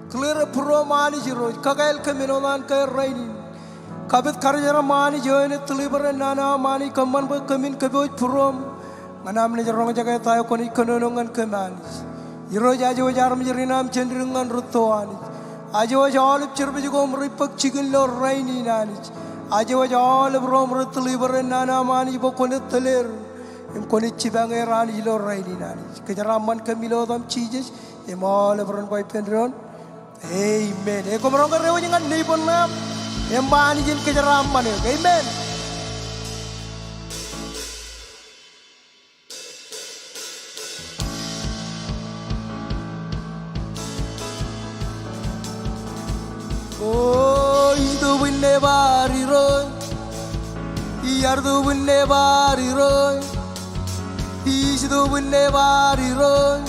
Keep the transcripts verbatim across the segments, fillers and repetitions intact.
Clear būruōm Anij Irooj, kakāāl kōm āinwōt an kāāl rainin. Kapit karijeram Anij eo enaaj tūlibōd nana aṃ Anij, kōṃṃan bwe kōmin kōpooj būruōm. Ñan aṃ naaj roñjake ta eo kwōnaaj kōnono ñan kōm Anij. Irooj, aje wōj armej rein aṃ jān dik ñan rūtto Anij. Aje wōj aolep jerbal ko im ri bōk jikin ilo rainin Anij. Aje wōj aolep ro im rej tūlibōd nana aṃ Anij bwe kwōnaaj tōl er im kwōnaaj jipañ er Anij ilo rainin Anij. Kōjeraaṃṃan kōm ilo etaṃ Jisōs. Im aolep ren ba ippān doon, amen. Ekwe, kwōmaroñ ke reiwōj ñan neighbor eo aṃ im ba Anij en kōjeraaṃṃan eok. Amen. O, ij tubwin nebar Irooj. Iar tubwin nebar Irooj. Ij tubwin nebar Irooj.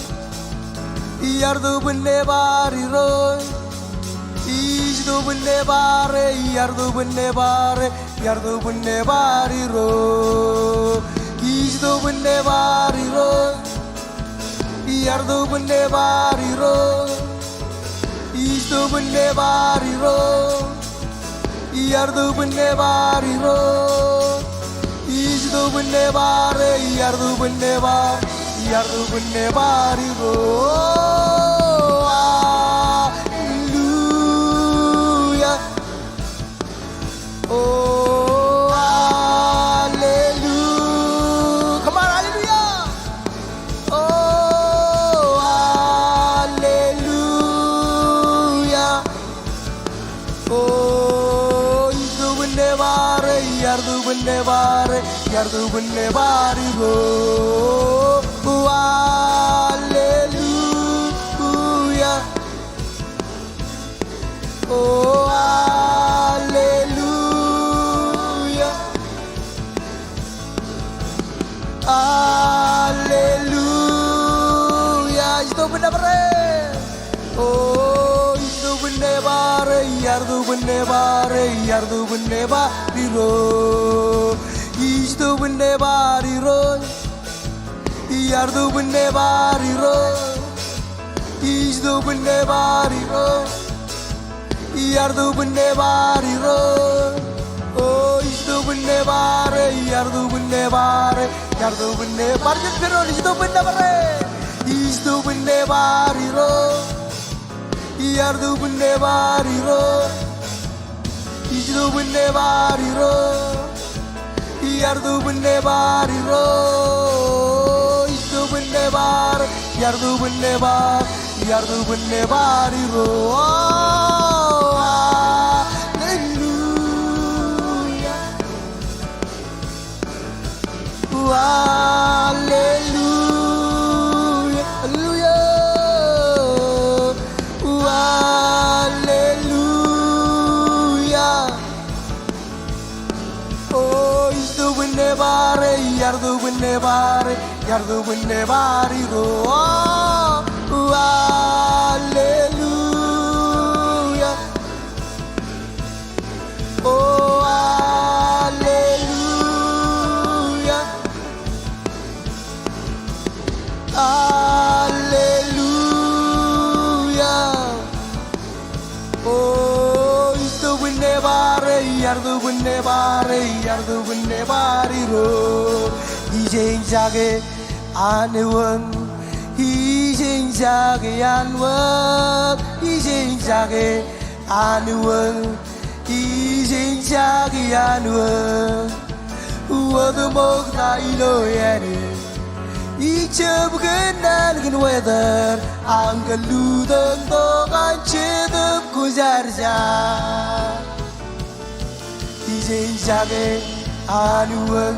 Iar tubwin nebar Irooj. Ij tubwin nebar e, iar tubwin nebar e, iar tubwin nebar Irooj. Ij tubwin nebar Irooj. Iar tubwin nebar Irooj. Ij tubwin nebar Irooj. Iar tubwin nebar Irooj. Ij tubwin nebar e, iar tubwin nebar, iar tubwin nebar Irooj. Hallelujah. Oh, hallelujah. Come on, hallelujah. Oh, hallelujah. Oh, ij tubwin nebar e, iar tubwin nebar e, iar tubwin nebar Irooj. Oh, hallelujah. Oh, hallelujah. Hallelujah. Ij tubwin nebar e. Oh, ij tubwin nebar e, iar tubwin nebar e, iar tubwin nebar Irooj. Ij tubwin nebar Irooj. Iar tubwin nebar Irooj. Ij tubwin nebar Irooj. Iar tubwin nebar Irooj. Oh, ij tubwin nebar e, iar tubwin nebar e, iar tubwin nebar. Bar juon pedoñ, ij tubwin nebar e. Ij tubwin nebar Irooj. Iar tubwin nebar Irooj. Ij tubwin nebar Irooj. Iar tubwin nebar Irooj. Ij tubwin nebar, iar tubwin nebar, iar tubwin nebar Irooj. Oh, hallelujah. Hallelujah, hallelujah, hallelujah. Oh, ij tubwin nebar e, iar tubwin nebar e, iar tubwin nebar Irooj. Oh, hallelujah. Oh, hallelujah. Hallelujah. Oh, ij tubwin nebar e, iar tubwin nebar e, iar tubwin nebar Irooj. Ij eñjake an wōt, ij eñjake an wōt, ij eñjake an wōt, ij eñjake an wōt. Wōt ṃokta ilo āne. Ij jab kōnnaan kōn wōt, ak kōn lutōktok an Jetōb Kwōjarjar. Ij eñjake an wōt,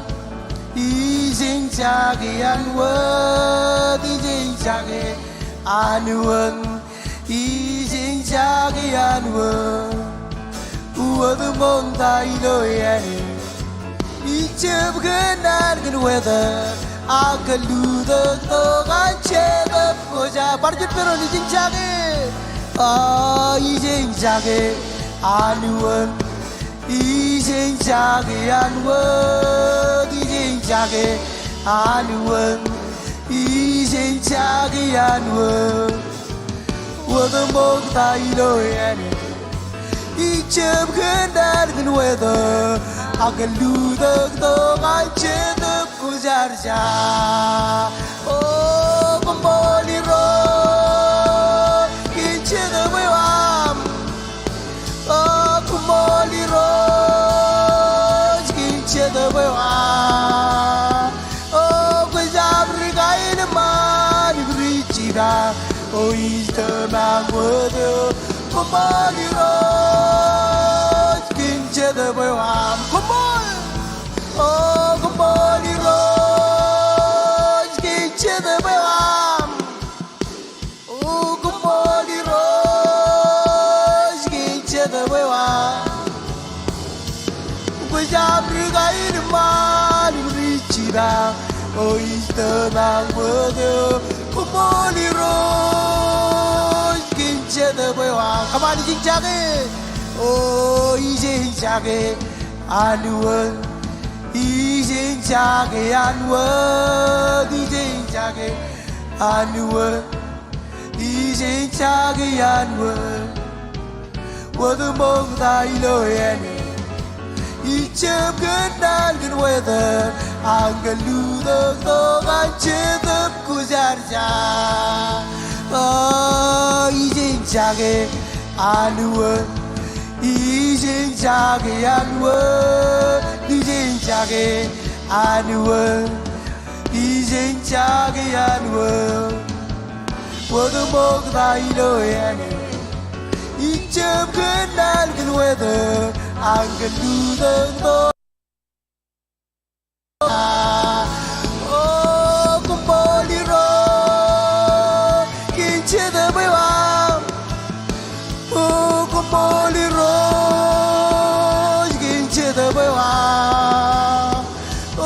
ij eñjake an wōt, ij eñjake an wōt. Ij eñjake an wōt, wōt ṃokta ilo āne. Ij jab kōnnaan kōn wōt, ak kōn lutōktok an Jetōb Kwōjarjar. Bar juon pedoñ, ij eñjake. Ah, ij eñjake an wōt, ij eñjake an wōt, ij eñjake an wōt, ij eñjake an wōt. Wōt ṃokta ilo āne. Ij jab kōnnaan kōn wōt eo. Ak lutōktok an Jetōb Kwōjarjar. O, koṃṃool Irooj kōn Jetōb eo aṃ. O, koṃṃool Irooj kōn Jetōb eo aṃ. O, kwōjab ri kaenōṃṃan im ri jibak. O, ij tōmak wōt eo. Koṃṃool Irooj kōn Jetōb eo aṃ. Koṃṃool. O, koṃṃool Irooj kōn Jetōb eo aṃ. O, koṃṃool Irooj kōn Jetōb eo aṃ. Kwōjab ri kaenōṃṃan im ri jibak. O, ij tōmak wōt eo. Koṃṃool Irooj kōn Jetōb eo aṃ. Come on, ij jake. O, ij jake an wōt. Ij jake an wōt. Ij jake an wōt. Ij jake an wōt. Wōt ṃokta ilo āne. Ij jab kōnnaan kōn wōt eo. Ak lutōktok an Jetōb Kwōjarjar. O, ij jake an wōt. Ij jake an wōt. Ij jake an wōt. Ij jake an wōt. Wōt ṃokta ilo āne. Ij jab kōnnaan kōn wōt eo. Ak lutōktok. O, koṃṃool Irooj kōn Jetōb eo aṃ. O, koṃṃool Irooj kōn Jetōb eo aṃ. O,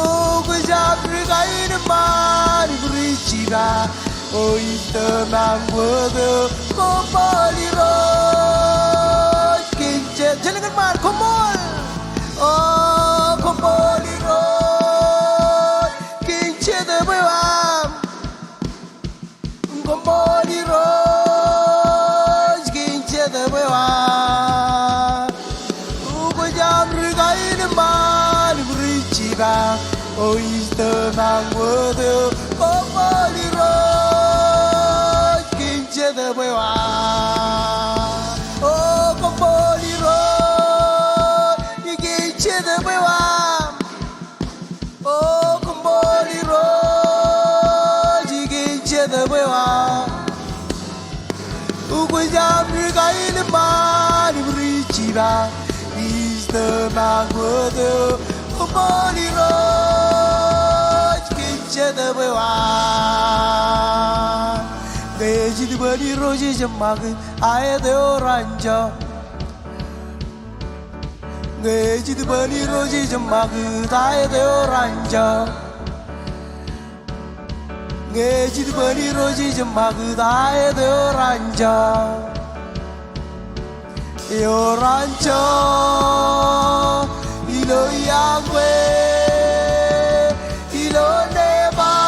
kwōjab ri kaenōṃṃan im ri jibak. O, ij tōmak wōt eo. Koṃṃool Irooj kōn Jetōb. Jen kōṃṃan, koṃṃool. O, koṃṃool Irooj kōn Jetōb eo aṃ. Koṃṃool Irooj kōn Jetōb eo aṃ. O, kwōjab ri kaenōṃṃan im ri jibak. O, ij tōmak wōt eo. Koṃṃool Irooj kōn Jetōb eo aṃ. O, koṃṃool Irooj kōn Jetōb eo aṃ. O, koṃṃool Irooj kōn Jetōb eo aṃ. O, kwōjab ri kaenōṃṃan im ri jibak. Ij tōmak wōt eo. Koṃṃool Irooj kōn Jetōb eo aṃ. Ñe ej itok bōlen Irooj ej ṃakūt, aet eo ranjọ. Ñe ej itok bōlen Irooj ej ṃakūt, aet eo ranjọ. Ñe ej itok bōlen Irooj ej ṃakūt, aet eo ranjọ. Eo ranjọ ilo iọkwe, ilo nebar.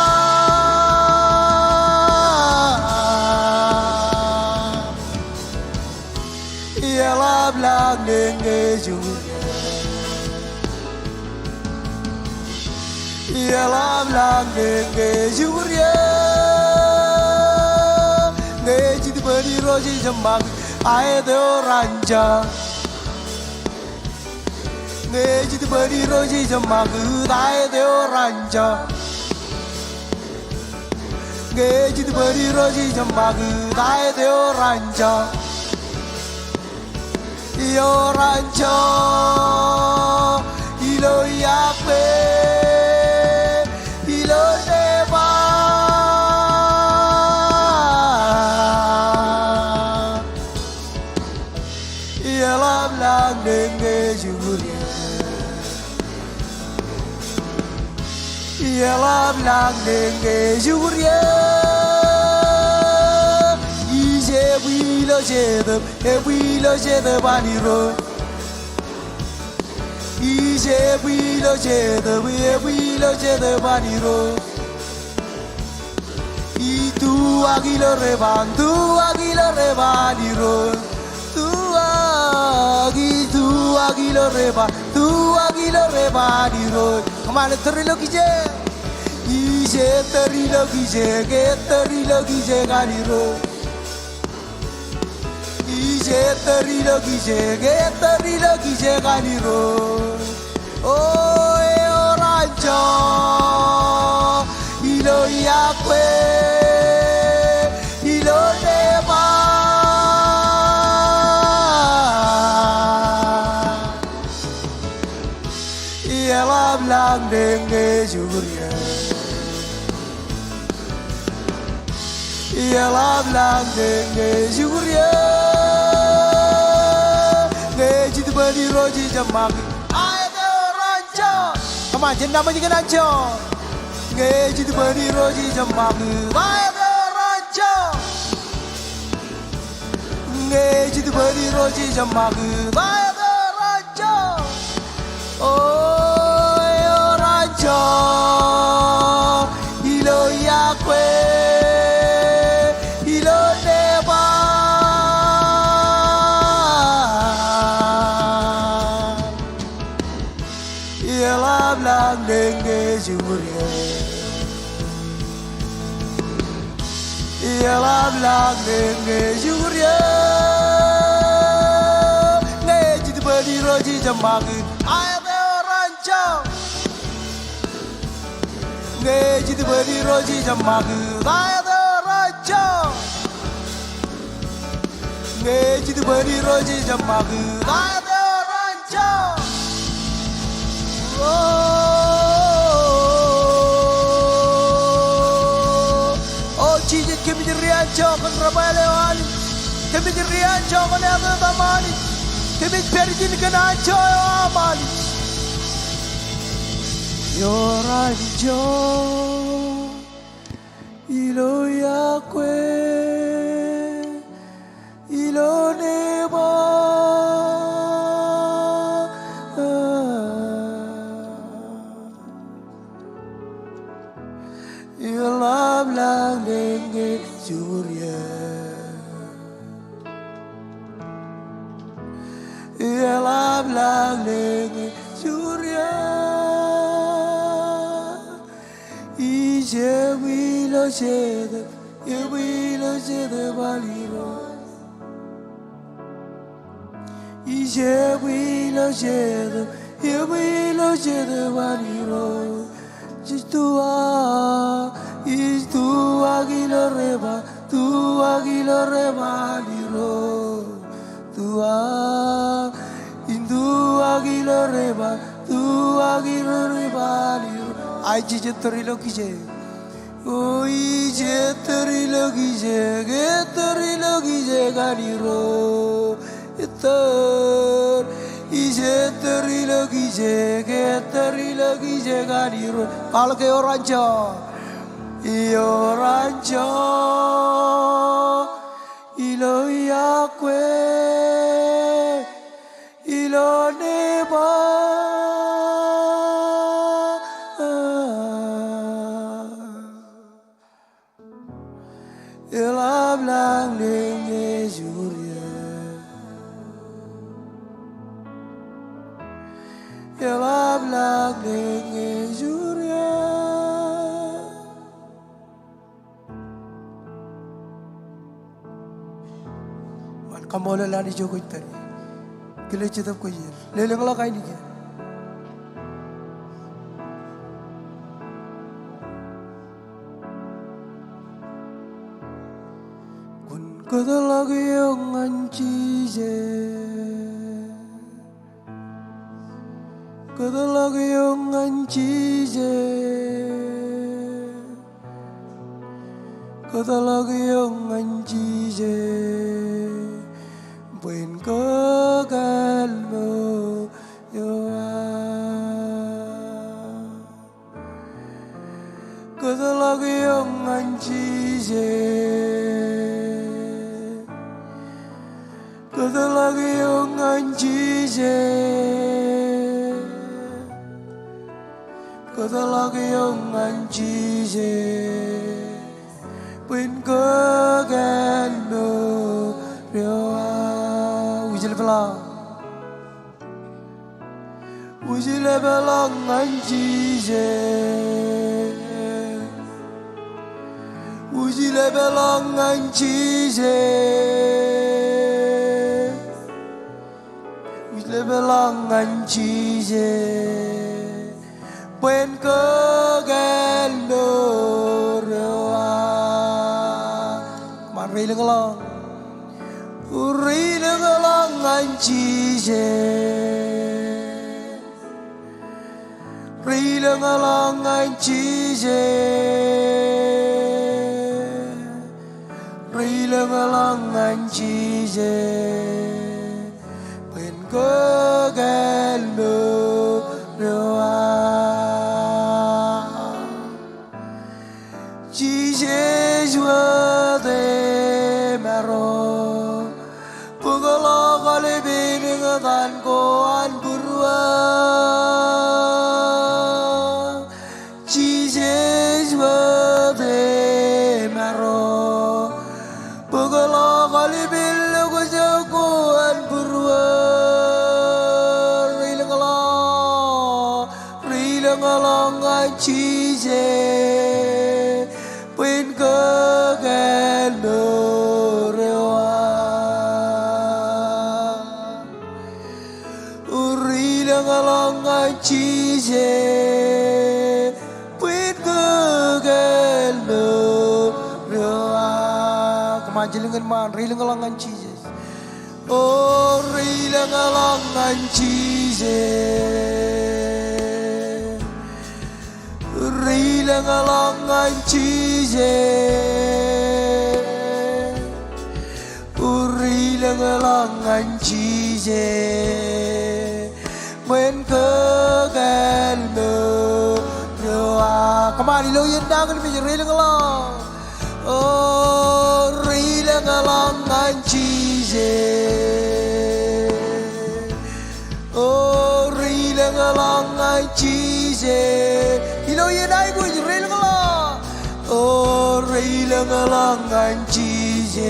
Eḷapḷọk ṇe ñe ej ur. Eḷapḷọk ṇe ñe ej ur ie. Ñe ej itok bōlen Irooj ej ṃakūt, aet eo ranjọ. Ñe ej itok bōlen Irooj ej ṃakūt, aet eo ranjọ. Ñe ej itok bōlen Irooj ej ṃakūt, aet eo ranjọ. Eo ranjọ ilo iọkwe, ilo nebar. Eḷapḷọk ṇe ñe ej ur ie. Eḷapḷọk ṇe ñe ej ur ie. Ij ebwi ilo Jetōb, ebwi ilo Jetōb an Irooj. Ij ebwi ilo Jetōb, ebwi ilo Jetōb an Irooj. Ij tuwak ilo reban, tuwak ilo reban Irooj. Tuwak, ij tuwak ilo reban, tuwak ilo reban Irooj. Kōṃṃan ettōr ilo kijeek. Ij ettōr ilo kijeek, ettōr ilo kijeek an Irooj. Ij ettōr ilo kijeek, ettōr ilo kijeek an Irooj. O ewōr anjọ ilo iakwe, ilo neban. Eḷap lañ deñ ñe ej ukier. Eḷap lañ deñ ñe ej ukier. Ñe ej itok bwe en Irooj ij jeṃṃaak. Aet ewōr anjọ. Kōṃṃan, jen naṃōj kōn anjọ. Ñe ej itok bwe en Irooj ij jeṃṃaak. Aet ewōr anjọ. Ñe ej itok bwe en Irooj ij jeṃṃaak. Aet ewōr anjọ. O ewōr anjọ ilo iakwe, ilo neban. Eḷap lañ deñ ñe ej ukier. Eḷap lañ deñ ñe ej ukier. Ñe ej itok bwe en Irooj ij jeṃṃaak. Aet ewōr anjọ. Ñe ej itok bwe en Irooj ij jeṃṃaak. Aet ewōr anjọ. Ñe ej itok bwe en Irooj ij jeṃṃaak. Aet ewōr anjọ. O, o Jisōs, kōmij ri anjọ kōn rebwāāl eo Anij. Kōmij ri anjọ kōn etan eo aṃ Anij. Kōmij pād ijin kōn anjọ eo aṃ Anij. Ewōr anjọ ilo iakwe, ilo neban. Eḷap lañ deñ ñe ej ukier. Eḷap lañ deñ ñe ej ukier. Ij ebwi ilo jetōb, ebwi ilo jetōb an Irooj. Ij ebwi ilo jetōb, ebwi ilo jetōb an Irooj. Ij tuwak, ij tuwak ilo reban, tuwak ilo reban Irooj. Tuwak, ij tuwak ilo reban, tuwak ilo reban Irooj. Ij ettōr ilo kijeek. O ij ettōr ilo kijeek, ettōr ilo kijeek an Irooj. Ettōr, ij ettōr ilo kijeek, ettōr ilo kijeek an Irooj. Kwaḷọk ewōr anjọ. Ewōr anjọ ilo iakwe, ilo neban. Eḷap lañ deñ ñe ej ukier. Eḷap lañ deñ ñe ej ukier. Ṃaan, kaṃṃoolol Anij eo kwōj pād ie. Kile Jetōb Kwōjarjar. Lelōñḷọk ainikien. Kwōn kōtḷọk eok ñan Jisōs. Kōtḷọk eok ñan Jisōs. Kōtḷọk eok ñan Jisōs. Bwe en kōkāāl eo aō. Kōtḷọk eok ñan Jisōs. Kōtḷọk eok ñan Jisōs. Kōtḷọk eok ñan Jisōs. Bwe en kōkāāl mour eo aō. Wūjlepḷọk. Wūjlepḷọk ñan Jisōs. Wūjlepḷọk ñan Jisōs. Wūjlepḷọk ñan Jisōs. Bwe en kōkāāl mour eo aō. Come on, reilōñḷọk. O reilōñḷọk ñan Jisōs. Reilōñḷọk ñan Jisōs. Reilōñḷọk ñan Jisōs. Bwe en kōkāāl mour eo aō. Jisōs wōt emaro. Bōkḷọk aolepān eñtaan ko an būruō. Jisōs wōt emaro. Bōkḷọk aolepān lokjak ko an būruō. Reilōñḷọk. Reilōñḷọk ñan Jisōs. Bwe en kōkāāl mour eo aō. O reilōñḷọk ñan Jisōs. Bwe en kōkāāl mour eo aō. Come on, jilkinḷọk, reilōñḷọk ñan Jisōs. O reilōñḷọk ñan Jisōs. Reilōñḷọk ñan Jisōs. O reilōñḷọk ñan Jisōs. Bwe en kōkāāl mour eo aō. Come on, ilo iien nañinmej, reilōñḷọk. O reilōñḷọk ñan Jisōs. O reilōñḷọk ñan Jisōs. Ilo iien aikuj, reilōñḷọk. O reilōñḷọk ñan Jisōs.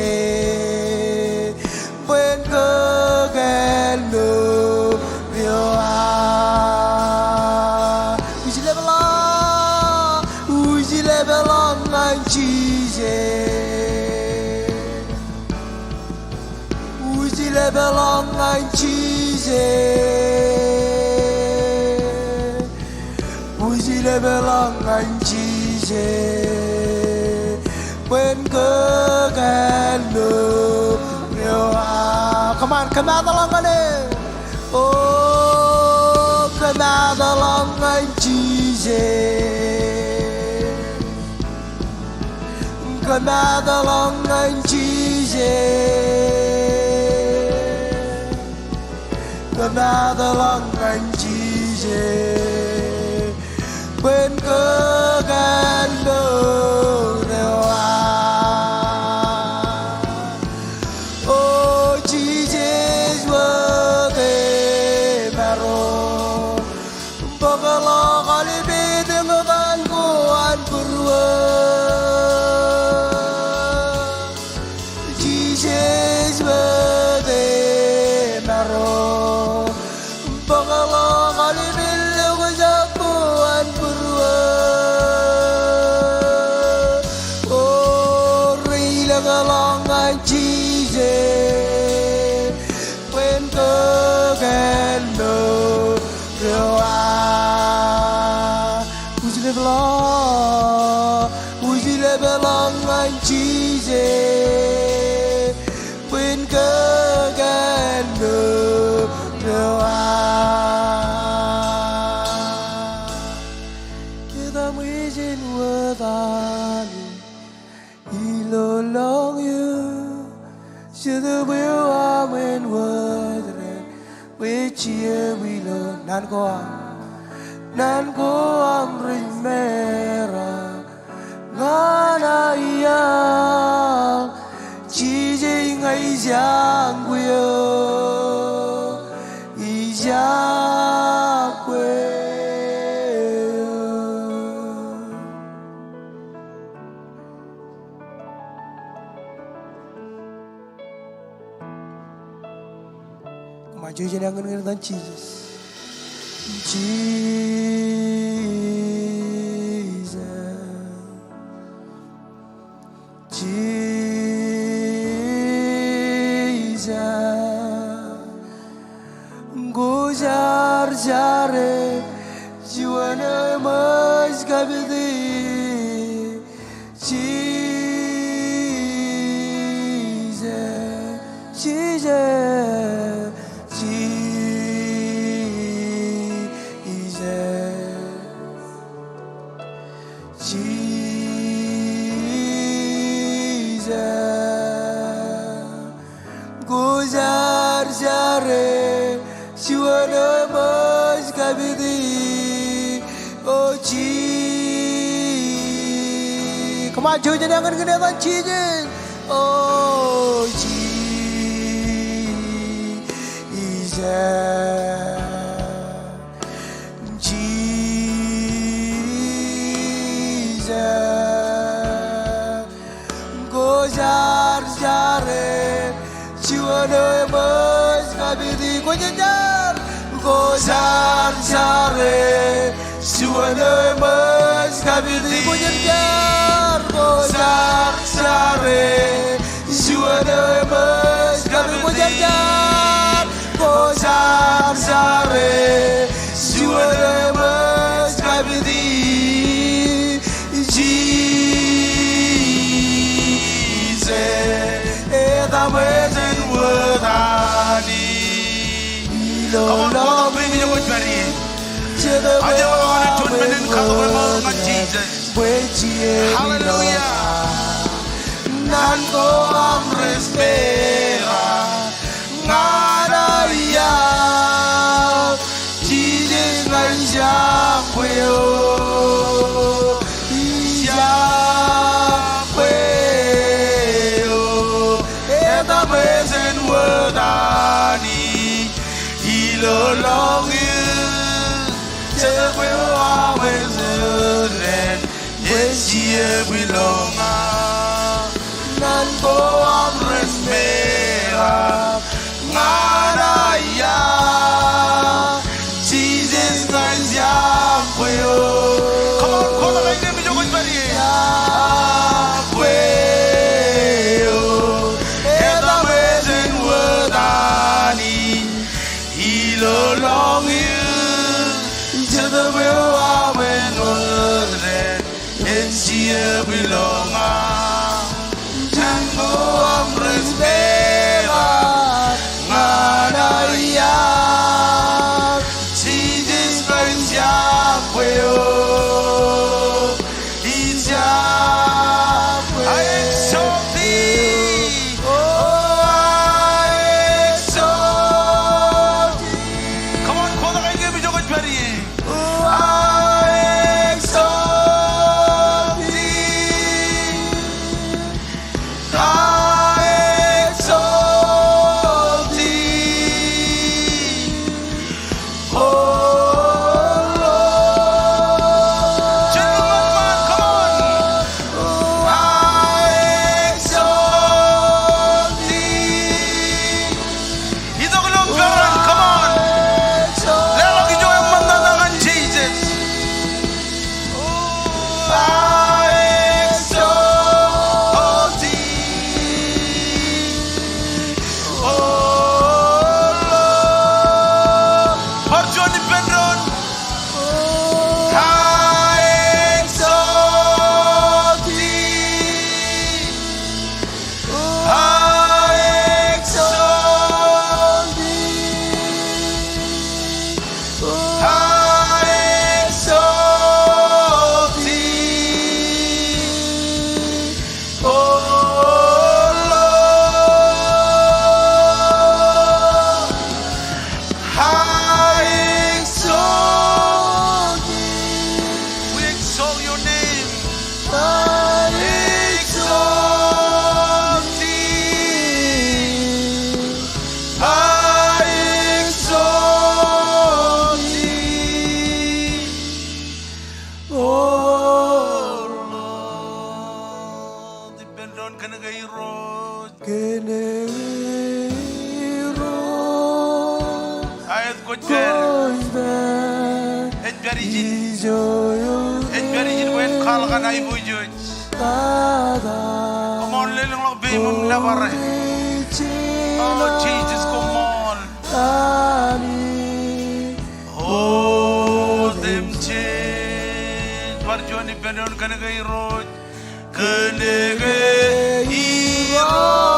Bwe en kōkāāl mour eo aō. Wūjlepḷọk. Wūjlepḷọk ñan Jisōs. Wūjlepḷọk ñan Jisōs. Wūjlepḷọk ñan Jisōs. Bwe en kōkāāl mour eo aō. Come on, kōmaatḷọk ñan e. O kōmaatḷọk ñan Jisōs. Kōmaatḷọk ñan Jisōs. Kōmaatḷọk ñan Jisōs. Bwe en kōkāāl mour eo aō. O Jisōs wōt emaro. Bōkḷọk aolepān eñtaan ko an būruō. Jisōs wōt emaro. Bōkḷọk aolepān lokjak ko an būruō. O reilōñḷọk ñan Jisōs. Bwe en kōkāāl mour eo aō. Wūjlepḷọk, wūjlepḷọk ñan Jisōs. Bwe en kōkāāl mour eo aō. Kōmij jen wōt ami ilo lọñiō, Jetōb eo aṃ en wōt ren, bwe ej jab ilo naan ko aṃ, naan ko aṃ rej mera ñan aō iaḷ. Jisōs, ña ij iọkwe eok, ij iọkwe eok. Jouj im eññan ñan etan Jisōs. Jisōs. Jisōs. Kwōjarjar e, juon eṃōj kapiti. Jisōs, Jisōs, Jisōs. Jisōs. Kwōjarjar e, juon eṃōj kapiti. O Ji-, come on, jouj im eññan ñan etan Jisōs. O Jisōs. Jisōs. Kwōjarjar e, juon eṃōj kapiti. Kwōjarjar. Kwōjarjar e, juon eṃōj kapiti. Kwōjarjar. Kwōjarjar e, juon eṃōj kapiti. Kwōjarjar. Kwōjarjar e, juon eṃōj kapiti. Jisōs, etaṃ ejān wōt Anij. Come on, kwōn kōtḷọk ijo kwōj pād ie. Aje wōt juon men in katok eṃool ñan Jisōs. Hallelujah. Naan ko aṃ rej peḷḷọk ñan aō iaan. Jisōs ña ij iaan kwe eo. Ij iaan kwe eo. Etaṃ ejān wōt Anij. Ilo lọñiō. Jet kwe eo aō ej ōren. Ej iepwiloña. Naan ko aṃ rej peḷḷọk ñan aō iaan. Jisōs ña ij iaan kwe eo. Come on, kwōn kōtḷọk ijo kwōj pād ie. Iaan kwe eo. Etaṃ ejān wōt Anij. Ilo lọñiō. Jet kwe eo aō ej ōren. Ej iepwiloña. Naan ko aṃ rej peḷḷọk ñan aō iaan. Jisōs ña ij iaan kwe eo. Ij iaan kwe eo. I exalt thee. Oh, I exalt thee. Come on, kwōn kōtḷọk ijo kwōj pād ie. Oh, I exalt thee. Ej pād ijin. Ej pād ijin bwe en kwaḷọk an aiboojoj. Koṃṃool lelōñḷọk peiṃ im nōbar e. O Jisōs, koṃṃool. Otemjej. Bar juon ippān doon. Kōnke Irooj. Kōnke Irooj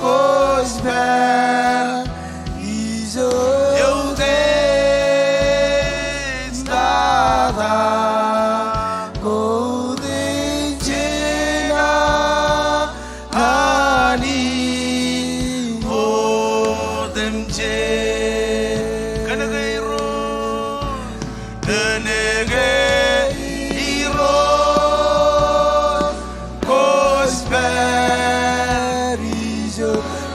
kwōj pād ijo eutiej tata, koutiej Anij otemjej. Kōnke Irooj. Kōnke Irooj kwōj pād ijo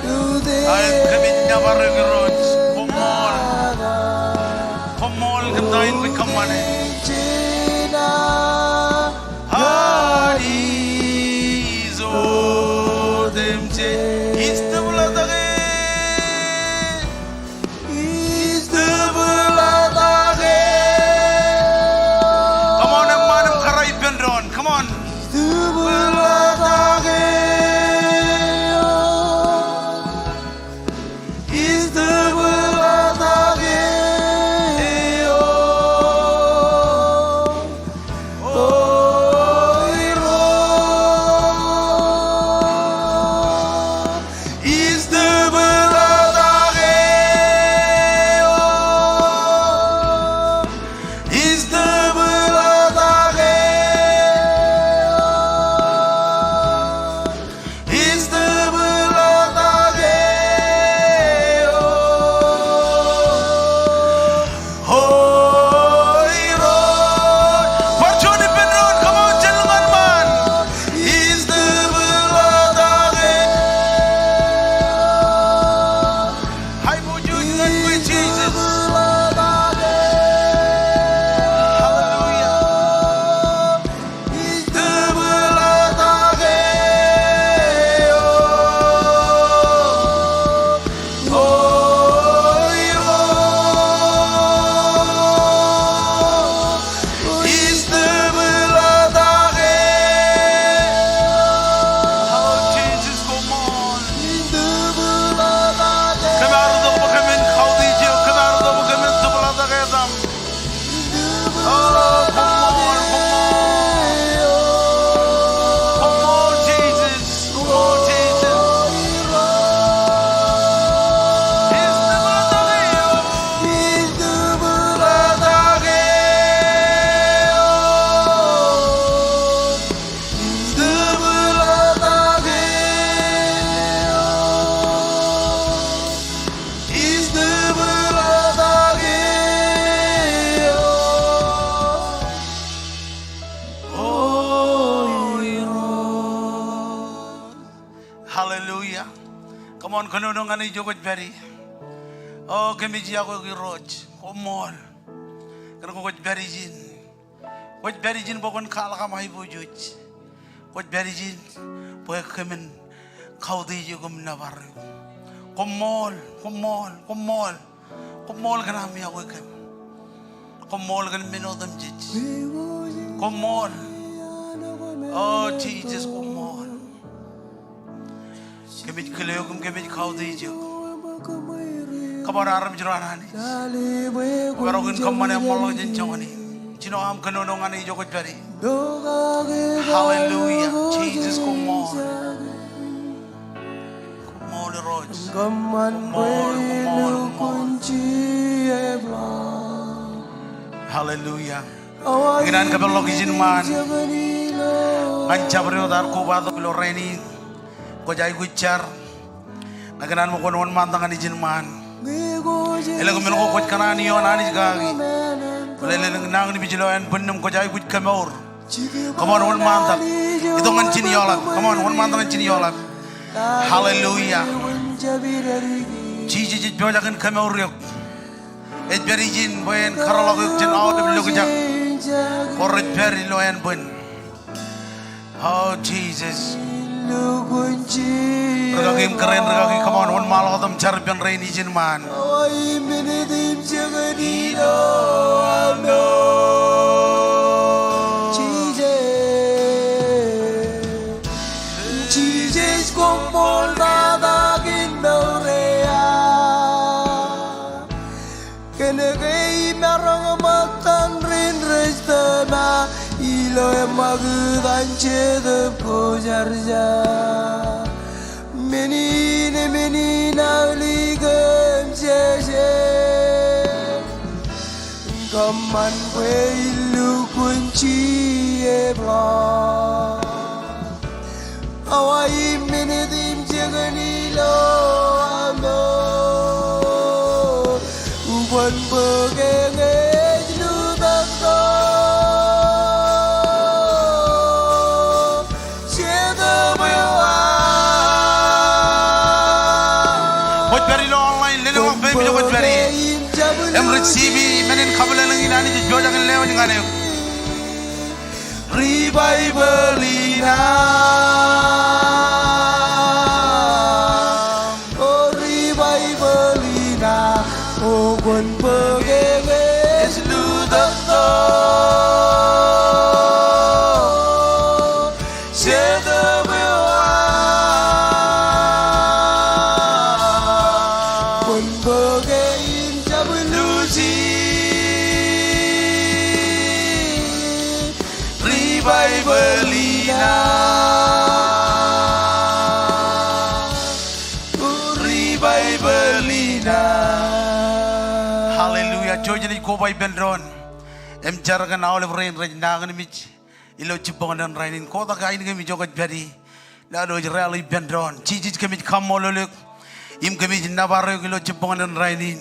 eutiej. Aet, kōmij nōbar eok Irooj. Koṃṃool. Koṃṃool kōn ta in kwōj kōṃṃane. Anij otemjej. Ij tōpḷaatake. Ij tōpḷaatake. Come on, eṃṃan im kōrā ippān doon. Come on. Ij tōpḷaatake. Ij tōpḷaatake eok. O Irooj, ij tōpḷaatake eok. Ij tōpḷaatake eok. Ij tōpḷaatake eok. O Irooj. Bar juon ippān doon, come on, jen lōñḷọk ṃaan. Ij tōpḷaatake. Aiboojoj ñan kwe Jisōs. Hallelujah. Ij tōpḷaatake eok. O Irooj. Ij tōpḷaatake. O Jisōs, koṃṃool. Kōm ar itok bwe kōmin kautiej eok, kōm ar itok bwe kōmin tōpḷaatake etaṃ. O, koṃṃool, koṃṃool. Koṃṃool, Jisōs. Koṃṃool, Jisōs. Ij tōpḷaatake eok. Ij tōpḷaatake eok. Ij tōpḷaatake eok. Ij tōpḷaatake eok. O Irooj. Hallelujah. Come on, kōnono ñan ijo kwōj pād ie. O, kōmij iọkwe eok Irooj. Koṃṃool. Kōn ke kwōj pād ijin. Kwōj pād ijin bwe kwōn kwaḷọk aṃ aiboojoj. Kwōj pād ijin bwe kōmin kautiej eok im nōbar eok. Koṃṃool, koṃṃool, koṃṃool. Koṃṃool kōn aṃ iọkwe kōm. Koṃṃool kōn men otemjej. Koṃṃool. O Jisōs, koṃṃool. Kōmij kile eok im kōmij kautiej eok. Kōṃṃan armej ro an Anij. Kōmij kōṃṃane ṃōḷḷọk jān joñan in. Jino aṃ kōnono ñan ijo kwōj pād ie. Hallelujah. Jisōs, koṃṃool. Koṃṃool Irooj. Koṃṃool, koṃṃool, koṃṃool. Hallelujah. Ikōṇaan kōpeḷḷọk ijin ṃaan ñan jabdewōt ad kobatok ilo rainin. Kwōj aikuj jar. Ikōṇaan bwe kwōn wōnṃaantak ñan ijin ṃaan. Elōñ men ko kwōj kōṇaan ioon Anij kaki. Bōlen elōñ nañinmej ilo ānbwinnem, kwōj aikuj kemour. Come on, wōnṃaantak. Itok ñan ijin ioḷaak. Come on, wōnṃaantak ñan ijin ioḷaak. Hallelujah. Jisōs ej pojak in kemour eok. Ej pād ijin bwe en kōrḷọk eok jān aolep lokjak ko rej pād ilo ānbwin. O Jisōs. Rūkaki im kōrā in rūkaki, come on, wōnṃaanḷọk wōt im jar ippān rein ijin ṃaan. Jisōs, Jisōs koṃṃool tata kein mour eo aō. Kōnke imaroñ ṃōttan rin rej tōma ilo eṃṃakūt an Jetōb Kwōjarjar. Men in, men in aō likūtjej. Kōṃṃan bwe in lukkuun jepḷaak. Awa im minit im jekōn ilo amok. Kwōn bōk eñin ej lutōtto. Jetōb eo aō. Kwōj pād ilo online, lelōñḷọk peiṃ ijo kwōj pād ie. Im receive men in kabwilōñlōñ in Anij ej pojak in lewōj ñan eok. Revival in aō, o revival in aō, o kwōn bōk eñin ej lutōtto. Jetōb eo aō, kwōn bōk eñin jab luji. Revival in aō. Revival in aō. Hallelujah. Jouj im koba ippān doon im jar kōn aolep rein rej nañinmej ilo jibboñōn in rainin. Kotak ainikiōm ijo kwōj pād ie. Ilo aō wōj rally ippān doon. Jisōs, kōmij kaṃṃoolol eok im kōmij nōbar eok ilo jibboñōn in rainin.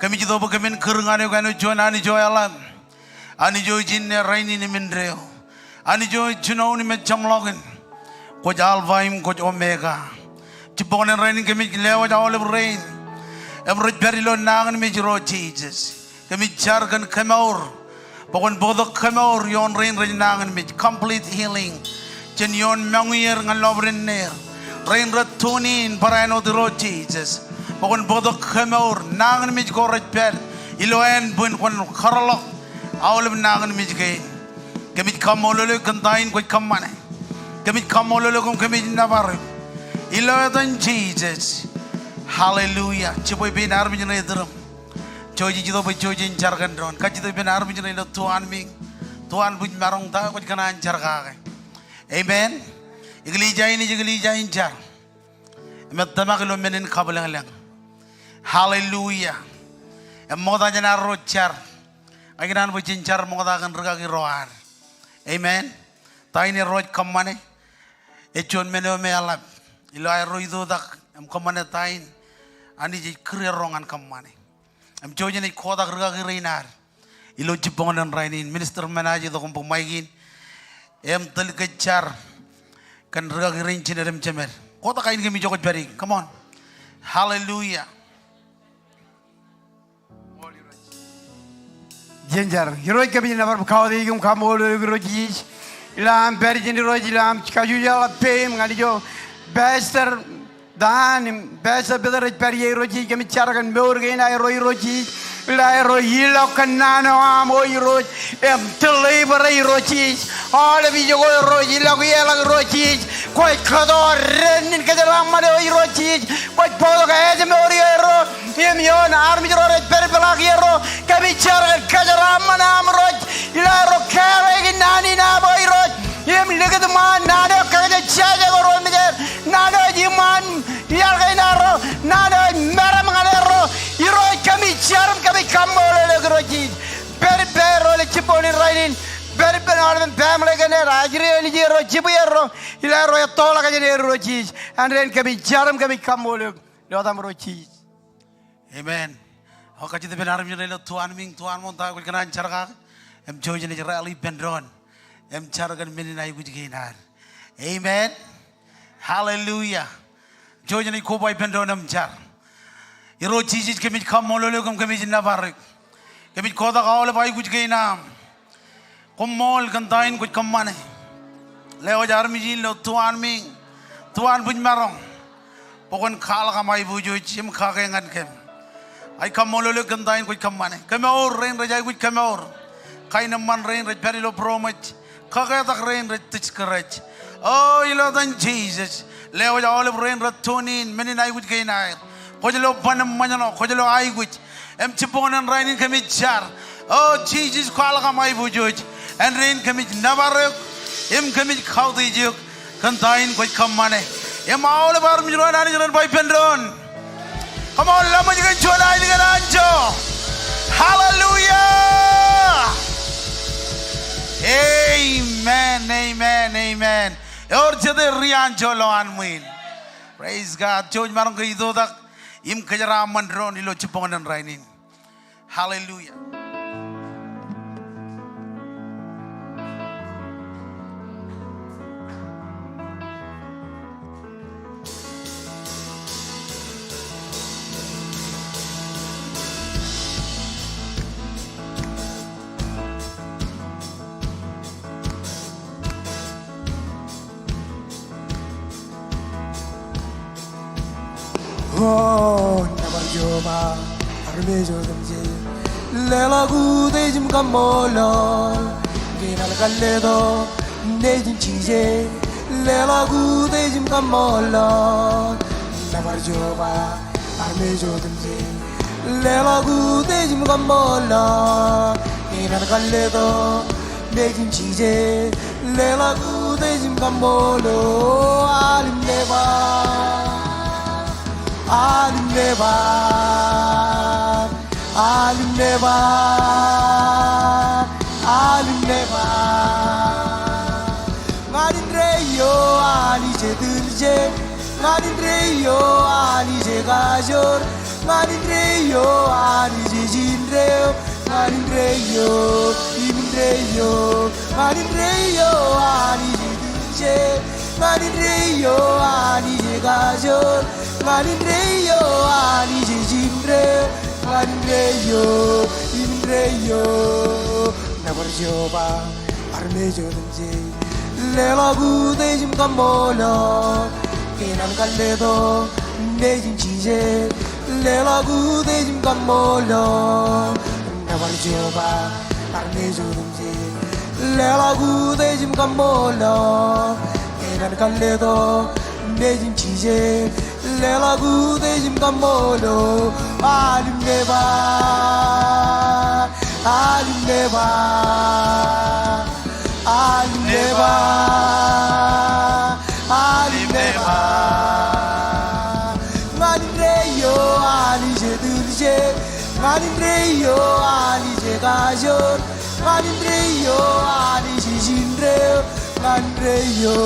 Kōmij itok bwe kōmin kūr ñan eok āinwōt juon Anij eo eḷap, Anij eo ej inne, rainin im indeeo, Anij eo ej jinoin im ej jeṃḷọkin. Kwōj Alpha im kwōj Omega. Jibboñōn in rainin kōmij lewōj aolep rein im rej pād ilo nañinmej, Irooj Jisōs. Kōmij jar kōn kemour, bwe kwōn bōktok kemour ioon rein rej nañinmej, complete healing jān ioon moñier ñan lọpiden neer. Rein rej tune in barāinwōt, Irooj Jisōs, bwe kwōn bōktok kemour, nañinmej ko rej pād ilo ānbwin, kwōn kōrḷọk aolep nañinmej kein. Kōmij kaṃṃoolol eok kōn ta in kwōj kōṃṃane. Kōmij kaṃṃoolol eok im kōmij nōbar eok ilo etan Jisōs. Hallelujah. Jibwe pein armej ṇe itūrūṃ. Jouj ej itok bwe jouj in jar kōn doon. Kajjitōk ippān armej ṇe ilo tuanmiiñ. Tuanbwij maroñ ta kwōj kōṇaan jar kake. Amen. Eklejia in ej eklejia in jar im ej tōmak ilo men in kabwilōñlōñ. Hallelujah. Im ṃokta jān arro jar, ikōṇaan bwe jen jar ṃokta kōn rūkaki ro ad. Amen. Ta in erro ej kōṃṃane ej juon men eo me eḷap. Ilo aerro itoitak im kōṃṃane ta in, Anij ej kūr erro ñan kōṃṃane. Im jouj in ej kotak rūkaki rein ad ilo jibboñōn in rainin. Minister Menaje, itok im bōk mic in im tōl kōj jar kōn rūkaki rein jined im jemed. Kotak ainikiōm ijo kwōj pād ie. Come on. Hallelujah. Jen jar. Irooj, kōmij nōbar im kautiej eok im kaṃṃoolol eok, Irooj Jisōs, ilo aṃ pād ijin, Irooj, ilo aṃ kajujaḷ peiṃ ñan ijo Pastor Dan im Pastor Peter rej pād ie, Irooj Jisōs. Kōmij jar kōn mour kein aerro, Irooj Jisōs, ilo aerro ilọk kōn naan eo aṃ, O Irooj, im deliver, Irooj Jisōs. Aolep ijo ko erro ej ilọk ie ḷọk, Irooj Jisōs, kwōj kōto dān in kōjeraaṃṃan eo, Irooj Jisōs, kwōj bōktok ājmour eo erro im ioon armej ro rej pād ippḷaak iierro. Kōmij jar kōn kōjeraaṃṃan eo aṃ, Irooj, ilo aerro kāālōt in naan in aṃ, O Irooj, im likūt ṃaan naan eo kōkōjejjāje ko ro mejād, naan eo ej iṃaan iaḷ kein arro, naan eo ej meram ñan erro. Irooj, kōmij jar im kōmij kaṃṃoolol eok, Irooj Jisōs. Pād ippārro ilo jibboñōn in rainin. Pād ippān aolepen baaṃle kein eo, ajri eo, ālije erro, jibwi erro ilo aerro ettoḷọk jān er, Irooj Jisōs. Āindein kōmij jar im kōmij kaṃṃoolol eok ilo etaṃ, Irooj Jisōs. Amen. O, kajjitōk ippān armej ṇe ilo tuanmiiñ, tuanmooṇ, ta kwōj kōṇaan jar kake im jouj in ej rally ippān doon im jar kōn men in aikuj kein ad. Amen. Hallelujah. Jouj in ej koba ippān doon im jar. Irooj Jisōs, kōmij kaṃṃoolol eok im kōmij nōbar eok. Kōmij kotak aolep aikuj kein aṃ. Koṃṃool kōn ta in kwōj kōṃṃane. Lewōj armej in ilo tuanmiiñ. tu anbwijmaroñ bwe kwōn kwaḷọk aṃ aiboojoj im kake ñan kōm. Ij kaṃṃoolol eok kōn ta in kwōj kōṃṃane. Kemour rein rej aikuj kemour. Kain eṃṃan rein rej pād ilo būroṃōj. Kaketak rein rej discourage. O ilo etan Jisōs, lewōj aolep rein rej tune in, men in aikuj kein aer. Kwōj lo ban im ṃōjṇọ, kwōj lo aikuj. Im jibboñōn in rainin kōmij jar. O Jisōs, kwaḷọk aṃ aiboojoj. Āindein kōmij nōbar eok im kōmij kautiej eok kōn ta in kwōj kōṃṃane. Im aolep armej ro an Anij ren ba ippān doon. Come on, laṃōj kōn juon aelōñ in anjọ. Hallelujah. Amen, amen, amen. Ewōr jete ri anjọ lowaan ṃwiin? Praise God. Jouj maroñ ke itoitak im kōjeraaṃṃan doon ilo jibboñōn in rainin. Hallelujah. O nōbar Jeova armej otemjej, leḷọk utiej im kaṃṃoolol. Kōn an kōn letok nejin Jisōs, leḷọk utiej im kaṃṃoolol. Nōbar Jeova armej otemjej, leḷọk utiej im kaṃṃoolol. Kōn an kōn letok nejin Jisōs, leḷọk utiej im kaṃṃoolol. O al im nōbar, al im nōbar, al im nōbar, al im nōbar. Ñan indeeo Anij etūrje, ñan indeeo Anij ekajoor, ñan indeeo Anij ej indeeo, ñan indeeo, im indeeo, ñan indeeo Anij etūrje, ñan indeeo Anij ekajoor, ñan indeeo Anij ej indeeo, ñan indeeo, im indeeo. Nōbar Jeova armej otemjej, leḷọk utiej im kaṃṃoolol. Kōn an kōn letok nejin Jisōs, leḷọk utiej im kaṃṃoolol. Nōbar Jeova armej otemjej, leḷọk utiej im kaṃṃoolol. Kōn an kōn letok nejin Jisōs, leḷọk utiej im kaṃṃoolol. Al im nōbar, al im nōbar, al im nōbar, al im nōbar. Ñan indeeo Anij etūrje, ñan indeeo Anij ekajoor, ñan indeeo Anij ej indeeo, ñan indeeo,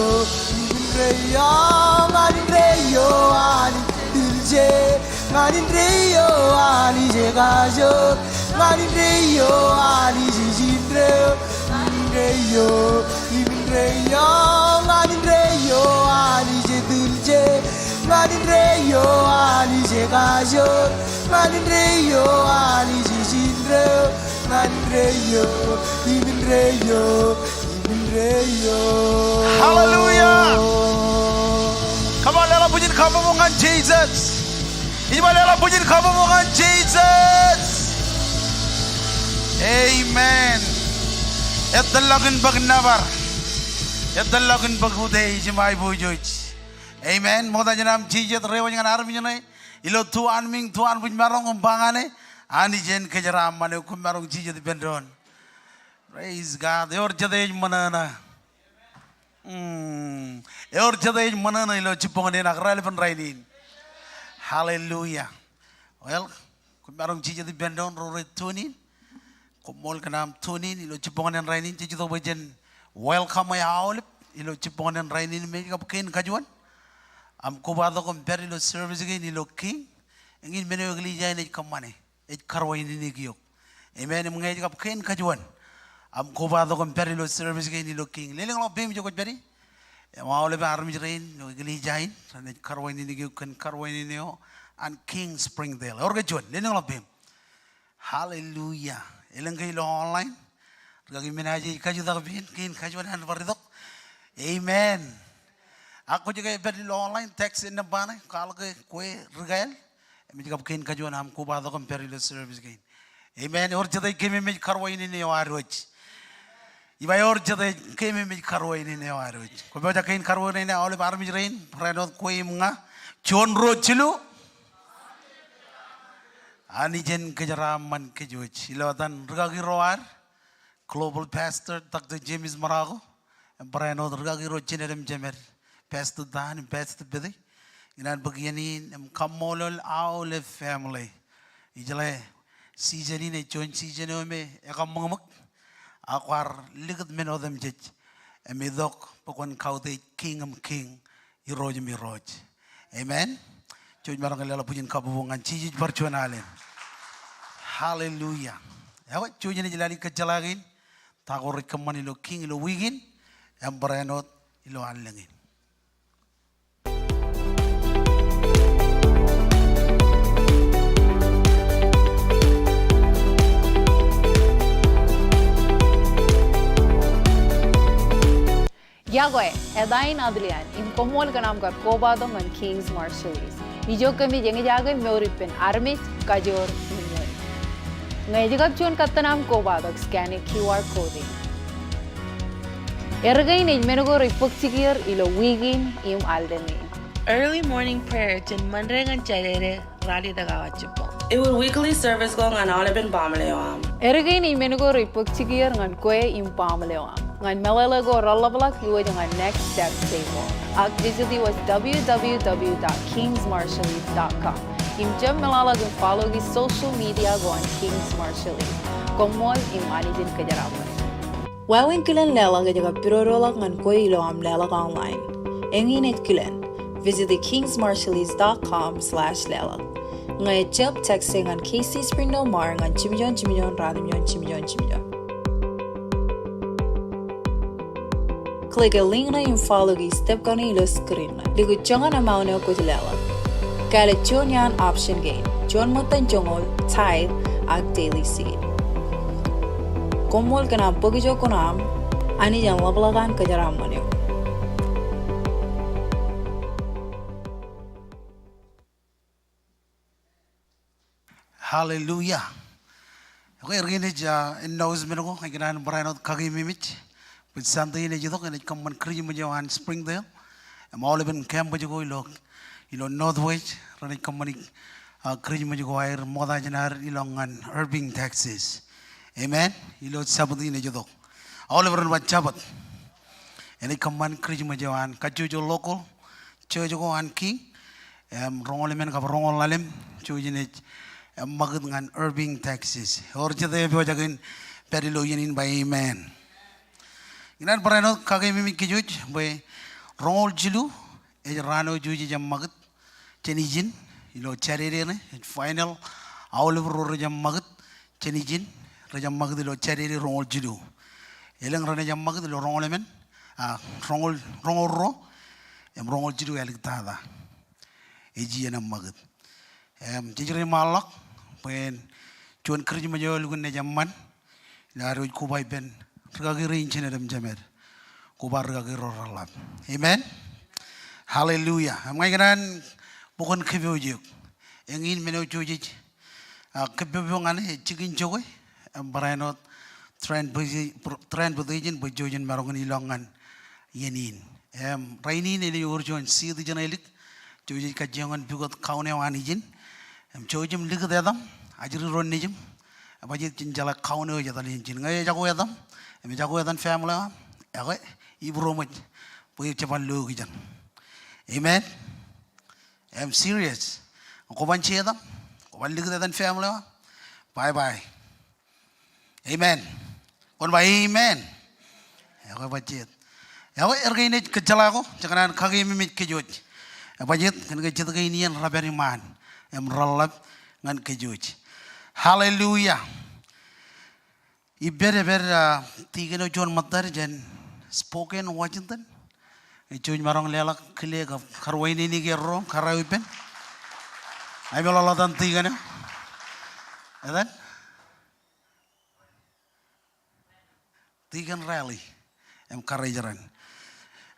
im indeeo, ñan indeeo Anij etūrje, ñan indeeo Anij ekajoor, ñan indeeo Anij ej indeeo, ñan indeeo, im indeeo, ñan indeeo Anij etūrje, ñan indeeo Anij ekajoor, ñan indeeo Anij ej indeeo, ñan indeeo, im indeeo, im indeeo. Hallelujah. Come on, leḷọk bwijin kabbokbok ñan Jisōs. Ij ba leḷọk bwijin kabbokbok ñan Jisōs. Amen. Etōllọkin bōk nōbar. Etōllọkin bōk utiej im aiboojoj. Amen. Ṃokta jān aṃ jijet reiwōj ñan armej ṇe ilo tu anmiiñ, tu anbwijmaroñ im ba ñan e, Anij en kōjeraaṃṃan eok. Koṃ maroñ jijet ippān doon. Praise God. Ewōr jete ej ṃōṇōṇō? Hmm. Ewōr jete ej ṃōṇōṇō ilo jibboñōn in ak raelepin rainin? Hallelujah. Well, koṃ maroñ jijet ippān doon ro rej tune in. Koṃṃool kōn aṃ tune in ilo jibboñōn in rainin. Jej itok bwe jen welcome e aolep ilo jibboñōn in rainin im ej kab kein kajuon. Aṃ kobatok im pād ilo service kein ilo King. Eñin men eo eklejia in ej kōṃṃane. Ej karuwainene eok. Amen. Im ñe ej kab kein kajuon, aṃ kobatok im pād ilo service kein ilo King. Lelōñḷọk peiṃ ijo kwōj pād ie. Im aolep armej rein ilo eklejia in renaaj karuwainene eok kōn karuwainene eo an King Springdale. Ewōr ke juon? Lelōñḷọk peiṃ. Hallelujah. Elōñ ke ilo online? Rikaki men aje ej kajutak pein, kein kajuon an bar itok. Amen. Ak kwōj ke pād ilo online, text e nōṃba ṇe, kwaḷọk ke kwe ri kāāl, im ej kab kein kajuon aṃ kobatok im pād ilo service kein. Amen. Ewōr jete ej keememej karuwainene eo ad wōj? Ij ba ewōr jete ej keememej karuwainene eo ad wōj? Kwō pojak kein karuwainene aolep armej rein, barāinwōt kwe im ña, juon, ruo, jilu. Anij en kōjeraaṃṃan kōj wōj. Ilo etan rūkaki ro ad, Global Pastor Doctor James Marocco, im barāinwōt rūkaki ro jined im jemed, Pastor Dan im Pastor Betty, ikōṇaan bōk iien in im kaṃṃoolol aolep family. Ijeḷā season in ej juon season eo me ekaṃṃōkṃōk, ak kwaar likūt men otemjej, im itok bwe kwōn kautiej Kiiñ in kiiñ, Irooj in irooj. Amen. Jouj maroñ ke leḷọk bwijin kabbokbok ñan Jisōs bar juon alen. Hallelujah. Ekwe, jouj im ej lale kōjjeḷā kein ta ko rej kōṃṃan ilo kiiñ ilo wiik in, im barāinwōt ilo allōñ in. Iọkwe, eta in Adrian, im koṃṃool kōn aṃ kar kobatok ñan King's Marshallese. Ijo kōmij eñjake mour ippān armej, kajoor, im mour. Ñe ej kab juon kōttan aṃ kobatok, scan e QR code in. Erkein ej men ko rej bōk jikier ilo wiik in im allōñ in. Early morning prayer jān Monday ñan Saturday, ralitōk awa jibboñ. Iwōr weekly service ko ñan aolepen baaṃle eo aṃ. Erkein ej men ko rej bōk jikier ñan kwe im baaṃle eo aṃ. Ñan meḷeḷe ko reḷapḷọk, iwōj ñan Next Steps table. Ak visit iwōj www dot kingsmarshallese dot com. Im jab meḷeḷe kōn follow e social media ko an King's Marshallese. Koṃṃool im Anij en kōjeraaṃṃan. Wāween kilen leḷọk ej kab pidodoḷọk ñan kwe ilo aṃ leḷọk online. Eñin ej kilen, visit kingsmarshallese dot com slash leḷọk. Ñe ejjab, text e ñan K C Springdale Mar ñan jimjuon jimjuon ratimjuon jimjuon jimjuon. Click e link ṇe im follow e step kaṇe ilo screen ṇe. Likūt joñan amount eo kwōj leḷọk. Kāālōt juon iaan option kein, juon ṃōttan joñoul, tithe, ak daily seed. Koṃṃool kōn aṃ bōk ijo kuṇaaṃ, Anij en ḷapḷọk an kōjeraaṃṃan eok. Hallelujah. Ekwe, erkein ej, ah, announcement ko, ikōṇaan barāinwōt kakeememej bwe Sunday in ej itok, enaaj kōṃṃan Christmas eo an Springdale. Im aolepen campus ko ilo, ilo Northwest, renaaj kōṃṃani, ah, Christmas ko aer ṃokta jān ad ilọk ñan Irving, Texas. Amen. Ilo Sabbath in ej itok. Aolep ren ba Sabbath. Enaaj kōṃṃan Christmas eo an kajjojo local church ko an Kiiñ. Im roñoul emān kab roñoul ḷalem, jouj im ej, im ṃakūt ñan Irving, Texas. Ewōr jete epojak in pād ilo iien in ba amen. Ikōṇaan barāinwōt kakeememej kōj wōj bwe roñoul jilu ej raan eo jouj im ṃakūt jān ijin ilo Saturday ṇe, ej final. Aolep ro rej ṃakūt jān ijin rej ṃakūt ilo Saturday roñoul jilu. Elōñ renaaj ṃakūt ilo roñoul emān, ah, roñoul, roñoul ruo, im roñoul jilu āliktata. Ej iien ṃakūt. Im jej reiṃaanḷọk bwe en juon Christmas eo elukkuun naaj eṃṃan ilo ad wōj koba ippān rūkaki rein jined im jemed. Koba rūkaki ro reḷap. Amen. Hallelujah. Im ña ikōṇaan bōk kōn kōpooj eok. Eñin men eo jouj ij, ah, kōpooj ñan e, jikin jokwe, im barāinwōt transportation, transportation bwe jouj im maroñ in ilọk ñan iien in. Im rainin enaaj wōr juon seat ijeṇe ālik, jouj ij kajjioñ in pukot gown eo an ijin. Im jouj im likūt etaṃ, ajri ro nejūṃ, ebajjeet jen jeḷā gown eo ej etal iien ijin. Ñe ejako etaṃ, im ejako etan family eo aṃ, ekwe, ibūroṃōj bwe jeban lo kijeṇ. Amen. Im serious. Kwōban je etaṃ, kwōban likūt etan family eo aṃ, bye bye. Amen. Kwōn ba amen. Ekwe, bajjeet. Ekwe, erkein ej kōjjeḷā ko, jekōṇaan kakeememej kōj wōj. Ebajjeet, kōn ke jet kein iien repād iṃaan im reḷap ñan kōj wōj. Hallelujah. Ippād, epād, ah, tikōn eo juon ṃōttad jān Spokane, Washington. Ej jouj maroñ leḷọk kile kab karuwainene ke erro kar eo ippān. Ameḷọk ḷọk etan tikōn eo. Etan? Tikōn Riley im Karijeran.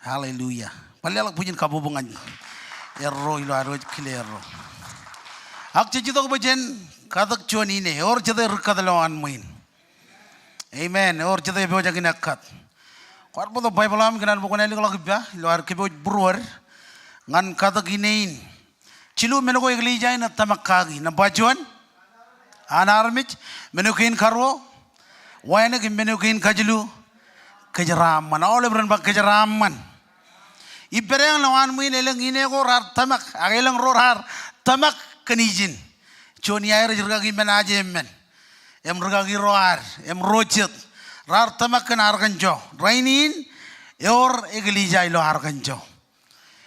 Hallelujah. Bar leḷọk bwijin kabbokbok ñan erro ilo ad wōj kile erro. Ak jej itok bwe jen katōk juon ine, ewōr jete ri kat lowaan ṃwiin? Amen. Ewōr jete epojak in ekkat? Kwaar bōktok Baibōḷ eo aṃ, ikōṇaan bwe kwōn ālij ḷọk ippa ilo ad kōpooj būruod ñan katōk ine in. Jilu men ko Eklejia in eṃṃan kaki. Nōṃba juon, an armej. Men eo kein karuo, wānōk. Im men eo kein kajilu, kōjeraaṃṃan. Aolep ren ba kōjeraaṃṃan. Ippādeañ lowaan ṃwiin elōñ ine ko raar tōmak, ak elōñ ro raar tōmak kōn ijin. Juon iaer ej rikaki men aje emān, im rikaki ro ad, im ro jet, raar tōmak kōn Arkansas. Rainin ewōr eklejia ilo Arkansas.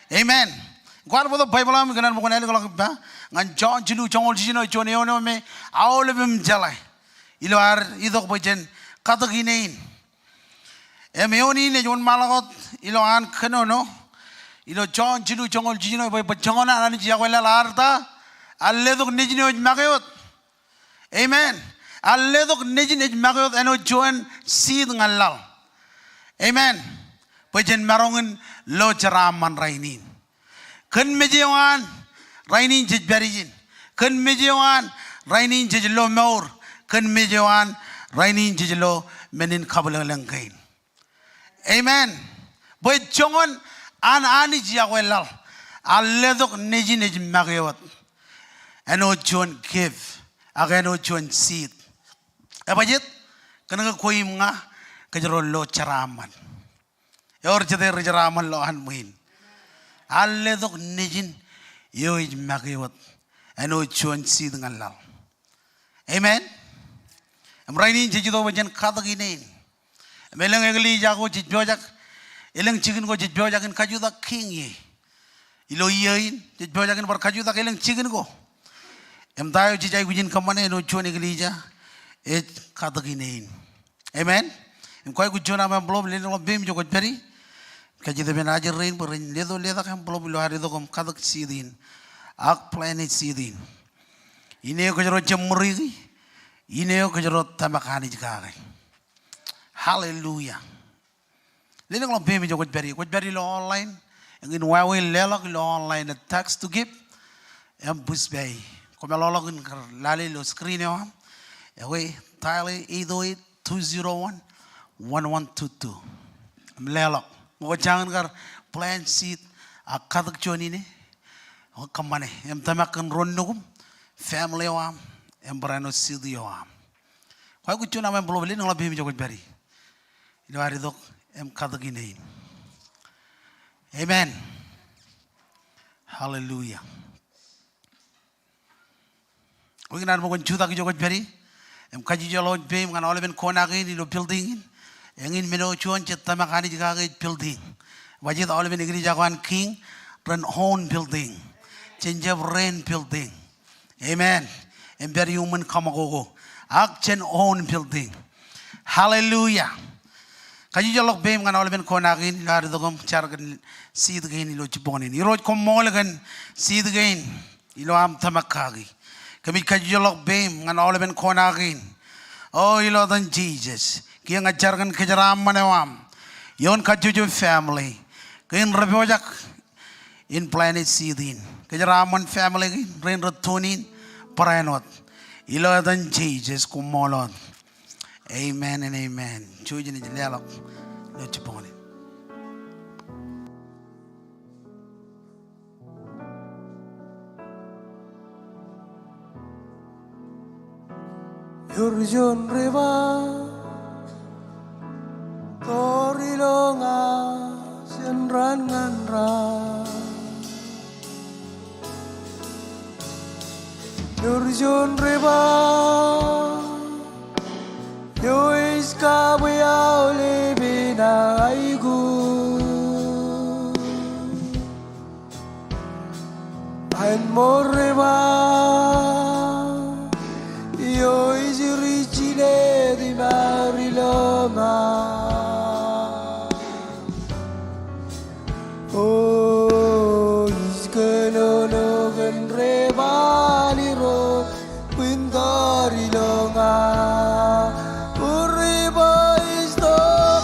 Amen. Kwaar bōktok Baibōḷ eo aṃ, ikōṇaan bwe kwōn ālij ḷọk ippa ñan Jon jilu joñoul jiljino, juon eoon eo me aolep im jeḷā ilo ad itok bwe jen katōk ine in. Im eoon in ej wōnṃaanḷọk wōt ilo an kōnono ilo Jon jilu joñoul jiljino, bwe, bwe joñan an Anij iọkwe laḷ ear ta? Ear letok nejin eo ej make wōt. Amen. Ear letok nejin ej make wōt āinwōt juon seed ñan laḷ. Amen. Bwe jen maroñ in lo jeraaṃṃan rainin. Kōn meje eo an, rainin jej pād ijin. Kōn meje eo an, rainin jej lo mour. Kōn meje eo an, rainin jej lo men in kabwilōñlōñ kein. Amen. Bwe joñan an Anij iọkwe laḷ, ear letok nejin ej make wōt āinwōt juon gift, ak āinwōt juon seed. Ebajjeet? Kōnke kwe im ña kōjro lo jeraaṃṃan. Ewōr jete ri jeraaṃṃan lowaan ṃwiin. Ear letok nejin eo ej make wōt āinwōt juon seed ñan laḷ. Amen. Im rainin jej itok bwe jen katōk ine in. Im elōñ eklejia ko jej pojak, elōñ jikin ko jej pojak in kajutak kiiñ ie. Ilo iiō in, jej pojak in bar kajutak elōñ jikin ko. Im ta eo jej aikuj in kōṃṃane āinwōt juon eklejia ej katōk ine in. Amen. Im kwaikuj juon aṃ envelope, leḷọk ḷọk peiṃ ijo kwōj pād ie. Kajjitōk ippān ajri rein bwe ren leto letak envelope ilo ad itok im katōk seed in, ak plant seed in. Ine eo kōjro jab ṃuriki, ine eo kōjro tōmak Anij kake. Hallelujah. Leḷọk ḷọk peiṃ ijo kwōj pād ie. Kwōj pād ilo online, eñin wāween leḷọk ilo online, text to give, im Pushpay. Koṃ eḷọk ḷọk in kar lale ilo screen eo aṃ. Ekwe, dial eight oh eight, two zero one, one one two two. Im leḷọk. Ñe kwō jañin kar plant seed ak katōk juon ine, kōṃṃane. Im tōmak kōn ro nukuṃ, family eo aṃ, im barāinwōt city eo aṃ. Kwaikuj juon aṃ envelope, leḷọk ḷọk peiṃ ijo kwōj pād ie. Ilo ad itok im katōk ine in. Amen. Hallelujah. Ikōṇaan bwe kwōn jutak ijo kwōj pād ie. Im kajjojo ḷọk peiṃ ñan aolepen kona kein ilo building in. Eñin men eo juon jej tōmak Anij kake ej building. Bajjek aolepen eklejia ko an kiiñ ren own building. Jen jab rent building. Amen. Im pād iuṃwin kaṃakoko. Ak jen own building. Hallelujah. Kajjojo ḷọk peiṃ ñan aolepen kona kein ilo ad itok im jar kōn seed kein ilo jibboñōn in. Irooj, koṃṃool kōn seed kein ilo aṃ tōmak kaki. Kōmij kajjojo ḷọk peiṃ ñan aolepen kona kein. O, ilo etan Jisōs, kiiō ña jar kōn kōjeraaṃṃan eo aṃ ioon kajjojo family kein rej pojak in plant seed in. Kōjeraaṃṃan family kein, rein rej tune in, barāinwōt. Ilo etan Jisōs, koṃṃool wōt. Amen and amen. Jouj im leḷọk ilo jibboñōn in. Ewōr juon river tōr ilo ña jān raan ñan raan. Ewōr juon river eo ej kabwe aolepen aikuj. An ṃool river eo ej originate im aor ilo ṃaan. O, ij kōnono kōn river in Irooj, bwe en tōr ilo ña. Bwe river ej tōr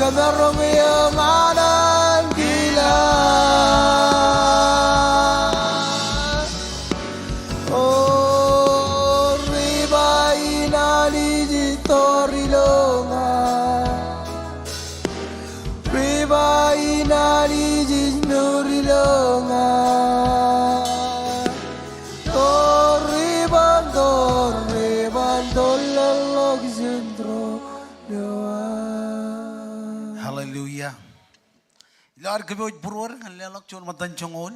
Kōmaroñ eō ñan ankilaan. O riba in Anij ej tor ilo ña. Riba in Anij ej mour ilo ña. Tor riba, tor riba, tor lọk jān tro. Hallelujah. Ilo ad kōpooj būruod ñan leḷọk juon ṃōttan joñoul,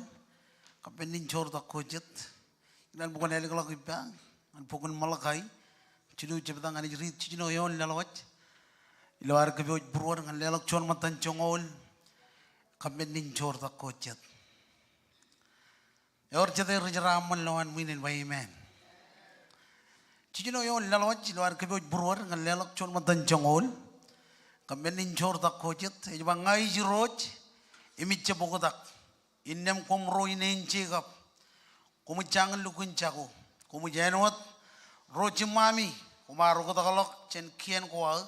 kab men in joortak ko jet. Inaaj bōk ālōkḷọk ippa ñan bok in Malakai, jilu jebta ñan ej riit jiljino eoon laḷwaj. Ilo ad kōpooj būruod ñan leḷọk juon ṃōttan joñoul, kab men in joortak ko jet. Ewōr jete rej jeraaṃṃan lowaan ṃwiin en ba amen. Jiljino eoon laḷwaj ilo ad kōpooj būruod ñan leḷọk juon ṃōttan joñoul, kab men in joortak ko jet, ej ba, ña ij Irooj, im ij jab oktak. Innām koṃ ro ineen Jekob, koṃij jañin lukkuun jako. Koṃij āinwōt ro jiṃṃami, koṃ ar oktakḷọk jān kien ko aō,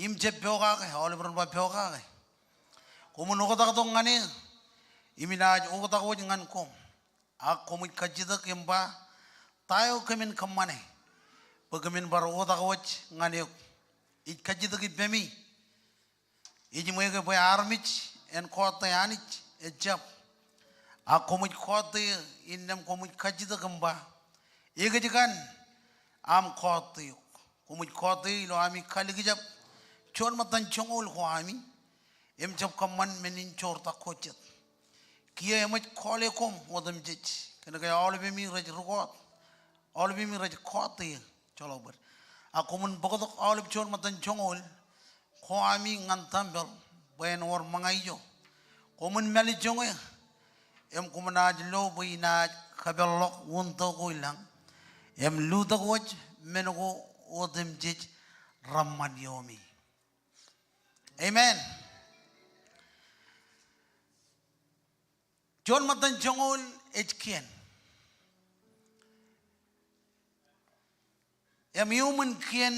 im jab pokake, aolep ren ba pokake. Koṃwin oktak tok ñan eō, im inaaj oktak wōj ñan koṃ. Ak koṃij kajjitōk im ba, ta eo kōmin kōṃṃane bwe kōmin bar oktak wōj ñan eok? Ij kajjitōk ippemi, ej ṃool ke bwe armej en kọọte Anij? Ejjab. Ak koṃij kọọte eō innām koṃij kajjitōk im ba, ekōjkan aṃ kọọte eok. Koṃij kọọte eō ilo ami kalikjab juon ṃōttan joñoul ko ami, im jab kōṃṃan men in joortak ko jet. Kiiō eṃōj kọọle koṃ otemjej, kōnke aolepemi rej rūkọọt, aolepemi rej kọọte eō. Joḷọk bōd. Ak koṃwin bōktok aolep juon ṃōttan joñoul ko ami ñan tempel bwe en wōr ṃōñā ijo. Koṃwin mālejjoñe eō, im koṃ naaj lo bwe inaaj kapeḷḷọk wūntō ko ilañ, im lutōk wōj men ko otemjej reṃṃan iomi. Amen. Juon ṃōttan joñoul ej kien. Im iuṃwin kien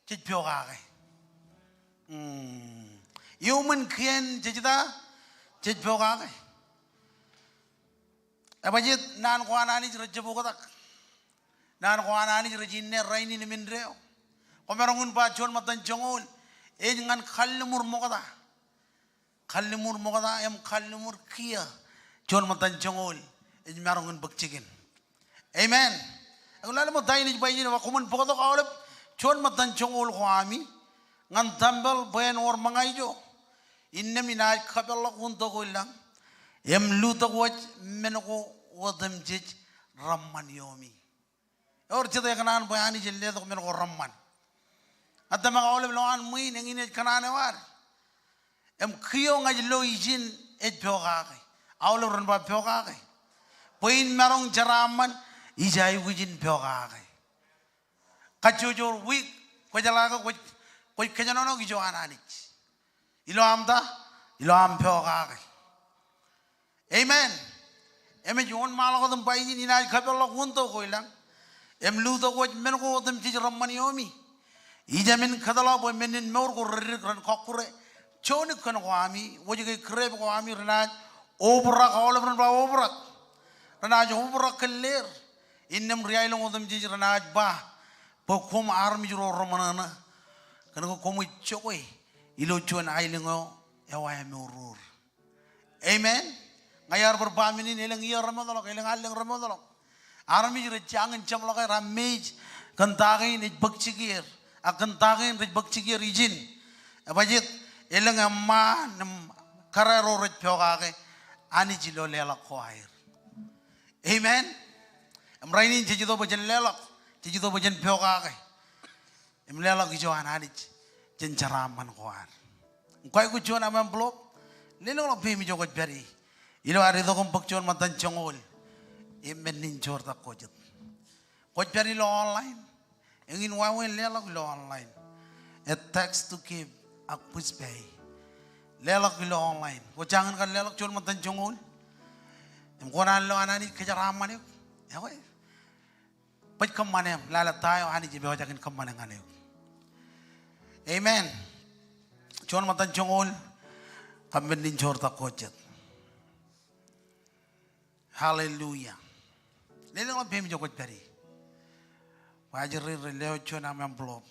jej pokake. Mm. Iuṃwin kien jej ta? Jej pokake. Ebajjeet naan ko an Anij rej jab oktak. Naan ko an Anij rej inne rainin im indeeo. Kwōmaroñ in ba juon ṃōttan joñoul ej ñan kalliṃur ṃokta. Kalliṃur ṃokta im kalliṃur kiiō. Juon ṃōttan joñoul ej maroñ in bōk jikin. Amen. Ak lale ṃōk ta in ej ba ijin, ba koṃwin bōktok aolep juon ṃōttan joñoul ko ami ñan tempel bwe en wōr ṃōñā ijo. Innām inaaj kapeḷḷọk wūntō ko ilañ, im lutōk wōj men ko otemjej reṃṃan iomi. Ewōr jete ekōṇaan bwe Anij en letok men ko reṃṃan? Ña tōmak aolep lowaan ṃwiin eñin ej kōṇaan eo ad. Im kiiō ña ij lo ijin ej pokake. Aolep ren ba pokake. Bwe in maroñ jeraaṃṃan, ij aikuj in pokake. Kajjojo wiik, kwō jeḷā ke kwōj, kwōj kōjenolọk ijo an Anij. Ilo aṃ ta? Ilo aṃ pokake. Amen. Im ej wōnṃaanḷọk wōt im ba ijin, inaaj kapeḷḷọk wūntō ko ilañ, im lutōk wōj men ko otemjej reṃṃan iomi. Ij jāmin kōtḷọk bwe men in mour ko reddik ren kọkkure. Joonik kōn ko ami, wōjke krep ko ami renaaj obrak, aolep ren ba obrak. Renaaj obrak kōn leer. Innām ri-aelōñ otemjej renaaj ba bwe koṃ armej ro reṃōṇōṇō, kōnke koṃij jokwe ilo juon aelōñ eo ewōr mour. Amen. Ña iar bar ba men in, elōñ iiō remootḷọk, elōñ allōñ remootḷọk. Armej rej jañin jeṃḷọk aer, amazed kōn ta kein ej bōk jikier, ak kōn ta kein rej bōk jikier ijin. Ebajjeet? Elōñ eṃṃaan im kōrā ro rej pokake, Anij ilo leḷọk ko aer. Amen. Im rainin jej itok bwe jen leḷọk, jej itok bwe jen pokake im leḷọk ijo an Anij jān jeraaṃṃan ko ad. Im kwaikuj juon aṃ envelope, lelōñḷọk peiṃ ijo kwōj pād ie. Ilo ad itok im bōk juon ṃōttan joñoul im men in joortak ko jet. Kwōj pād ilo online. Eñin wāween leḷọk ilo online. E text to give ak Pushpay. Leḷọk ilo online. Kwō jañin kar leḷọk juon ṃōttan joñoul. Im kwō naan lo an Anij kōjeraaṃṃan eok. Ekwe. Baj kōṃṃan eṃ, lale ta eo Anij epojak in kōṃṃane ñan eok. Amen. Juon ṃōttan joñoul, kōmmennin joortak ko jet. Hallelujah. Lelōñḷọk peiṃ ijo kwōj pād ie. Bwe ajri rej lewōj juon aṃ envelope.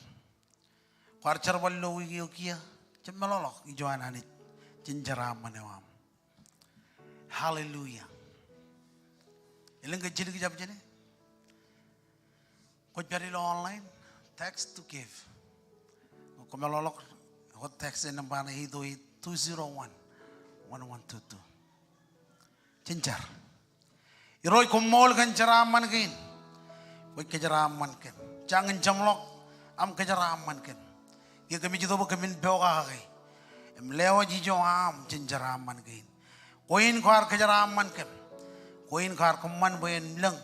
Kwaar jerbal ilo wiik eo kiiō, jab meḷọkḷọk ijo an Anij, jen jeraaṃṃan eo aṃ. Hallelujah. Elōñ ke jidik jab jāne. Kwōj pād ilo online, text to give. Kwō meḷọkḷọk, kwō text e nōṃba ṇe eight oh eight, two zero one, one one two two. Jen jar. Irooj, koṃṃool kōn jeraaṃṃan kein. Kwōj kōjeraaṃṃan kōm. Jañin jeṃḷọk aṃ kōjeraaṃṃan kōm. Kiiō kōmij itok bwe kōmin pokake im lewōj ijo aṃ jān jeraaṃṃan kein. Kwe in kwaar kōjeraaṃṃan kōm. Kwe in kwaar kōṃṃan bwe en lōñ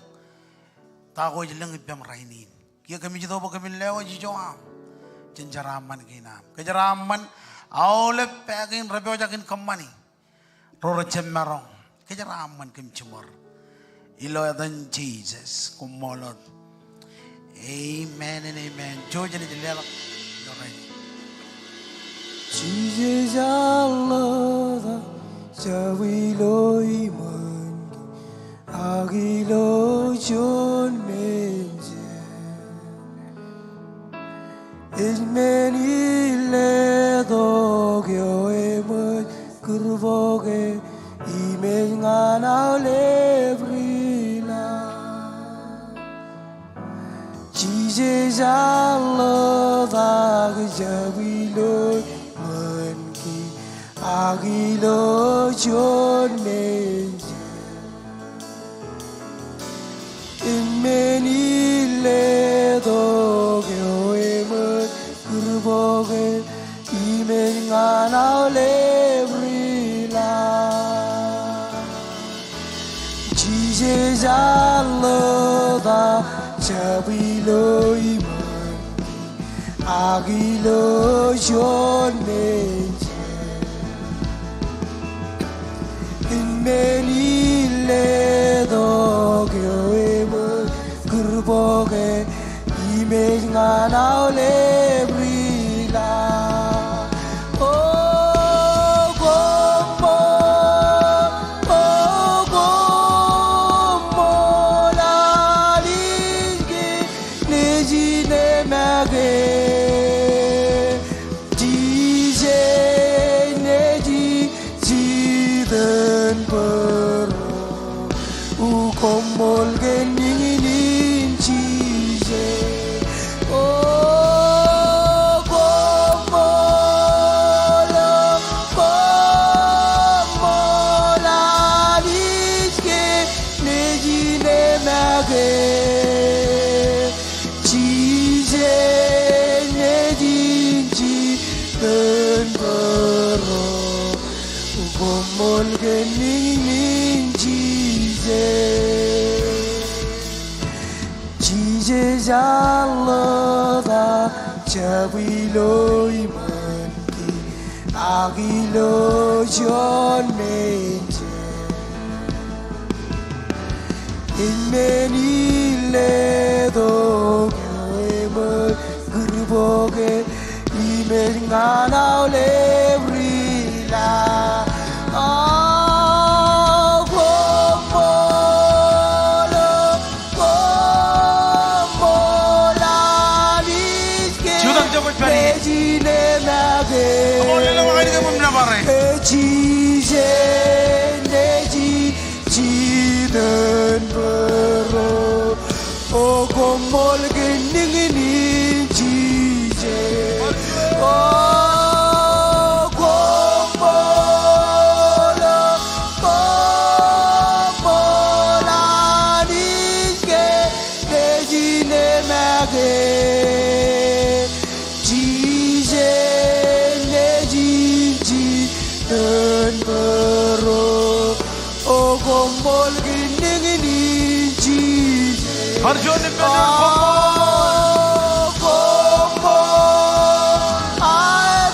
ta ko ej lōñ ippaṃ rainin. Kiiō kōmij itok bwe kōmin lewōj ijo aṃ jān jeraaṃṃan kein aṃ. Kōjeraaṃṃan aolep pā kein repojak in kōṃṃani. Ro rej jab maroñ, kōjeraaṃṃan kōm jiṃor. Ilo etan Jisōs, koṃṃool wōt. Amen and amen. Jouj im leḷọk ilo rej. Jisōs aḷ ḷọk aṃ jab ilo iṃōn kein ak ilo juon menjeḷ. Ej men in letok eo eṃōj kūrboke im ej ñan aolep ri laḷ. Jisōs aḷ ḷọk aṃ jab ilo iṃōn kein ak ilo juon menjeḷ. Ej men in letok eo eṃōj kūrboke im ej ñan aolep ri laḷ. Jisōs aḷ ḷọk aṃ jab ilo iṃōn kein ak ilo juon menjeḷ. Ej men in letok eo eṃōj kūrboke im ej ñan aolep ri laḷ. O koṃṃool, o koṃṃool Anij ke nejin e make. Jisōs nejin jitōnbōro. O koṃṃool kōn eñin in Jisōs. O koṃṃool, o koṃṃool Anij ke nejin e make. Jisōs nejin jitōnbōro. Koṃṃool kōn eñin in Jisōs. Jisōs aḷ ḷọk aṃ jab ilo iṃōn kein ak ilo juon menjeḷ. Ej men in letok eo eṃōj kūrboke im ej ñan aolep ri laḷ. O koṃṃool, o koṃṃool Anij ke nejin e make. Jisōs nejin jitōnbōro. O koṃṃool kōn eñin in Jisōs. O koṃṃool, o koṃṃool Anij ke nejin e make. Jisōs nejin jitōnbōro. O koṃṃool kōn eñin in Jisōs. Bar juon ippān, koṃṃool. Koṃṃool, a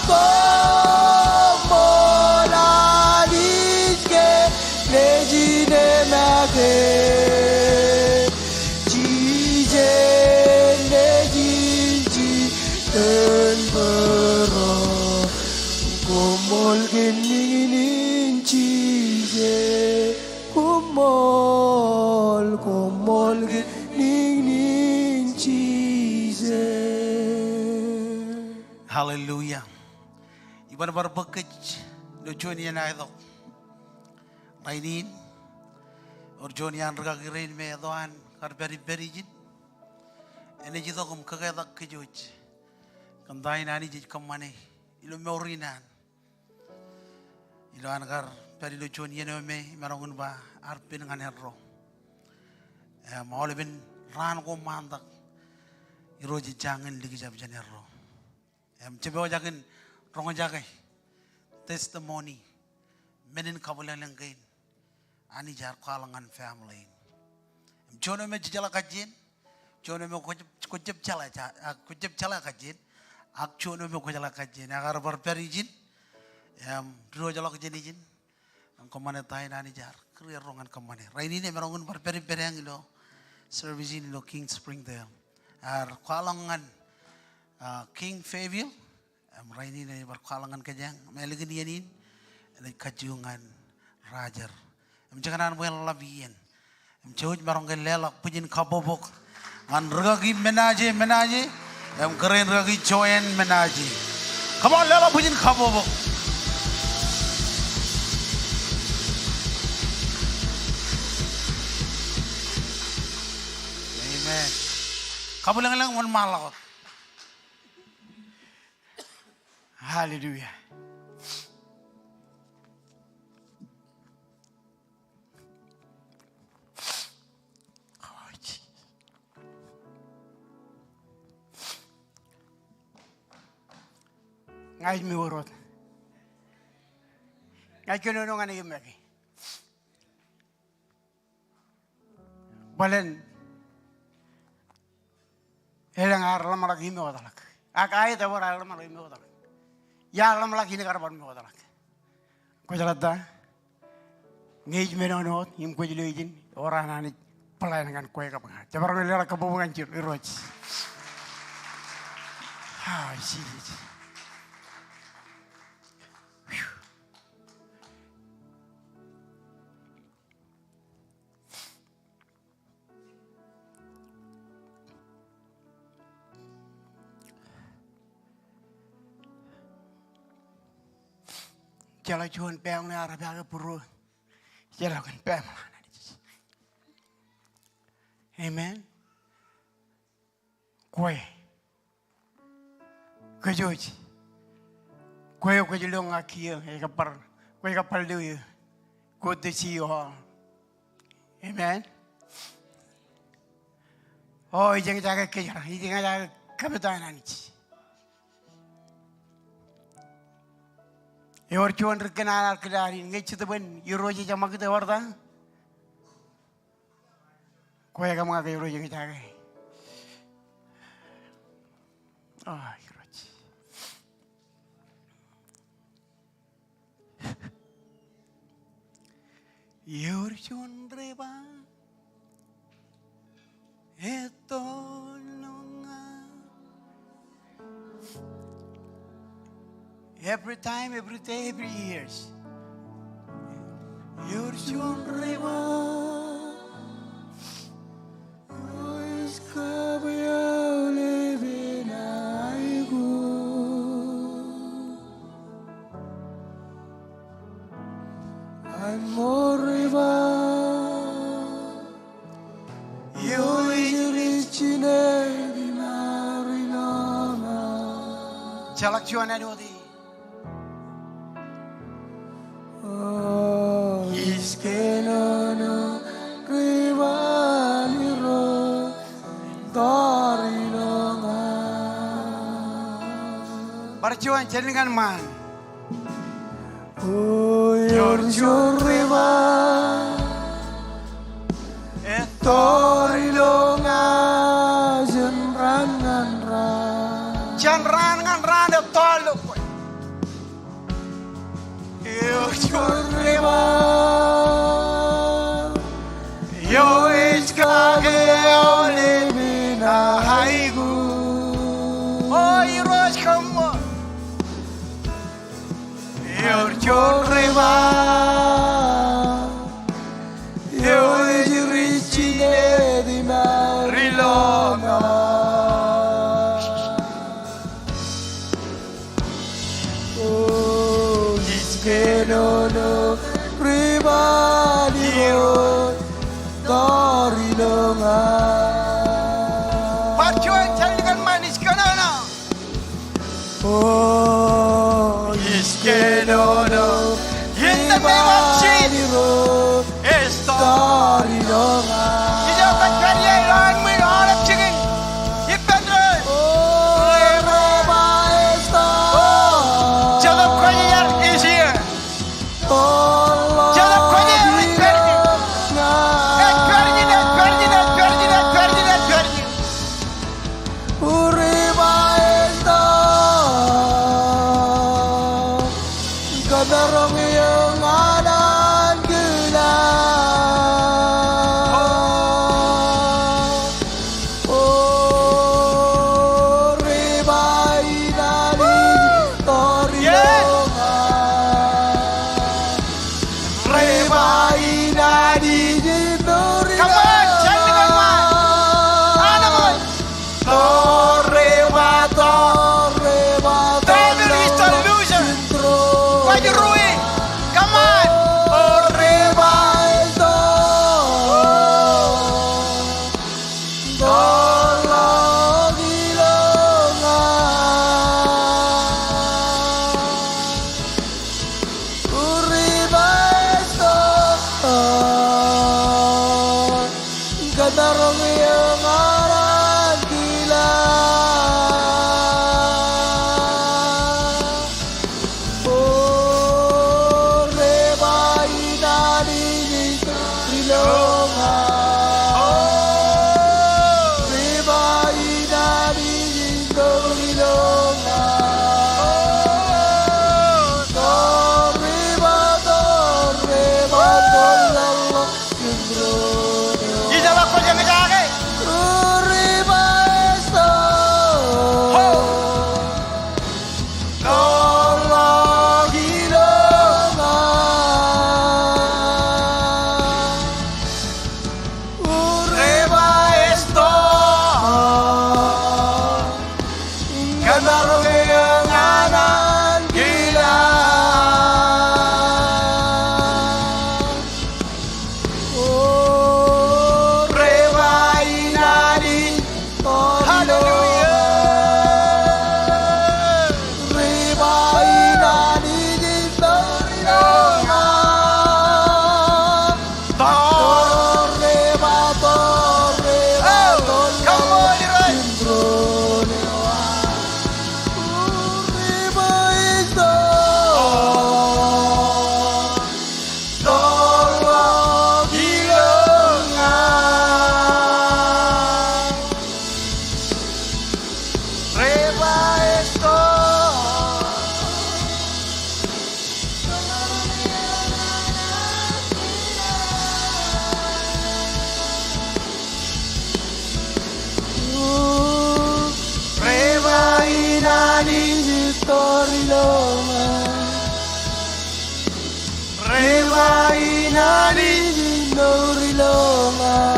koṃṃool Anij ke nejin make. Jijen nejin jitōñ bōro. Koṃṃool kōn niñniñ Jisōs. Koṃṃool, koṃṃool kōn niñniñ Jisōs. Hallelujah. Iban bar bōk kōj ilo juon iien aetok. Rainin, ewōr juon iaan rikaki rein me eto an kar pād ippād ijin. Enaaj itok im kaketak kōj kōn ta in Anij ej kōṃṃane ilo mour in an. Ilo an kar pād ilo juon iien eo me imaroñ in ba ear pen ñan erro. Im aolepen raan ko ṃaantak, Irooj ej jañin likjab jān erro. Im jepojak in roñjake testimony, men in kabwilōñlōñ kein. Anij ear kwaḷọk ñan family in. Im juon eo me jejeḷā kajjien, juon eo me kwōj-, kwōjjab jeḷā, ja-, a, kwōjjab jeḷā kajjien, ak juon eo me kwōjeḷā kajjien. Ekar bar pād ijin, im diwōjḷọk jān ijin, im kōṃṃane ta in Anij ear kūr erro ñan kōṃṃane. Rainin emaroñ in bar pād ippādeañ ilo service in ilo King Springdale. Ear kwaḷọk ñan, a, King Fabian, im rainin enaaj bar kwaḷọk ñan kōjeañ, im ālikin iien in, enaaj kajju ñan Roger. Im jekōṇaan bwe en ḷap iien. Im jouj maroñ ke leḷọk bwijin kabbokbok ñan rikaki Menaje, Menaje, im kōrā in rikaki Joanne Menaje. Come on, leḷọk bwijin kabbokbok. Amen. Kabwilōñlōñ wōnṃaanḷọk wōt. Hallelujah. Ña ij mour wōt. Ña ij kōnono ñan eō make. Bōlen elōñ ear ḷōmṇak im mootḷọk. Ak aet, ewōr ear ḷōmṇak im mootḷọk. Ear ḷōmṇak im kar bar mootḷọk. Kwōjeḷā ta? Ñe ij men wōt im kwōj lo ijin, ewōr an Anij plan ñan kwe kab ña. Jab bar leḷọk kabbokbok ñan Irooj. Ah, Jesus. Jeḷā juon pāāṃ ṇe ear paake būruō. Jeḷā kōn pāāṃ ṇe. Amen. Kwe. Kōjwōj. Kwe, kwe kwōj lo ña kiiō, ej kab bar, kwe ej kab bar lo eō. Good to see you all. Amen. O, ij eñjake kōjro, ij eñjake kapitan Anij. Ewōr juon ri kōṇaan ear kōḷḷā in, ñe Jetōb in Irooj ej ṃakūt, ewōr ta? Kwe kab ña ke Irooj eñjake. Ah, Irooj. Ewōr juon ri ba etto ilo ña. Every time, every day, every years. Ewōr juon ri ba, Irooj kab eaolepān aiku. An ṃool ri ba, Jeḷā juon āinwōt. Bar juon, jen ñan ṃaan. Ñan raan, ñan raan ettoḷọk kwe. Eo ej wōt ri ba. Eo ej kake aolep in aikuj. O Irooj, koṃṃool. Eo ej wōt ri ba. Eo ej ri jined im ri lọmọọr. O ij kōnono ri ba Irooj, tōre ilọñ aō. Bar juon jān likūt ṃaan, ij kōnono. O ij kōnono in the name of Jesus. Ej tōre ilọñ aō. Ijo kwōj pād ie, ilo ānbwin aolep jikin ippān doon. Ri ba ej tōre. Jetōb Kwōjarjar is here. Jetōb Kwōjarjar ej pād ijin. Ej pād ijin, ej pād ijin, ej pād ijin, ej pād ijin, ej pād ijin. Ri ba ej tōre. Kōmaroñ eō ñan ankilaan. O ri ba in Anij, tōre ilọñ aō. Ri ba in Anij, tōre ilọñ aō. Come on, jān likūt ṃaan. Anamon. Tōre ba, tōre ba, tōre ba, tōre ba, tōre ba. Kwōj ruo. Come on. Tōre ba, tōre ba, tōre ba, tōre ba. Ri ba ej tōre. Kōmaroñ eō ñan ankilaan. O ri ba in Anij, tōre ilọñ aō. Ri ba in Anij, tōre ilọñ aō. Tōre ba, tōre ba, tōre ba. Ijeḷā kwōj eñjake. Ri ba ej tōre. Ho. Tōre ilọñ aō. Ri ba ej tōre. Kōmaroñ eō ñan ankilaan. O ri ba in Anij, tōre ilọñ aō. Hallelujah. Ri ba in Anij, tōre ilọñ aō. Tōre ba, tōre ba, oh, tōre ba, come on, Irooj. Ri ba ej tōre. Tōre ilọñ aō. Ri ba ej tōre. Ri ba in Anij, tōre ilọñ aō. Ri ba in Anij, tōre ilọñ aō.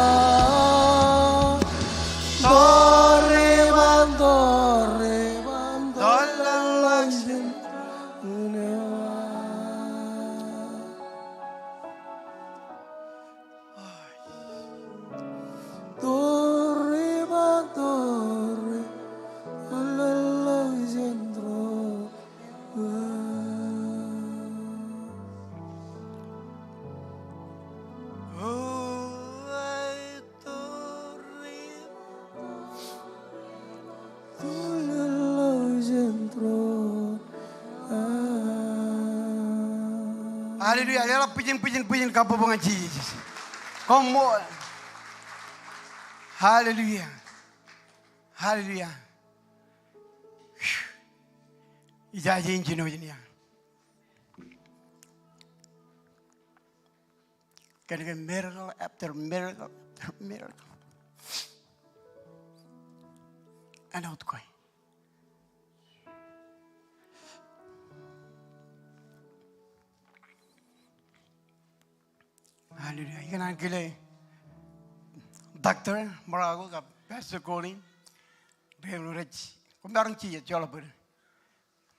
Tōre ba, tōre ba, tōre ba. Tōre ba, tōre, tōre ba. Hallelujah. Leḷọk bwijin, bwijin, bwijin kabbokbok ñan Jisōs. Koṃṃool. Hallelujah. Hallelujah. Ijaje in jinoin ia. Kōnke miracle after miracle after miracle. Āinwōt kwe. Hallelujah. Ikōṇaan kile Doctor Morocco kab Pastor Colin. Rej, rej, koṃ maroñ jijet, joḷọk bōd.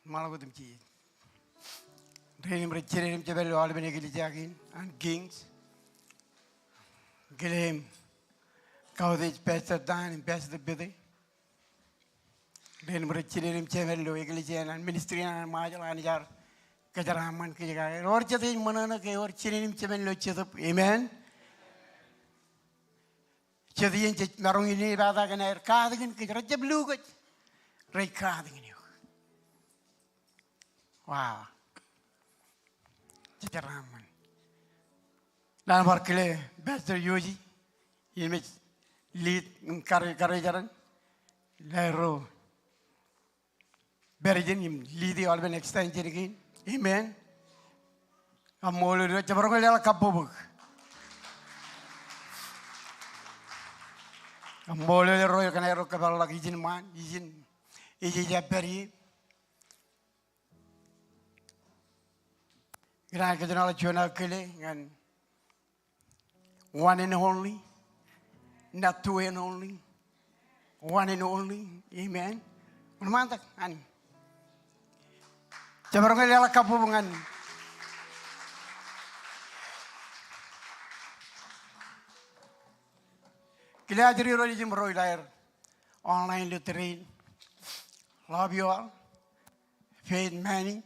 Ṃaḷọk otem jijet. Rej im rej jined im jemān ilo aolepen eklejia kein an Kings. Kile im kautiej Pastor Dan im Pastor Pete. Ren rej jined im jemān ilo eklejia in an ministry in an Ṃajeḷ, Anij ear kōjeraaṃṃan kōj kake. Ewōr jet ej ṃōṇōṇō ke ewōr jined im jemān ilo Jetōb. Amen. Jet iien jej maroñ in epata kōn aer katakin kōj, rejjab lu kōj. Rej katakin eok. Wow. Kōjeraaṃṃan. Ña bar kile Pastor Yoji, im ej lead im kar-, encourage ro. Ilo aerro pād ijin im lead e aolepen extension kein. Amen. Kaṃṃoolol Irooj, jab roñ leḷọk kabbokbok. Kaṃṃoolol Irooj kōn aerro kōpeḷḷọk ijin ṃaan, ijin, ijin ej pād ie. Ikōṇaan kōjeañ ḷọk juon aō kile ñan one and only, not two and only, one and only. Amen. Ṃantak, an. Jab roñ leḷọk kabbokbok ñan. Kile ajri ro ilo ijeṃ ro ilo aer online ilo tōre in. Love you all. Faith, Manny,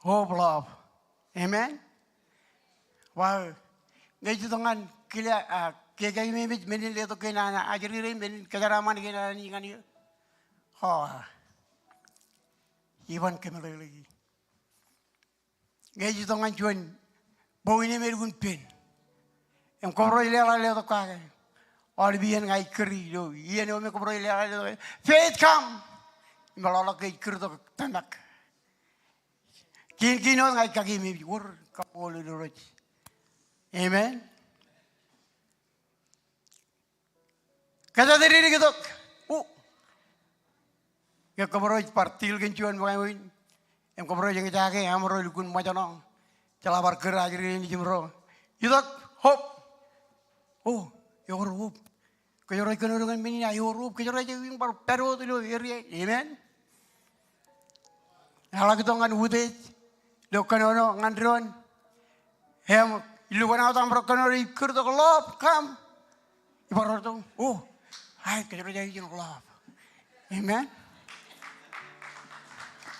Hope, Love. Amen. Wow. Ñe ej itok ñan kile, ah, ke, ke ej men in letok kein an ajri rein, men in kōjeraaṃṃan kein an Anij ñan eō. Oh. Iban kōmeḷeḷeiki. Ñe ej itok ñan juon point im elukkuun pen. Im kōbōro ej leḷọk letok kake. Aolep iien ña ij kūr ilo iien eo me kōbōro ej leḷọk letok kake. Faith, come. Im eḷọk ke ej kūr tok tōmak. Kiin kiin wōt ña ij kaki im ej wōr, kaṃṃoolol Irooj. Amen. Kōjatdikdik itok. O. Ñe kōbōro ej bar deal kōn juon ṃōkaj in. Im kōbōro ej eñjake, im ro elukkuun ṃōjṇọ. Jeḷā bar kūr ajri rein ijeṃ ro. Itok, Hope. O, ewōr Hope. Kōjro ej kōnono kōn men in, ewōr Hope. Kōjro ej bar pād wōt ilo area. Amen. Eḷak itok ñan utiej, ilo kōnono ñan doon. Im, ilukkuun aō tok im bar kōnono, ij kūr tok Love, come. Ibar wōr tok, o, ai, kōjro ej aikuj in Love. Amen.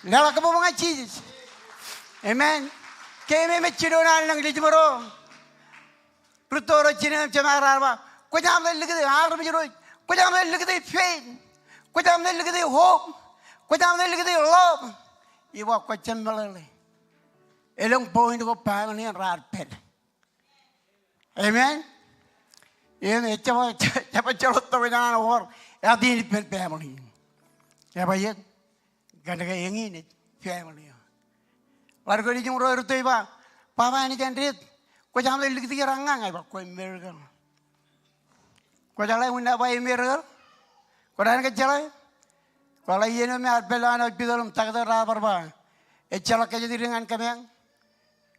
Leḷọk kabbokbok ñan Jisōs. Amen. Keememej jinoin allōñ ilo ijeṃ ro. Rūtto ro jined im jemād raar ba, kwōj aṃ ḷe likūt e, armej ro, kwōj aṃ ḷe likūt e faith, kwōj aṃ ḷe likūt e hope, kwōj aṃ ḷe likūt e love. Iba kwōj jab meḷeḷe. Elōñ point ko family in raar pād. Amen. Im ejjab, ejjab jeḷā tok ñan an wōr, āindein ippān family. Eba iien. Kōnke eñin ej family eo. Ḷadik eo ilo ijeṃ ro erūtto ej ba, Baba, enaaj āindein, kwōj aṃ ḷe likūt er ña, ña ij ba, kwe miracle. Kwō jeḷā unin ba e miracle? Kwō dān ke jeḷā? Kwō jeḷā iien eo me ear pād ilo an hospital im taktō raar bar ba, ejjeḷọk kōjatdikdik ñan kōmeañ.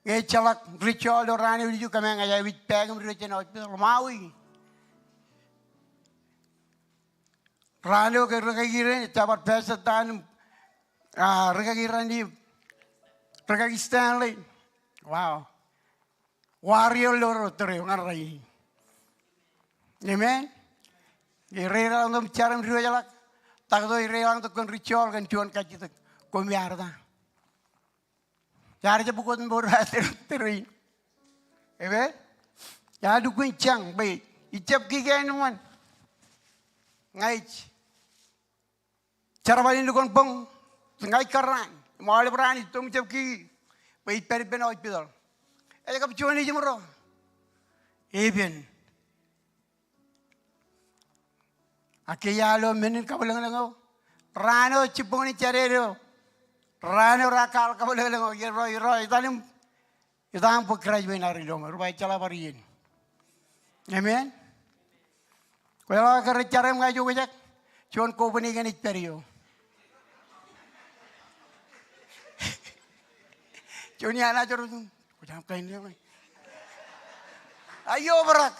Ñe ejjeḷọk result ilo raan eo ilju, kōmeañ ej aikuj back im ri wōj jān hospital. Maui. Raan eo ke rikaki rein, ej jab bar Pastor Dan, ah, rikaki Randy, rikaki Stanley. Wow. Warrior ro tōre eo ñan rainin. Amen. Ij reideḷọñ tok im jar im diwōjḷọk. Taktō ej reideḷọñ tok kōn result kōn juon kajjitōk. Koṃ iar ta? Iar jab bōk wōt ṃool raar tōre in. Amen. Iar lukkuun jañ bwe ij jab kiki āinwōt ña ij jerbal in lukkuun boñ, ña ij kōraan im aolep raan ij itok im jab kiki bwe ij pād ippān hospital. Ej kab juon ijeṃ ro. Amen. Ak ke iar lo men in kabwilōñlōñ eo, raan eo jibboñin jaded eo, Raan eo raar kwaḷọk kōmeḷeḷein eo, irooj, irooj, etan im, etan bwe Kraist bwe en ad ilo ṃōk, rej ba ejjeḷọk bar iien. Amen. Kwōjeḷā ke rej jar im ña ij okjak, juon governor enaaj pād eo. Juon iaan ajri, kwōj aṃ kain eo. Aio bōrak.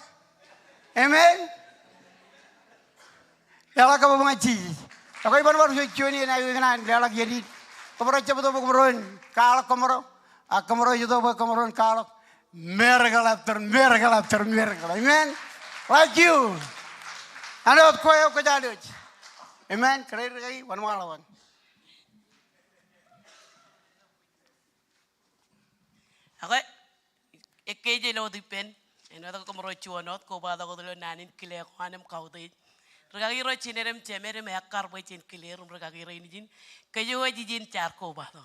Amen. Leḷọk kabbokbok ñan Jisōs. Ekwe iban bar juon iien eo ikōṇaan leḷọk iien in. Kōmro jab itok bwe kōmro en kwaḷọk kōmro. Ak kōmro itok bwe kōmro en kwaḷọk miracle after miracle after miracle. Amen. Like you. Āinwōt kwe eo kwōj alwōj. Amen. Kōrā rikaki, wōnṃaanḷọk wōn. Ekwe, ekkejel wōt ippān, āinwōt ke kōmro juon wōt, kobatok wōt ilo naan in kile ko an im kautiej. Rikaki ro jined im jemed im ekkar bwe jen kile er im rikaki rein ijin, kōjwōj ijin jaar kobatok.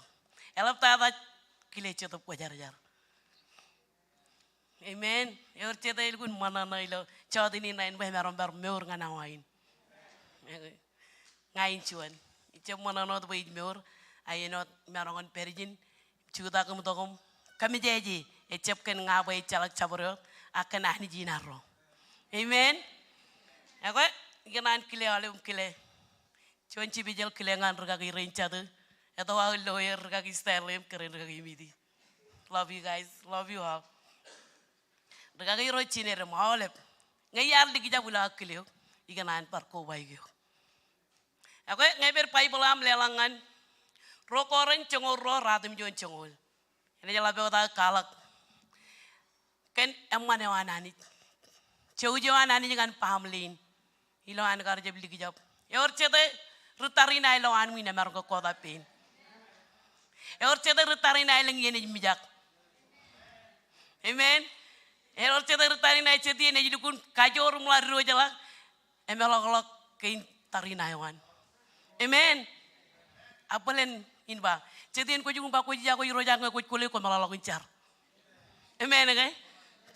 Eḷaptata kile Jetōb Kwōjarjar. Amen. Ewōr jete elukkuun ṃōṇōṇō ilo jọteen in rainin bwe emaroñ bar mour ñan awa in. Ña in juon. Ij jab ṃōṇōṇō wōt bwe ij mour, ak āinwōt imaroñ in pād ijin, jutak im itok im kōmmejeje, ejjab kōn ña bwe ejjeḷọk jabdewōt, ak kōn Anij in arro. Amen. Ekwe, ikōṇaan kile aolep im kile juon jipejel kile ñan rikaki rein jatū. Eto aō lawyer rikaki Stanley im kōrā in rikaki Miti. Love you guys. Love you all. Rikaki ro jined im aolep. Ñe iar likjab ilo aō kile eok, ikōṇaan bar kobaik eok. Ekwe, ñe epād Baibōḷ eo aṃ leḷọk ñan Ruo Korint joñoul ruo, ratimjuon joñoul. Enaaj ḷap wōt aō kwaḷọk kōn eṃṃan eo an Anij. Jouj eo an Anij ñan baaṃle in. Ilo an kar jab likjab. Ewōr jete ri tariṇae ilowaan ṃwiin emaroñ ke kotak pein. Ewōr jete ri tariṇae elōñ iien ej mijak. Amen. Ewōr jete ri tariṇae jet iien ej lukkuun kajoor im ḷak diwōjḷọk, emeḷọkḷọk kein tariṇae eo an. Amen. A bōlen in ba, jet iien kwōj lukkuun ba kwōj ija, kwōj irooj ak ñe kwōj kwōle kwōmeḷọkḷọk in jar. Amen ke?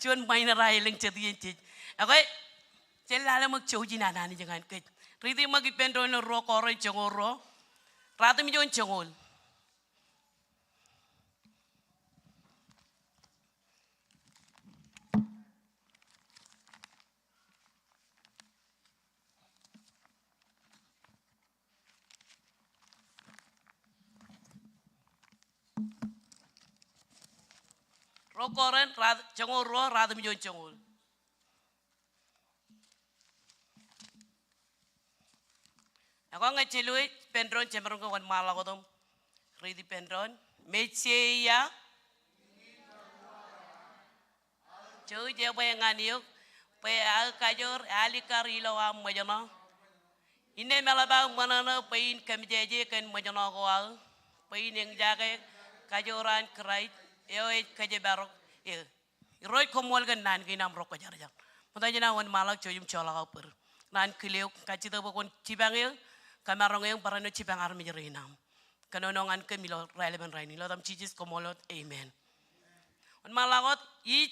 Juon ṃain eo raar elōñ jet iien jej. Ekwe, jen lale ṃōk jouj in an Anij ñan kōj. Riiti ṃōk ippān doon ilo Ruo Korint joñoul ruo, ratimjuon joñoul. Ruo Korint, rat-, joñoul ruo, ratimjuon joñoul. Ekwe ñe jej lo ippān doon, jemaroñ ke wōnṃaanḷọk wōt im riiti ippān doon. Mejjeia. Jouj ebwe ñan eok bwe aō kajoor ealikkar ilo aṃ ṃōjṇọ. Innām eḷap aō ṃōṇōṇō bwe in kōmmejeje kōn ṃōjṇọ ko aō, bwe in eñjake kajoor an Kraist eo ej kōjparok eō. Irooj, koṃṃool kōn naan kein aṃ Ruo Kwōjarjar. Ṃokta jān aō wōnṃaanḷọk jouj im joḷọk aō bōd. Naan kile eok, kajjitōk bwe kwōn jipañ eō, kōmaroñ eō, im barāinwōt jipañ armej rein aṃ. Kōnono ñan kōm ilo raelepen rainin. Ilo etaṃ Jisōs, koṃṃool wōt. Amen. Wōnṃaanḷọk wōt, ij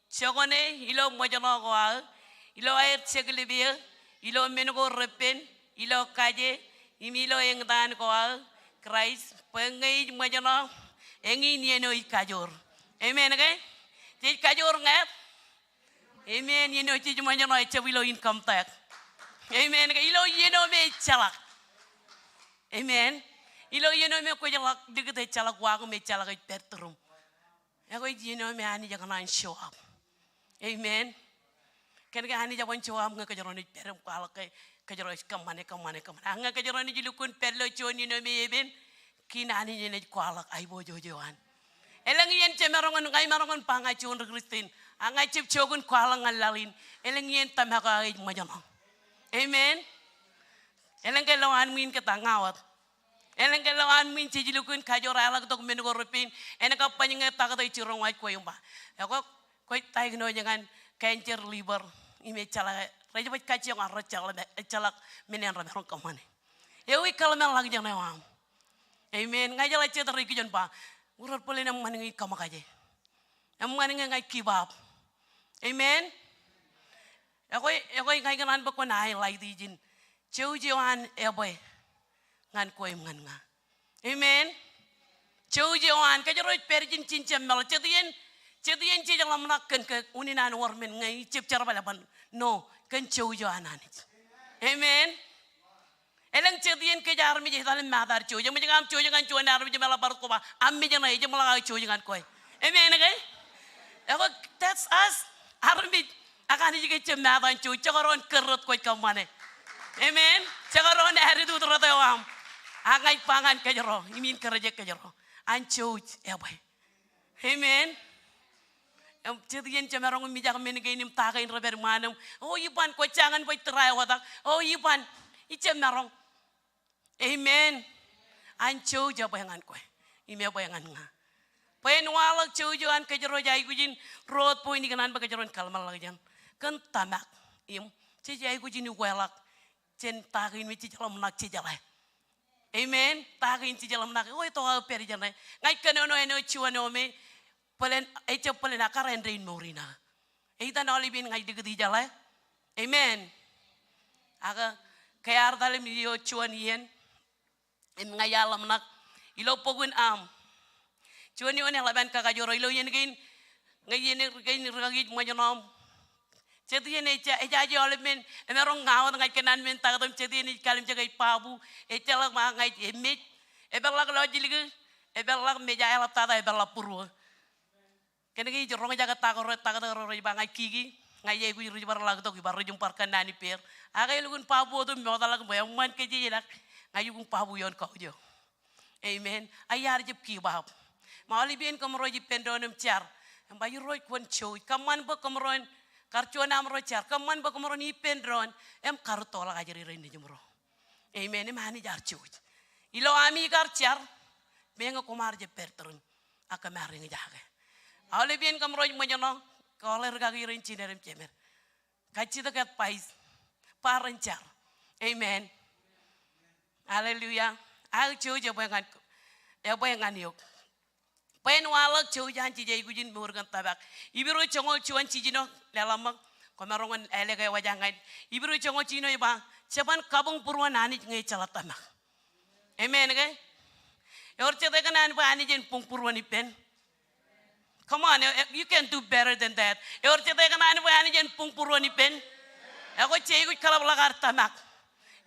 jokane ilo ṃōjṇọ ko aō, ilo aer jeklep eō, ilo men ko repen, ilo kaje, im ilo eñtaan ko aō Kraist, bwe ñe ij ṃōjṇọ, eñin iien eo ij kajoor. Amen ke? Jej kajoor ñāāt? Amen. Iien eo jej ṃōjṇọ ejjab ilo income tax. Amen ke? Ilo iien eo me ejjeḷọk. Amen. Ilo iien eo me kwōjeḷọk likūt, ejjeḷọk waak im ejjeḷọk ej pād turuṃ. Ekwe ej iien eo me Anij ekōṇaan show up. Amen. Kōn ke Anij eban show up ñe kōjro naaj pād im kwaḷọk ke kōjro ej kōṃṃane, kōṃṃane, kōṃṃane. Ak ñe kōjro naaj lukkuun pād ilo juon iien eo me epen, kein Anij enaaj kwaḷọk aiboojoj eo an. Elōñ iien jemaroñ in, ña imaroñ in ba ña juon ri Kristian, ak ña ij jab jokwe in kwaḷọk ñan laḷ in. Elōñ iien tōmak eo aō ej ṃōjṇọ. Amen. Elōñ ke lowaan ṃwiin ke ta ña wōt. Elōñ ke lowaan ṃwiin jej lukkuun kajoor, eḷak tok men ko repen, en kab baj ñe taktō ej jiroñ waj kwe im ba, ekwe kwōj diagnose ñan cancer liver, im ejjeḷọk, rej baj kajjioñ ak rejjeḷọk, ejjeḷọk men en remaroñ kōṃṃane. Ewi kōḷmānḷọkjeṇ eo aṃ? Amen. Ña ijeḷā jet rej kijoñ ba, ewōr bōlen eṃṃan ñe ij kōṃōkaje. Eṃṃan ñe ña ij give up. Amen. Ekwe, ekwe ña ikōṇaan bwe kwōn highlight ijin. Jouj eo an ebwe ñan kwe im ñan ña. Amen. Jouj eo an, kōjro ej pād ijin, ijin jab meḷeḷe. Jet iien, jet iien jej ḷōmṇak kōn ke unin an wōr men ñe ij jab jerbal eban. No, kōn jouj eo an Anij. Amen. Elōñ jet iien kōj armej etal im mata ar jouj. Eṃōj ke aṃ jouj ñan juon armej im eḷap bar koba, aṃ mej ṇe, ejjeḷọk aō jouj ñan kwe. Amen ke? Ekwe, that's us. Armej, ak Anij ke ejjab mata an jouj, jekdọọn kōrrot kwōj kōṃṃane. Amen. Jekdọọn attitude rot eo aṃ. Ak ña ij ba ñan kōjro, im in kōrejek kōjro. An jouj ebwe. Amen. Im jet iien jemaroñ im mijak men kein im ta kein rej pād ṃaan im, o iban, kwōj jañin bwe ij try oktak. O iban, ij jemaroñ. Amen. An jouj ebwe ñan kwe im ebwe ñan ña. Bwe en waḷọk jouj eo an kōjro ej aikuj in ruo wōt point ikōṇaan bwe kōjro en kōḷmānḷọkjeṇ. Kōn tōmak im jej aikuj in ukeḷọk jān ta kein me jej ḷōmṇak jej jeḷā. Amen. Ta kein jej ḷōmṇak, o, ej tok aō pād ijeṇe. Ña ij kōnono āinwōt juon eo me bōlen, ejjab bōlen, ak kar āindein mour in aō. Ej itōn aolepān ña ij likūt ijeḷā. Amen. Ak ke ear etal im ilo juon iien im ña iar ḷōmṇak ilo bok in, am, juon eo eṇ eḷap an kakajoor ilo iien kein, ñe iien kein rikaki ej ṃōjṇọ im jet iien ej, ej aje aolep men, emaroñ ña wōt ña ij kōṇaan men taktō im jet iien ej kalimjek ej babu, ejjeḷọk ṃae ña ij emej, epeḷḷọk lọjilñi, epeḷḷọk mejā, eḷaptata, epeḷḷọk būruō. Kōnke ij roñjake ta ko rej, taktō ko rej ba ña ij kiki, ña ij aikuj rej bar ḷak tok, ibar rej im bar kōnnaan ippāer. Ak elukkuun babu wōt im mootḷọk bwe eṃṃan kōj ej ilọk, ña ij lukkuun babu ioon kaujeo. Amen. Ak iar jab give up. Im aolepān kōmro ej ippān doon im jar. Im ba Irooj kwōn jouj. Kōṃṃan bwe kōmro en kar juon amro jar. Kōṃṃan bwe kōmro en ippān doon im karūttoḷọk ajri rein nejimro. Amen. Im Anij ear jouj. Ilo ami kar jar, meñe koṃ ar jab pād tūrin. Ak kōm ar eñjake. Aolepān kōmro ej ṃōjṇọ, call e rikaki rein jined im jemed. Kajjitōk advice. Bar jar. Amen. Hallelujah. Ak jouj ebwe ñan, ebwe ñan eok. Bwe en waḷọk jouj an jej aikuj in mour kōn tōmak. Hibru joñoul juon jiljino, leḷọk ṃōk, koṃaroñ in āleke wōj ñan. Hibru joñoul jiljino ej ba, jeban kabuñ būruon Anij ñe ejjeḷọk tōmak. Amen ke? Ewōr jet ekōṇaan bwe Anij en buñ būruon ippān? Come on, eh, eh, you can do better than that. Ewōr jet ekōṇaan bwe Anij en buñ būruon ippān? Ekwe, jej aikuj kōḷapḷọk ad tōmak.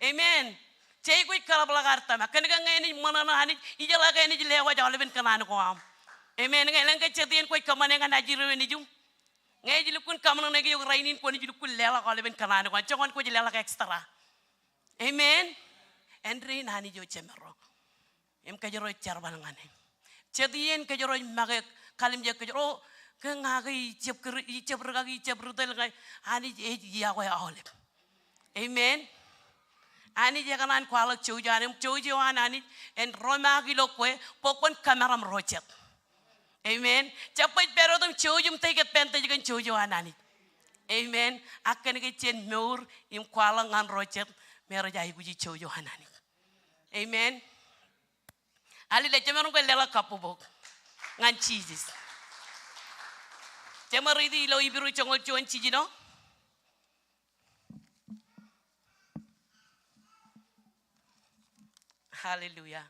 Amen. Jej aikuj kōḷapḷọk ad tōmak. Kōnke ñe enaaj ṃōṇōṇō Anij, ijeḷā ke enaaj lewōj aolepān kōṇaan ko aṃ. Amen. Ñe elōñ ke jet iien kwōj kōṃṃane ñan ajri eo nejiṃ, ñe ej lukkuun kaṃōṇōṇō eok rainin, kwōnaaj lukkuun leḷọk aolepān kōṇaan ko an. Joñan kwōj leḷọk extra. Amen. Āindein Anij eo jemaroñ. Im kōjro ej jerbal ñan e. Jet iien kōjro ej make kalimjek kōjro, o, ke ña ke ij jab kūr, ij jab rikaki, ij jab ri tōl ñe, Anij ej iọkwe aolep. Amen. Anij ekōṇaan kwaḷọk jouj eo an, im jouj eo an Anij en romaak ilo kwe, bwe kwōn kōmeram ro jet. Amen. Jab baj pād wōt im jouj im take advantage kōn jouj eo an Anij. Amen. Ak kōnke jen mour im kwaḷọk ñan ro jet me rej aikuji jouj eo an Anij. Amen. Hallelujah. Jemaroñ ke leḷọk kabbokbok ñan Jisōs. Jemaroñ riiti ilo Hibru joñoul juon jiljino. Hallelujah.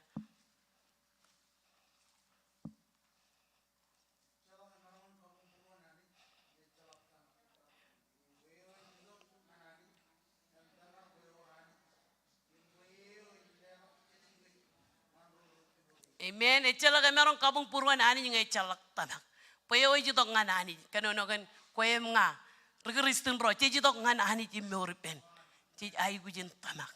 Amen. Ejjeḷọk emaroñ kabuñ būruon Anij ñe ejjeḷọk tōmak. Bwe eo ej itok ñan Anij? Kōnono kōn kwe im ña, ri Kristian ro, jej itok ñan Anij im mour ippān. Jej aikuj in tōmak.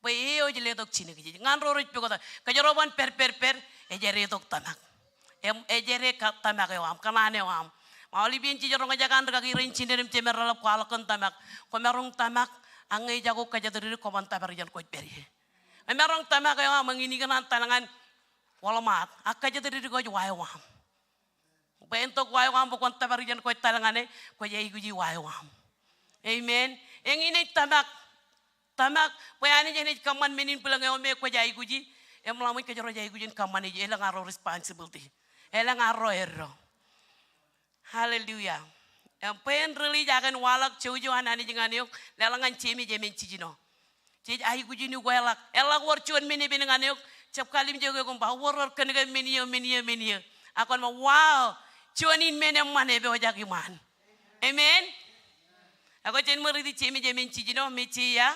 Bwe eo ej letok jinikij. Ñan ro rej pukot, kōjro ban pād, pād, pād, ejede tok tōmak. Im ejede ka tōmak eo aṃ, kōṇaan eo aṃ. Im aolepān jej roñjake an rikaki rein jined im jemed reḷap kwaḷọk kōn tōmak. Kwōmaroñ tōmak, ak ñe ejako kōjatdikdik kwōban tōpar jān kwōj pād ie. Emaroñ tōmak eo aṃ, eñin ikōṇaan etal ñan Walmart, ak kōjatdikdik wōj wa eo aṃ. Bwe en tok wa eo aṃ bwe kwōn tōpar jān kwōj etal ñan e, kwōj aikuji wa eo aṃ. Amen. Eñin ej tōmak. Tōmak, bwe Anij enaaj kōṃṃan men in bwilōñ eo me kwōj aikuji, im ḷōmṇak kōjro ej aikuj in kōṃṃane, elōñ arro responsibility. Elōñ arro eddo. Hallelujah. Im bwe en release ak en waḷọk jouj eo an Anij ñan eok, leḷọk ñan Jemes emān jiljino. Jej aikuj in ukeḷọk. Eḷak wōr juon men epen ñan eok, jab kalimjek eok im ba, "Wōr, wōr kōn ke men eo, men eo, men eo." Ak kwōn ba, "Wow, juon in men eṃṃan epojak iṃaan." Amen. Ak kwōj jen ṃōk riiti Jemes emān jiljino, Messiah.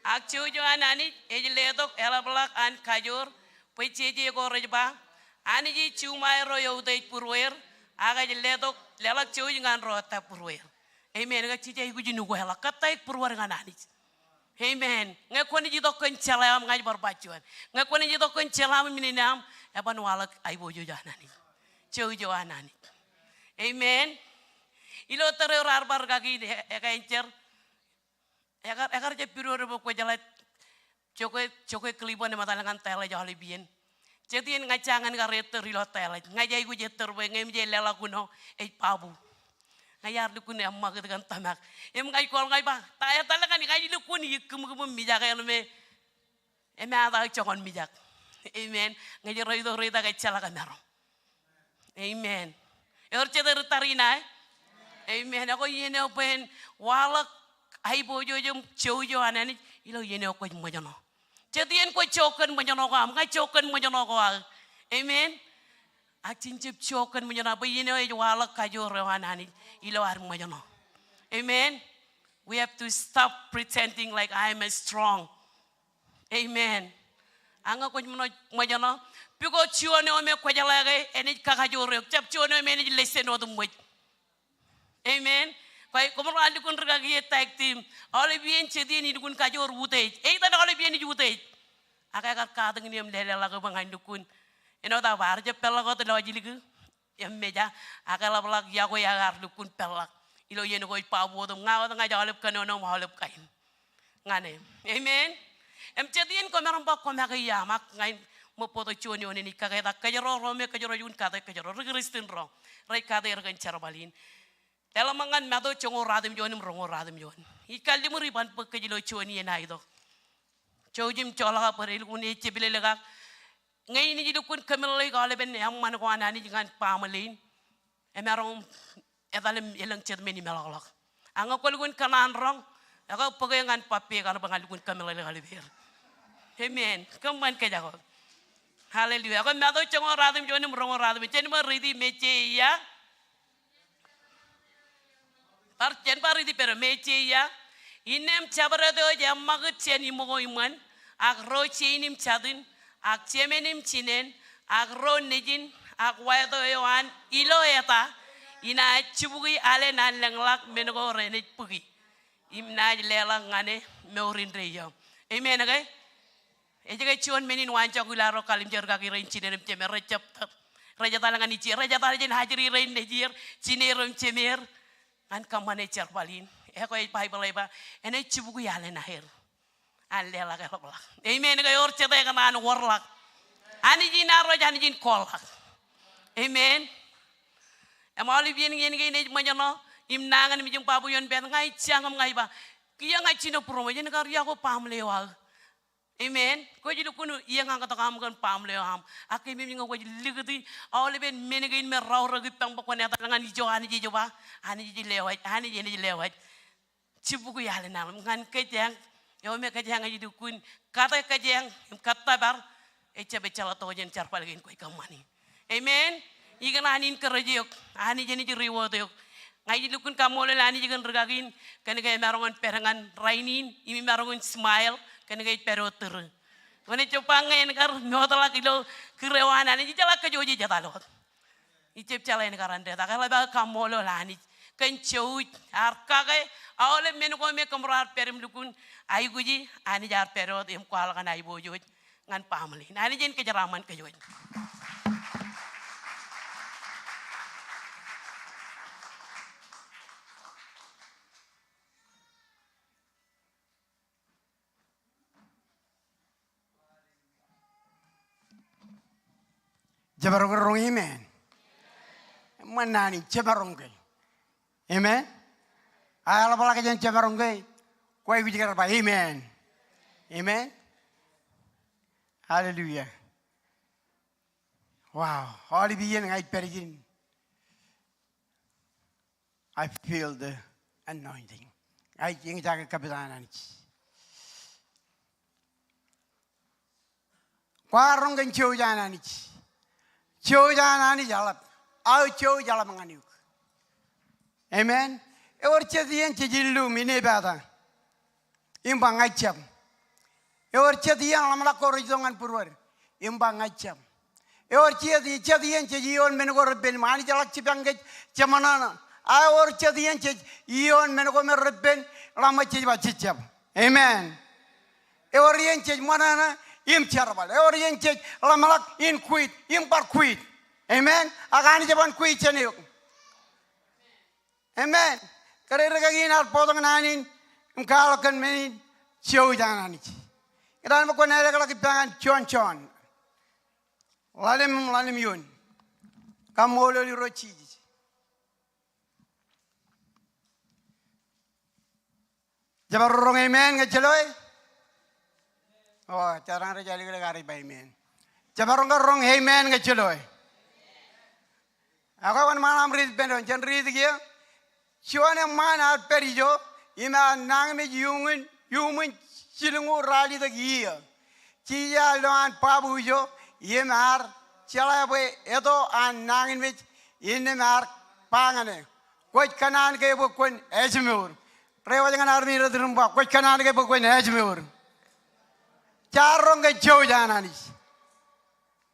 Ak jouj eo an Anij ej letok eḷapḷọk an kajoor, bwe jeje ko rej ba, Anij ej juṃae ro eutiej būrueir, ak ej letok leḷọk jouj ñan ro ettā būrueir. Amen. Ke jej aikuj in ukeḷọk, kōttāik būruod ñan Anij. Amen. Ñe kwōnaaj itok kōn jeḷā aṃ, ña ij bar ba juon. Ñe kwōnaaj itok kōn jeḷā aṃ im nene aṃ, eban waḷọk aiboojoj an Anij. Jouj eo an Anij. Amen. Ilo tōre eo raar bar kaki e, ekanjer. Ekar, ekar jab pidodo bwe kwō jeḷā jokwe, jokwe Cleveland im etal ñan Dallas aolep iien. Jet iien ña jañin kar ettōr ilo Dallas. Ña ij aikuj ettōr bwe ñe emōj leḷọk uno ej babu. Ña iar lukkuun eṃṃakūt kōn tōmak. Im ña ij call ña ij ba, ta etal ñan, ña ij lukkuun ikkūmkūm im mijak eo me emata joñan mijak. Amen. Ñe ej reitok reitak ejjeḷọk emaroñ. Amen. Ewōr jet ri tariṇae? Amen. Ak iien eo bwe en waḷọk aiboojoj im jouj eo an Anij ilo iien eo kwōj ṃōjṇọ. Jet iien kwōj jook kōn ṃōjṇọ ko aṃ, ña jook kōn ṃōjṇọ ko aō. Amen. Ak jen jab jook kōn ṃōjṇọ bwe iien eo ej waḷọk kajoor eo an Anij ilo ad ṃōjṇọ. Amen. We have to stop pretending like I am strong. Amen. Ak ñe kwōj ṃōjṇọ, ṃōjṇọ, because juon eo me kwō jeḷā ke enaaj kakajoor eok, jab juon eo me enaaj lessen wōt ṃōj. Amen. Kwe, koṃro ar lukkuun rikaki e tag team. Aolep iien jet iien ilukkuun kajoor utiej. Eitan aolep iien ej utiej. Ak ekar katakin im leleḷọk bwe ña in lukkuun. Āinwōt aō ba ar jab peḷḷọk wōt lọjilōk. Im meja, ak eḷapḷọk iọkwe aō ar lukkuun peḷḷọk. Ilo iien ko ej babu wōt im ña wōt ña ij aolep kōnono im aolep kain. Ñan e. Amen. Im jet iien kwōmaroñ ba kwō make iaam ak ña in ṃōk bōktok juon eo enaaj kaketak kōjro ro me kōjro juon kate kōjro ri Kristian ro. Rej kate er kōn jerbal in. Leḷọk ṃōk ñan Matu joñoul ruatimjuon im roñoul ruatimjuon. Ij kalliṃur iban bōk kōj ilo juon iien aetok. Jouj im joḷọk bwe rej lukkuun ejjeplelekak. Ñe in ij lukkuun kōmeḷeḷeik aolepen eṃṃan ko an Anij ñan baaṃle in, emaroñ etal im elōñ jet men imeḷọkḷọk. Ak ñe kwō lukkuun kōṇaan roñ, ekwe bōk eō ñan bab eō kaṇ bwe ña lukkuun kōmeḷeḷeik aolepen er. Amen. Kōṃṃan kōj ak wōt. Hallelujah. Ekwe Matu joñoul ruatimjuon im roñoul ruatimjuon. Jen ṃōk riiti Messiah. Bar, jen bar riiti pād eo, Messiah. Innām jabdewōt eo ej eṃṃakūt jān iṃōko iṃōn, ak ro jein im jatin, ak jemen im jinen, ak ro nejin, ak wāto eo an ilo eta, inaaj jibukwi alen an lōñḷọk men ko renaaj bōki. Im naaj leḷọk ñan e mour indeeo. Amen ke? Ej ke juon men in waanjoñak ilo ad ro kallimjek rikaki rein jinen im jemen, rej jab, rej etal ñan ijin, rej etal jān ajri rein nejier, jineer im jemeer, ñan kōṃṃane jerbal in. Ekwe ej Baibōḷ ej ba, enaaj jibukwi alen aer an leḷọk eḷapḷọk. Amen ke? Ewōr jet ekōṇaan wōrḷọk. Anij in arro ej Anij in kwaḷọk. Amen. Im aolep iien, iien kein ej ṃōjṇọ, im nañinmej im babu eo en pād, ña ij jañ im ña ij ba, kiiō ña ij jino būroṃōj, en kar iọkwe baaṃle eo aō. Amen. Kwōj lukkuun iōñañtok aṃ kōn baaṃle eo aṃ. Ak keememej ñe kwōj likūti aolepen men kein me raorōk ippaṃ bwe kwōn etal ñan ijo Anij ej ba, Anij ej lewōj, Anij enaaj lewōj. Jibukwi alen aer ñan kōjeañ, eo me kōjeañ ej lukkuun kate kōjeañ im kōttōpar, ejjab ejjeḷọk tokjān jerbal kein kwōj kōṃṃani. Amen. Ikōṇaan in kōrā eok, Anij enaaj reward eok. Ña ij lukkuun kaṃṃoolol Anij kōn rikaki in, kōn ke emaroñ in pād ñan rainin, im imaroñ in smile, kōn ke ej pād wōt tūrū. Kwōnaaj jab ba ñe en kar mootḷọk ilo kūr eo an Anij, ijeḷā kōjwōj ej etal wōt. Ijjab jeḷā en kar āindein, ak eḷap aō kaṃṃoolol Anij kōn jouj, ear kake aolep men ko me kōmro ar pād im lukkuun aikuji, Anij ear pād wōt im kwaḷọk an aiboojoj ñan baaṃle in. Anij en kōjeraaṃṃan kōjwōj. Jemaroñ ke roñ amen? Eṃṃan naan in, jemaroñ ke. Amen. Aō eḷapḷọk jān jemaroñ ke, kwōj aikuj kar ba amen. Amen. Hallelujah. Wow. Aolep iien ña ij pād ijin, I feel the anointing. Ña ij eñjake kapit an Anij. Kwaar roñ kōn jouj an Anij. Jouj an Anij eḷap. Aō jouj eḷap ñan eok. Amen. Ewōr jet iien jej illu im inepata im ba ña ij jab. Ewōr jet iien ḷōmṇak ko rej itok ñan būruod im ba ña ij jab. Ewōr jet, jet iien jej iioon men ko repen im Anijḷọk jipañ kōj, jeṃōṇōṇō. A ewōr jet iien jej iioon men ko me repen, ḷak ṃōj jej ba jej jab. Amen. Ewōr iien jej ṃōṇōṇō im jerbal. Ewōr iien jej ḷōmṇak in quit im bar quit. Amen. Ak Anij eban quit jān eok. Amen. Kōrā ri kaki in ear bōktok naan in im kwaḷọk kōn men in, jouj an Anij. Kōn an ṃōk kwōn ālōkḷọk ippa ñan Jon, Jon ḷalem, ḷalem eoon. Kaṃṃoolol Irooj Jisōs. Jab bar roñ amen ñe ej lo e? O, jerañ rej ālōkḷọk, arej ba amen. Jab bar roñ, roñ amen ñe ej lo e? Ak wōnṃaanḷọk aṃ riit ippān doon, jen riit kiiō. Juon eṃṃaan ear pād ijo im ear nañinmej iuṃwin, iuṃwin jilñuul ralitōk iiō. Jisōs ear lo an babu ijo im ear jeḷā bwe eto an nañinmej innām ear ba ñan e, kwōj kōṇaan ke bwe kwōn ājmour. Reiwōj ñan armej ro tūrin ba, kwōj kōṇaan ke bwe kwōn ājmour. Jaar roñ kōn jouj an Anij.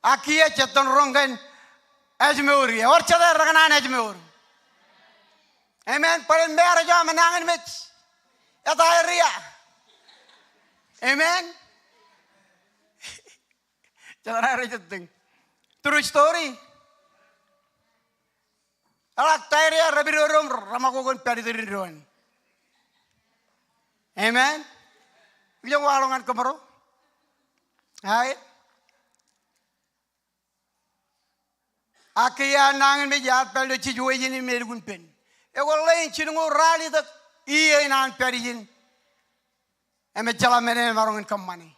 Ak kiiō jej itōn roñ kōn ājmour. Ewōr jete rekōṇaan ājmour. Amen. Bōlen marriage eo aṃ nañinmej, eta area. Amen. Jete rej itōn. True story. Eḷak ta area repidodo im reṃakoko in pād iturin doon. Amen. Kijoñ waḷọk ñan kōmro. Ae. Ak kiiō an nañinmej ear pād ilo situation in me elukkuun pen. Ekwe ḷein jilñuul ralitōk iiō in an pād ijin, im ejjeḷọk men eo emaroñ in kōṃṃane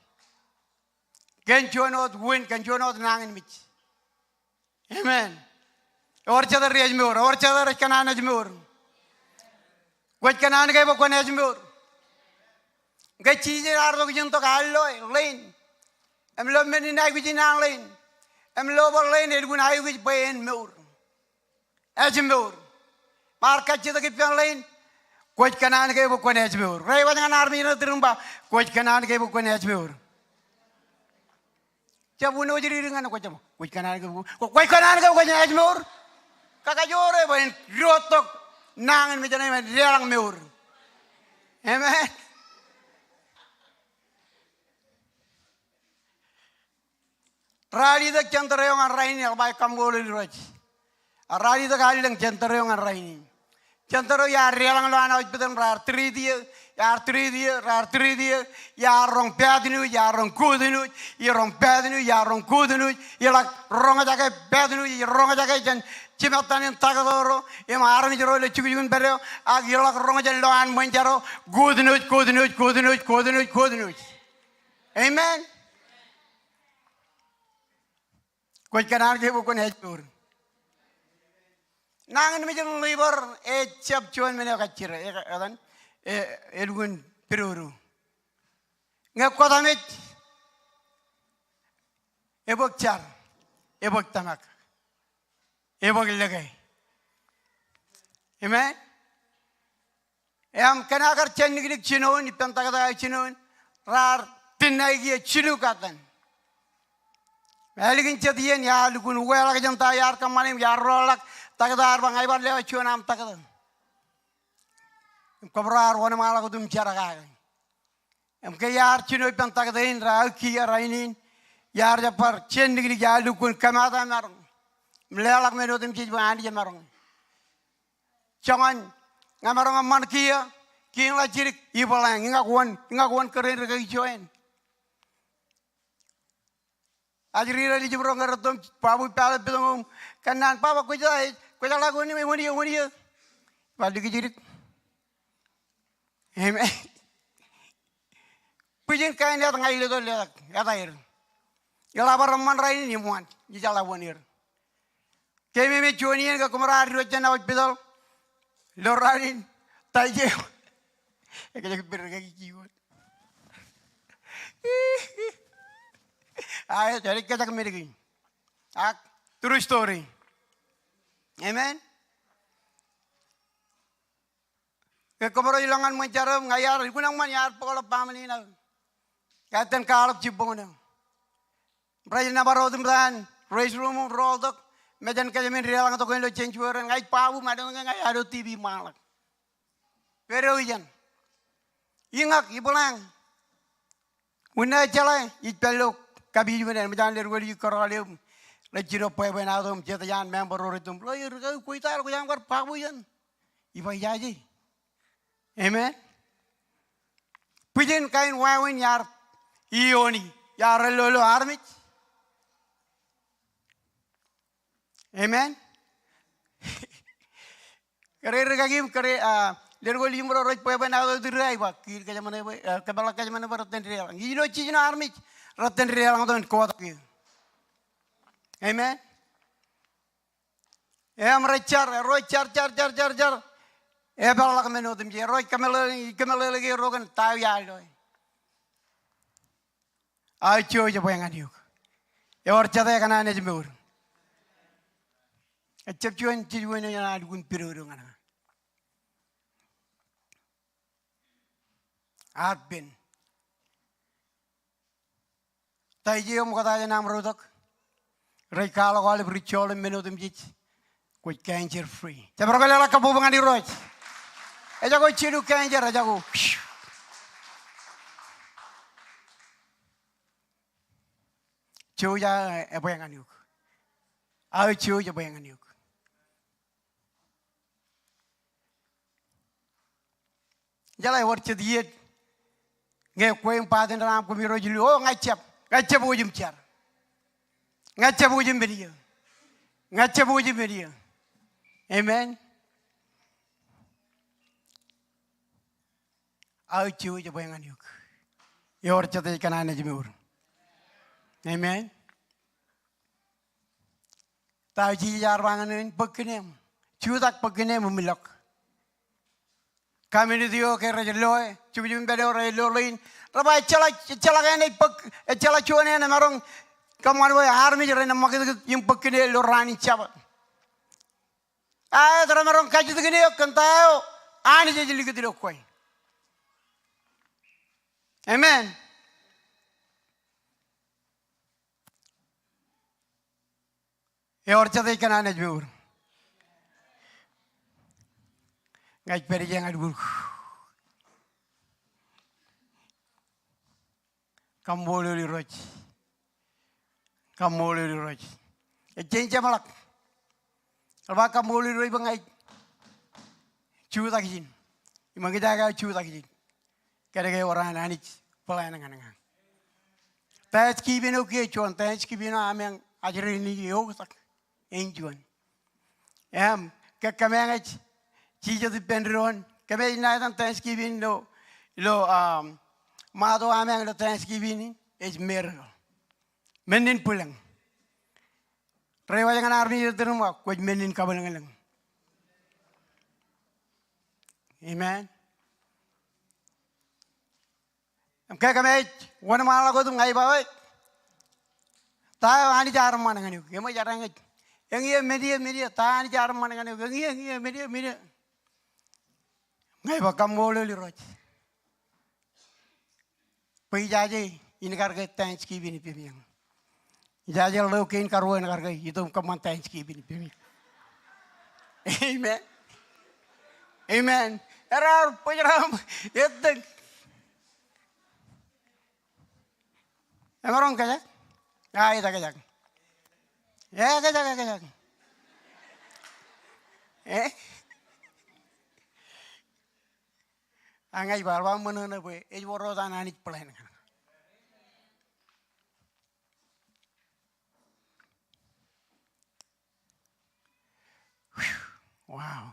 kōn juon wōt win, kōn juon wōt nañinmej. Amen. Ewōr jete rej ājmour, ewōr jete rej kōṇaan ājmour. Kwōj kōṇaan ke bwe kwōn ājmour. Ñe Jisōs ear tok ijin tok, ear lo ḷein, im lo men in aikuj in an ḷein, im lo bwe ḷein elukkuun aikuj bwe en mour. Ājmour. Im ear kajjitōk ippān ḷein, kwōj kōṇaan ke bwe kwōn ājmour. Reiwōj ñan armej ro tūrin ba, kwōj kōṇaan ke bwe kwōn ājmour. Jab wōnṃaanḷọk ñan kwōj, kwōj kōṇaan ke, kwōj kōṇaan ke kwōj ājmour. Kakajoor e bwe en diwōjtok nañinmej ṇe im en deḷọñ mour. Amen. Ralitōk jān tōre eo ñan rainin, eḷap aō kaṃṃoolol Irooj. Ralitōk allōñ jān tōre eo ñan rainin. Jān tōre eo iar deḷọñ lowaan hospital im raar treat eō, iar treat eō, raar treat eō, iar roñ bad news, iar roñ good news, iroñ bad news, iar roñ good news, iḷak roñjake bad news, iroñjake jān jimettan in taktō ro, im armej ro ilo jukjuk in pād eo, ak iḷak roñ jān lowaan ṃōn jar ro, good news, good news, good news, good news, good news. Amen. Kwōj kōṇaan ke bwe kwōn ājmour. Nañinmej in liver ejjab juon men eo kajjitōk, e, etan, e, elukkuun pidodo. Ñe kwōtaṃej, ebōk jar, ebōk tōmak, ebōk lōke. Amen. Im kōn aō kar jān liklik jinoin, ippān taktō aō jinoin, raar tin ṇae kiiō jilu katten. Ālikin jet iien iar lukkuun ukeḷọk jān ta iar kōṃṃane im iar roḷọk, taktō ear ba ña ibar lewōj juon aṃ taktō. Im kōmro ar wōnṃaanḷọk wōt im jerkakake. Im ke iar jino ippān taktō in raar kiiō rainin, iar jab bar jān liklik, iar lukkuun kōmaat aō maroñ im leḷọk men otemjej bwe Anij emaroñ. Joñan ñe maroñ eṃṃan kiiō, kiiō ḷak jidik, ibōḷañ, iñak wōn, iñak wōn kōrā in rikaki ijo in. Ajri ro lijim ro ñe retto im babu ippāḷọk pitōñ im kōnnaan, "Baba, kwōj ej, kwōj ḷak wōn, wōn iiō, wōn iiō?" Ba, "Likjdik." Amen. Bwijin kain eo ña ij letok letak, eta er. Eḷap bar eṃṃan rainin im wōn, ij ḷak wōn er. Keememej juon iien ke kōmro ar diwōj jān hospital, lo raan in, ta ijo. Ekōjkan pād rikaki ijo wōt. a, ej, ej kōjak men kein. Ak, true story. Amen. Ke kōmro ilo ñan ṃōn jar eo, ña iar, ikōṇaan ṃōn iar bōkḷọk baaṃle in aō. Ij itōn kaḷọk jibboñ ṇe. Rej nōbar otemjej an restroom im ro tok, mejān kōjām in deḷọñ tok ilo sanctuary, ña ij babu, ṃadōn ke ña iar ilo T V ṃaanḷọk. Pād eo ijeṇ. Iñak, ibwilōñ. Wūnin ejjeḷọk, ij pād ilo kapijuknen, mejān leddik eo ij kōrọọl eō im rej jino bwebwenato im jet jān member ro rej itok im, ḷeo, ri kaki, kwōj ta, kwōj aṃ kar babu ijeṇ. Iba ijaje. Amen. Bwijin kain wāween iar iiooni, iar lo, lo armej. Amen. Kōrā ri kaki im kōrā, a, leddik eo ij iṃro rej bwebwenato, ri eo iba, kiil kōjām ṇe bwe, a, kōpeḷḷọk kōjām ṇe bwe rej itōn deḷọñ. Ilo jiljino armej, rej itōn deḷọñtok in kotak eō. Amen. Im rej jar, ro jar, jar, jar, jar, jar. Epeḷḷọk men otemjej, ro ej kōmeḷeḷe, kōmeḷeḷeik erro kōn ta eo iar loe. Aō, jouj bwe ñan eok. Ewōr jete kōṇaan ej mour. Ejjab juon jiljino eo enaaj lukkuun pidodo ñan ña. Ear pen. Ta ije eo ṃokta jān aṃ ro tok rej kwaḷọk aolep ri joḷ im men otemjej, kwōj cancer free. Jab bar kwōleḷọk kabbokbok ñan Irooj. Ejako jilu cancer, ejako. Jouj aō ebwe ñan eok. Aō, jouj ebwe ñan eok. Ijeḷā, ewōr jet iiet ñe kwe im baatindeṇ aṃ koṃ Irooj ilo, o, ña ij jab, ña ij jab wōj im jar. Ña ij jab wōj im men iiō. Ña ij jab wōj im men iiō. Amen. Aō, jouj ebwe ñan eok. Ewōr jet ej kōṇaan ej mour. Amen. Ta eo Jisōs ear ba ñan eō in? Bōk kinem. Jutak, bōk kinem im ilọk. Community eo ke rej loe, jukjuk im pād eo rej lo ḷein, rej ba ejjeḷọk, ejjeḷọk āne ej bōk, ejjeḷọk juon āne emaroñ kōṃṃan bwe armej ren ṃakūtkūt im bōk kine ilo raan in Jabōt. Aet, remaroñ kajjitōk ṇe eok kōn ta eo Anij ej likūt ilo kwe. Amen. Ewōr jet ej kōṇaan ej mour. Ña ij pād ijeṇ ñan lukkuun kaṃṃoolol Irooj. Kaṃṃoolol Irooj. Ej jañin jeṃḷọk. Eḷap aō kaṃṃoolol Irooj bwe ña ij jutak ijin. Im eñjake aō jutak ijin. Kōnke ewōr an Anij plan ñan ña. Thanksgiving eo kiiō juon, Thanksgiving eo ameañ ajri ṇe eoktak. Āinjuon. Im, ke kōmeañ ej jijet ippān doon, kōmeañ ej ṇa etan Thanksgiving ilo, ilo, um, ṃaat eo ameañ ilo Thanksgiving in, ej miracle. Mennin bwilōñ. Reiwōj ñan armej eo ej tūrūṃ im ba, kwōj mennin kabwilōñlōñ. Amen. Im ke kōmeañ ej wōnṃaanḷọk wōt im ña ij ba, oi, ta eo Anij ear eṃṃan ñan eok? Eṃōj, ear ñe ej, eñin men iiō, men iiō, ta eo Anij ear eṃṃan ñan eok? Eñin, eñin men iiō, men iiō. Ña ij ba kaṃṃoolol Irooj bwe ijaje in kar ke Thanksgiving ippemi eñ. Ijaje ḷeo kein karuo en kar ke itok im kōṃṃan Thanksgiving ippemi. Amen. Amen. Ear bōjrak im ettōñ. Emaroñ kōjak? A, ej kōjak. Ej kōjak, ej kōjak. E? Ak ña ij ba, bar ba ṃōṇōṇō bwe ej wōr wōt an Anij plan ñan ña. Wow.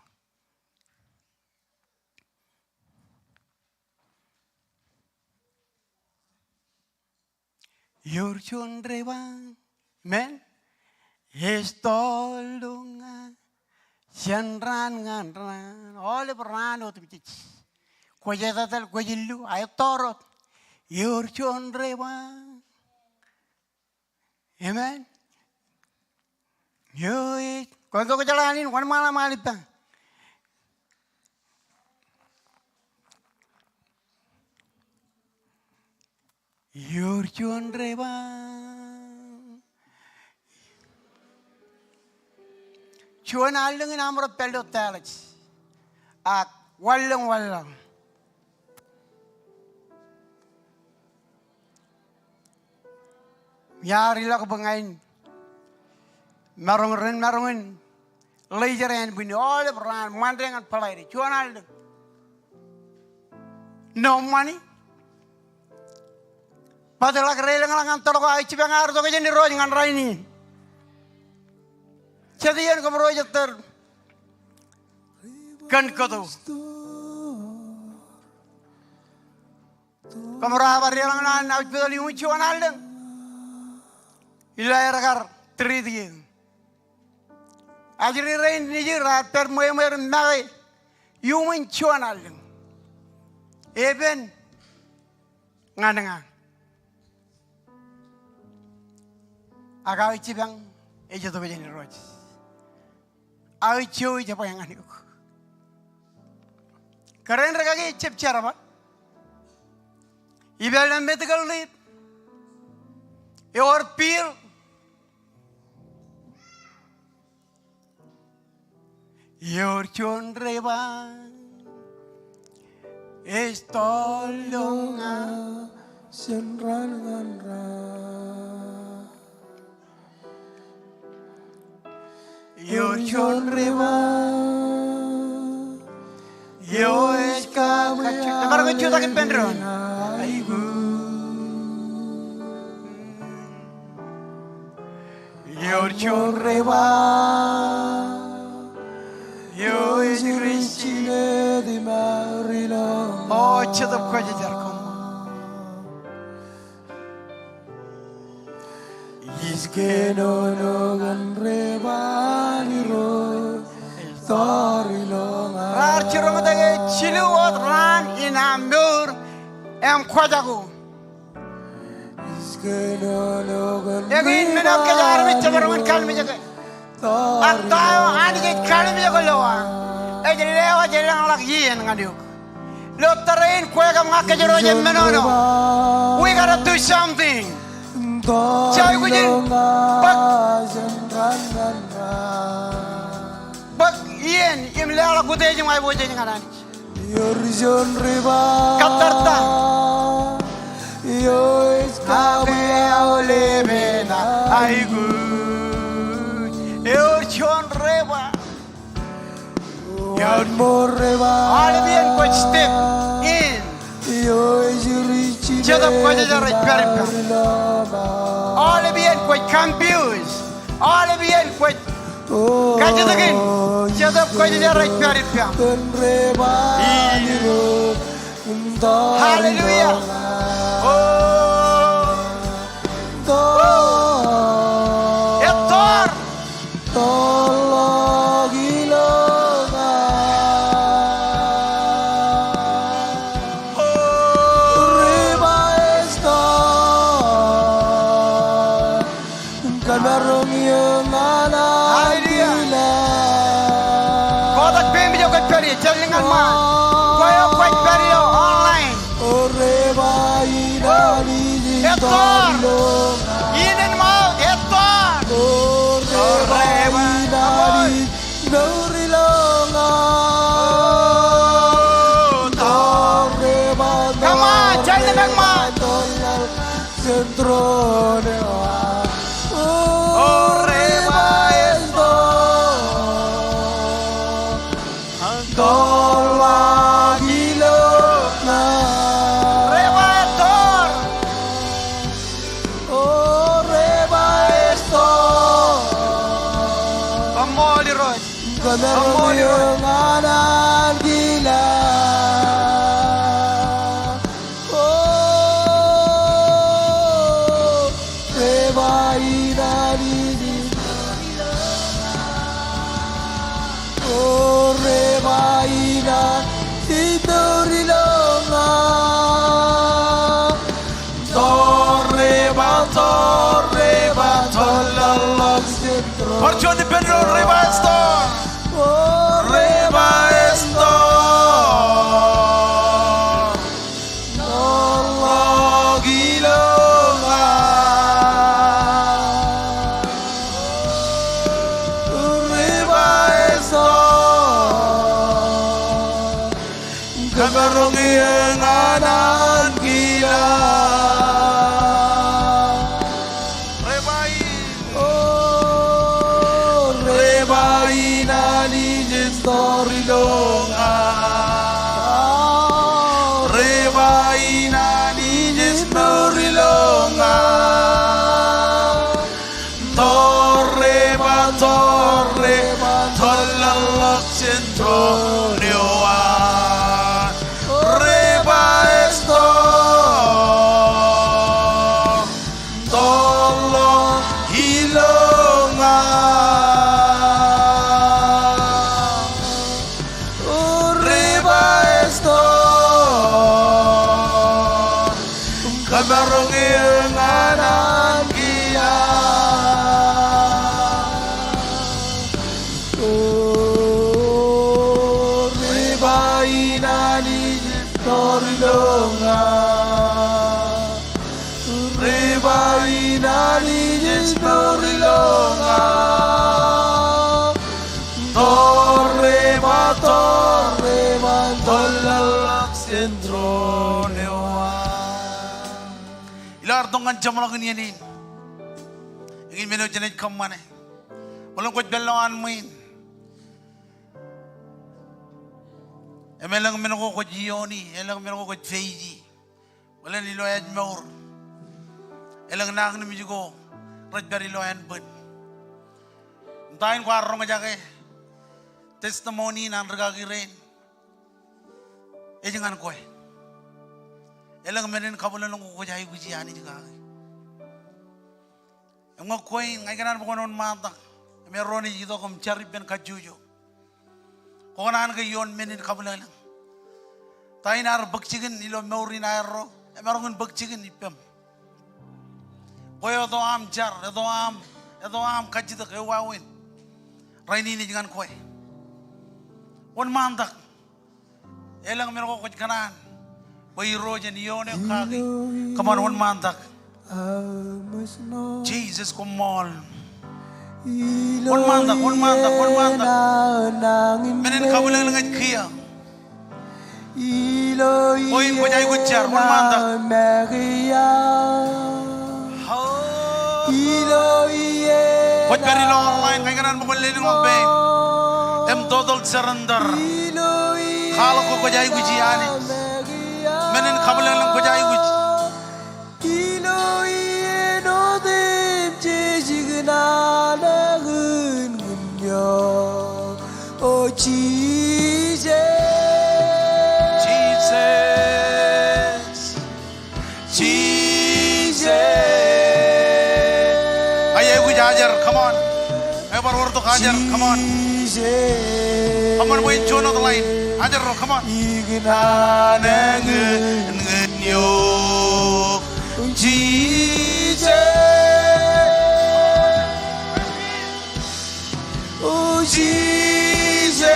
Ewōr juon deba, amen. Ej tọọrḷọk ña jān raan ñan raan, aolep raan otemjej. Kwōj etetal, kwōj illu, ak etọọr wōt. Ewōr juon deba. Amen. Eo ej, kwōn tok jeḷā in, wōnṃaanḷọk ṃaan ippa. Ewōr juon debwāāl. Juon allōñ in aṃ ro pād ilo tallōñ ak wanlōñ wanlaḷ. Iar ilọk bwe ña in maroñ, ren maroñ in ḷejer ānbwinniō aolep raan Ṃande ñan Bōḷaide. Juon allōñ. No ṃani. Bōtḷọk deḷọñḷọk ñan tōl ko aō jipañ aer tok jān Irooj ñan rainin. Jet iien kōmro ej ettōr kōn kōto. Kōmro bar deḷọñ naan hospital iuṃwin juon allōñ ilo aer kar treat eō. Ajri rein nejū raar pād ṃweo ṃweo im make iuṃwin juon allōñ. Epen ñan ña. Ak aō jipañ ej itok jān Irooj. Aō jowi ej bwe ñan eok. Kōrā in rikaki ejjab jerbal. Ipād ilo medical leave. Ewōr bill. Ewōr juon debwāāl ej tọọr ilo ña jān raan ñan raan. Ewōr juon debwāāl eo ej kaṃṃoolol. Emaroñ in jutak ippān doon. Aikuj. Ewōr juon debwāāl eo ej ri jinet im aō ri lọmọọr. O Jetōb Kwōjarjar, koṃṃool. Ij kōnono kōn debwāāl Irooj ej tọọr ilo ña. Raar jiroñtake jilu wōt raan in aṃ mour im kwōjako. Ij kōnono kōn debwāāl. Ekwe in men eo kōj armej jemaroñ in kallimjeke. Ak ta eo Anij ej kallimjeke lowaan, ej lewōj eḷañḷọk iien ñan eok. Ilo tōre in kwe kab ña kōjro jab menono. We gotta do something. Ij aikuj in bōk, bōk iien im leḷọk utiej im aiboojoj ñan Anij. Ewōr juon debwāāl. Kōttar ta. Eo ej kabwe aolepen aō aikuj. Ewōr juon debwāāl. Ewōr juon debwāāl. Aolepān kwōj step in. Eo ej ri jinet. Jetōb Kwōjarjar ej pād ippaṃ. Aolepān kwōj confuse. Aolepān kwōj kajjitōkin. Jetōb Kwōjarjar ej pād ippaṃ. Hallelujah. O. Ettoor. Hallelujah. Kotak peiṃ ijo kwōj pād ie, jān lōñ ñan ṃaan. Kwe eo kwōj pād ilo online. Ettoor. In and out, ettoor. Come on, jān lōñ ñan ṃaan. Debwāāl ettoor. Koṃṃool Irooj. Koṃṃool Irooj. Tor ilo ña. Ri ba in Anij ej mour ilo ña. Tor ri ba, tor ri ba, tōllọkḷọk jān tōn eo an. Ri ba ej tōl. Tōllọk ilo ña. Ri ba ej tōl. Kōmaroñ eō ñan ankiiñ. Ri ba in Anij ej tōl ilo ña. Ri ba in Anij ej mour ilo ña. Tor ri ba, tor ri ba, tōllọkḷọk jān tōn eo an. Ilo ad tok ñan jeṃḷọkin iien in, eñin men eo jenaaj kōṃṃane. Bōlen kwōj pād ilowaan ṃwiin. Im elōñ men ko kwōj iiooni, elōñ men ko kwōj peeji. Bōlen ilo ājmour, elōñ nañinmej ko rej pād ilo ānbwin. Im ta in kwaar roñjake testimony in an rikaki rein? Ej ñan kwe. Elōñ men in kabwilōñḷọk ko kwōj aikuji Anij kaki. Im ñe kwe in, ña ikōṇaan bwe kwōn wōnṃaantak. Im erro ej itok im jar ippān kajjojo. Kwō kōṇaan ke ioon men in kabwilōñḷọk. Ta in ear bōk jikin ilo mour in aerro, emaroñ in bōk jikin ippām. Kwe eto aṃ jar, eto aṃ, eto aṃ kajjitōk eo wāween. Rainin ej ñan kwe. Wōnṃaantak. Elōñ men ko kwōj kōṇaan bwe Irooj en ioon eok kaki. Come on, wōnṃaantak. Jisōs, koṃṃool. Wōnṃaantak, wōnṃaantak, wōnṃaantak. Men in kabwilōñḷọk ej kiiō. Kwe in kwōj aikuj jar, wōnṃaantak. Kwōj pād ilo online, ña ikōṇaan bwe kwōn lelōñḷọk peiṃ im total surrender. Kwaḷọk ke kwōj aikuji Anij. Men in kabwilōñḷọk kwōj aikuj. Ilo iien otem jej ikōṇaan ñan ñan eo. O Jisōs. Jisōs. Jisōs. Aikuj ajar, come on. Ebar wōr tok ajar, come on. Come on, bwe en juon wōt line. Ajar ro, come on. Ikōṇaan ñan ñan eo. Jisōs. O Jisōs.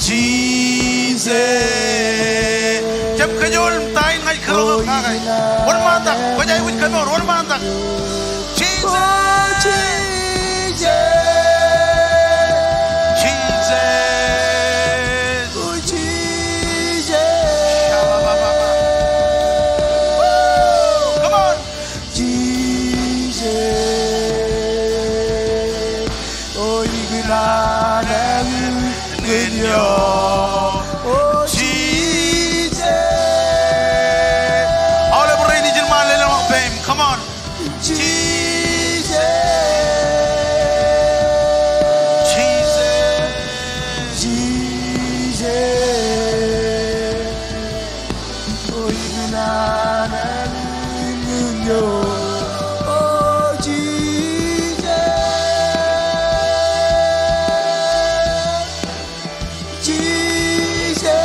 Jisōs. Jab kōjool im ta in ña ij kōrọọl kake. Wōnṃaantak, kwōj aikuj kōmour, wōnṃaantak. Jisōs. Jisōs. Jisōs. Woo! Come on. Jisōs, o ikōṇaan ñan ñan eo. O Jisōs. Aolep rein ijin ṃaan lelōñḷọk peiṃ. Come on. Jisōs. Jisōs. Jisōs. O ikōṇaan ñan ñan eo. O Jisōs. Jisōs.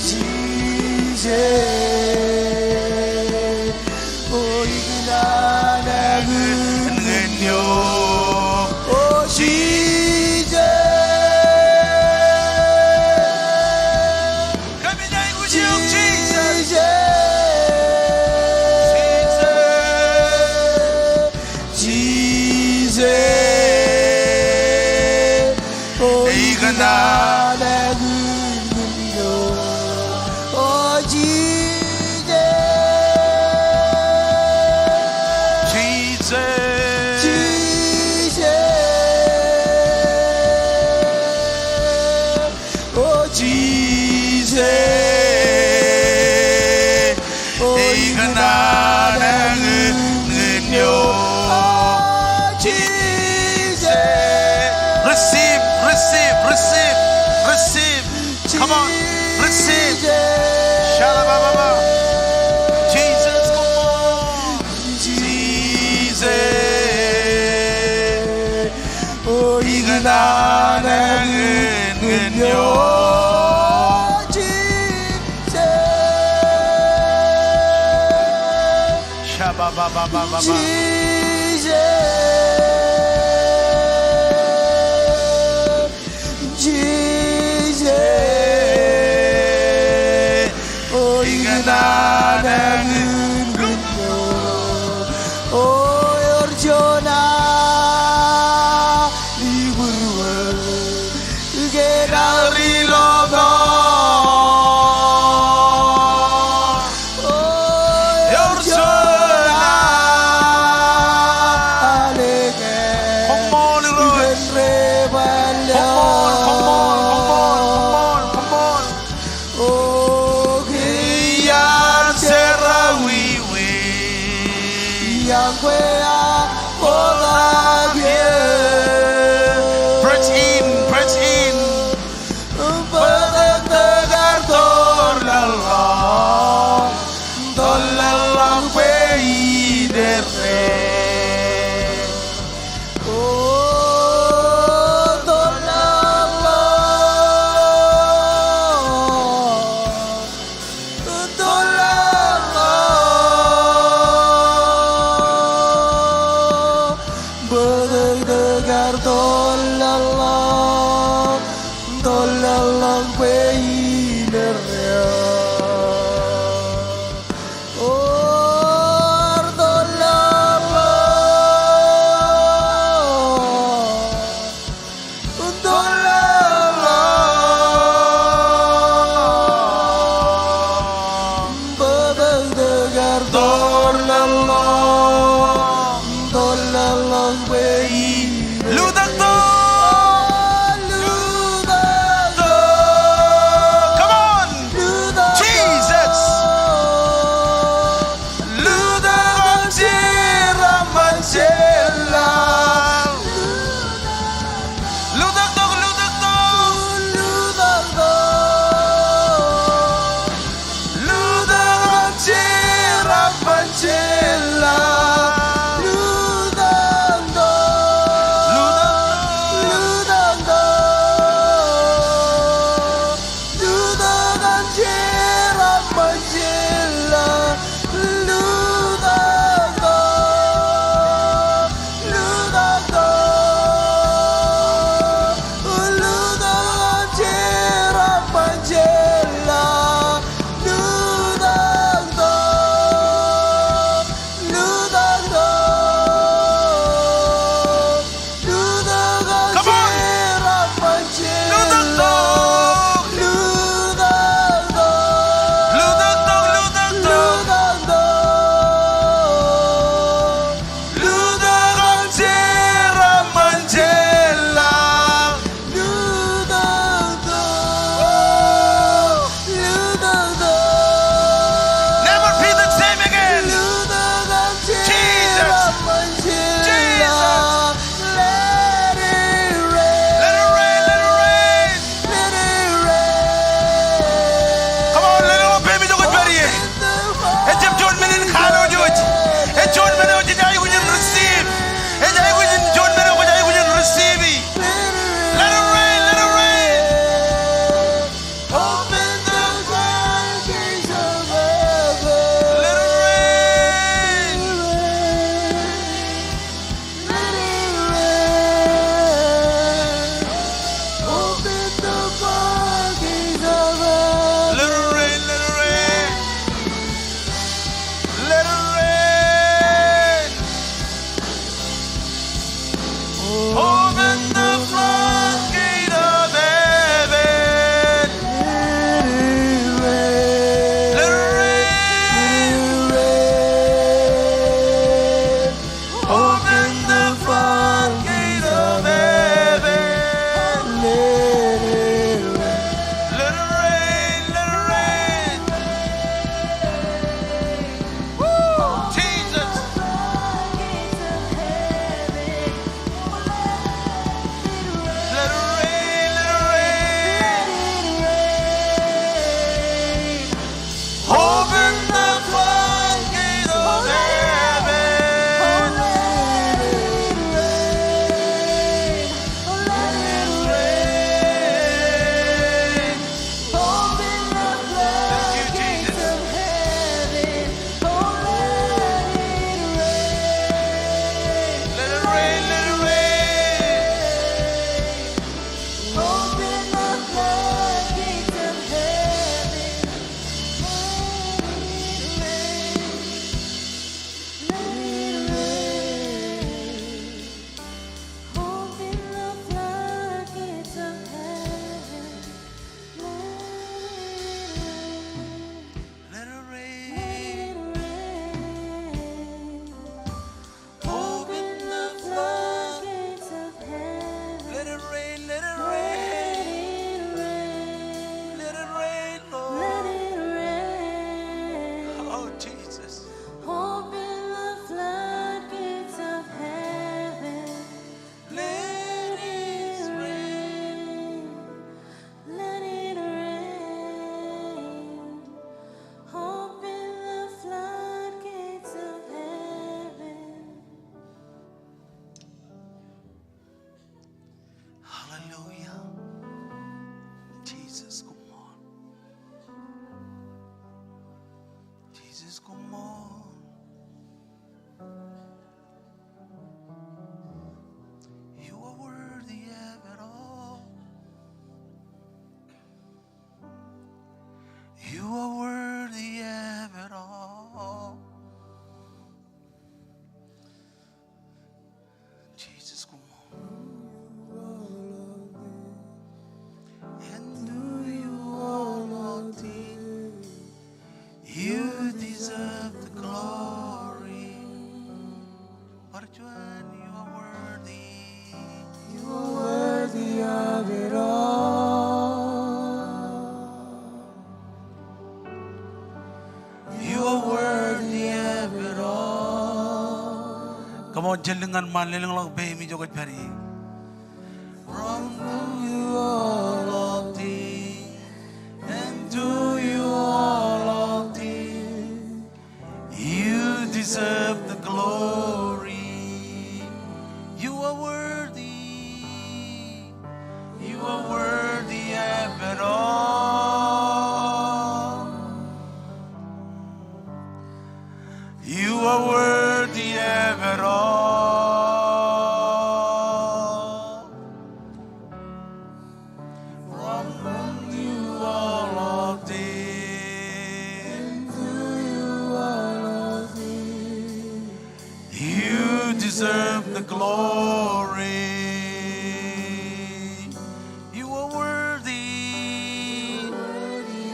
Jisōs. O ikōṇaan ñan ñan eo. O Jisōs. Kōmij aikuj eok Jisōs. Jisōs. Jisōs. O ikōṇaan ñan ñan eo. O Jisōs. Receive, receive, receive. Come on, receive. Shalabababa. Jesus, come on. Jesus. O ikōṇaan ñan ñan ñan ño. Shabababababa. Jesus, o ikōṇaan ñan ñan ño. O ewōr juon aō ibūruō ke ear ilo ṃōk. O ewōr juon aō. Koṃṃool Irooj. Koṃṃool, koṃṃool, koṃṃool, koṃṃool, koṃṃool. O ke iaan jerọwiwi iaan kwe aō bōtaab ie. Press in, press in. Bōtōktōk ear toḷḷọḷḷọk, toḷḷọḷḷọk bwe iderrek. O toḷḷọḷḷọk, toḷḷọḷḷọk, bōtōktōk ear toḷḷọḷḷọk. Hallelujah. Jesus, come on. Jesus, come on. You are worthy of it all. You are worthy of it all. Jesus, come on. And to you all of things, you deserve the glory. Bar juon, you are worthy. You are worthy of it all. You are worthy of it all. Come on, jen lōñ ñan ṃaan, lelōñḷọk peiṃ ijo kwōj pād ie. From whom you all are things, and to you all are things. You deserve the glory. You are worthy. You are worthy of it all. You are worthy of it all. From whom you all are things, to you all are things. You deserve the glory. You are worthy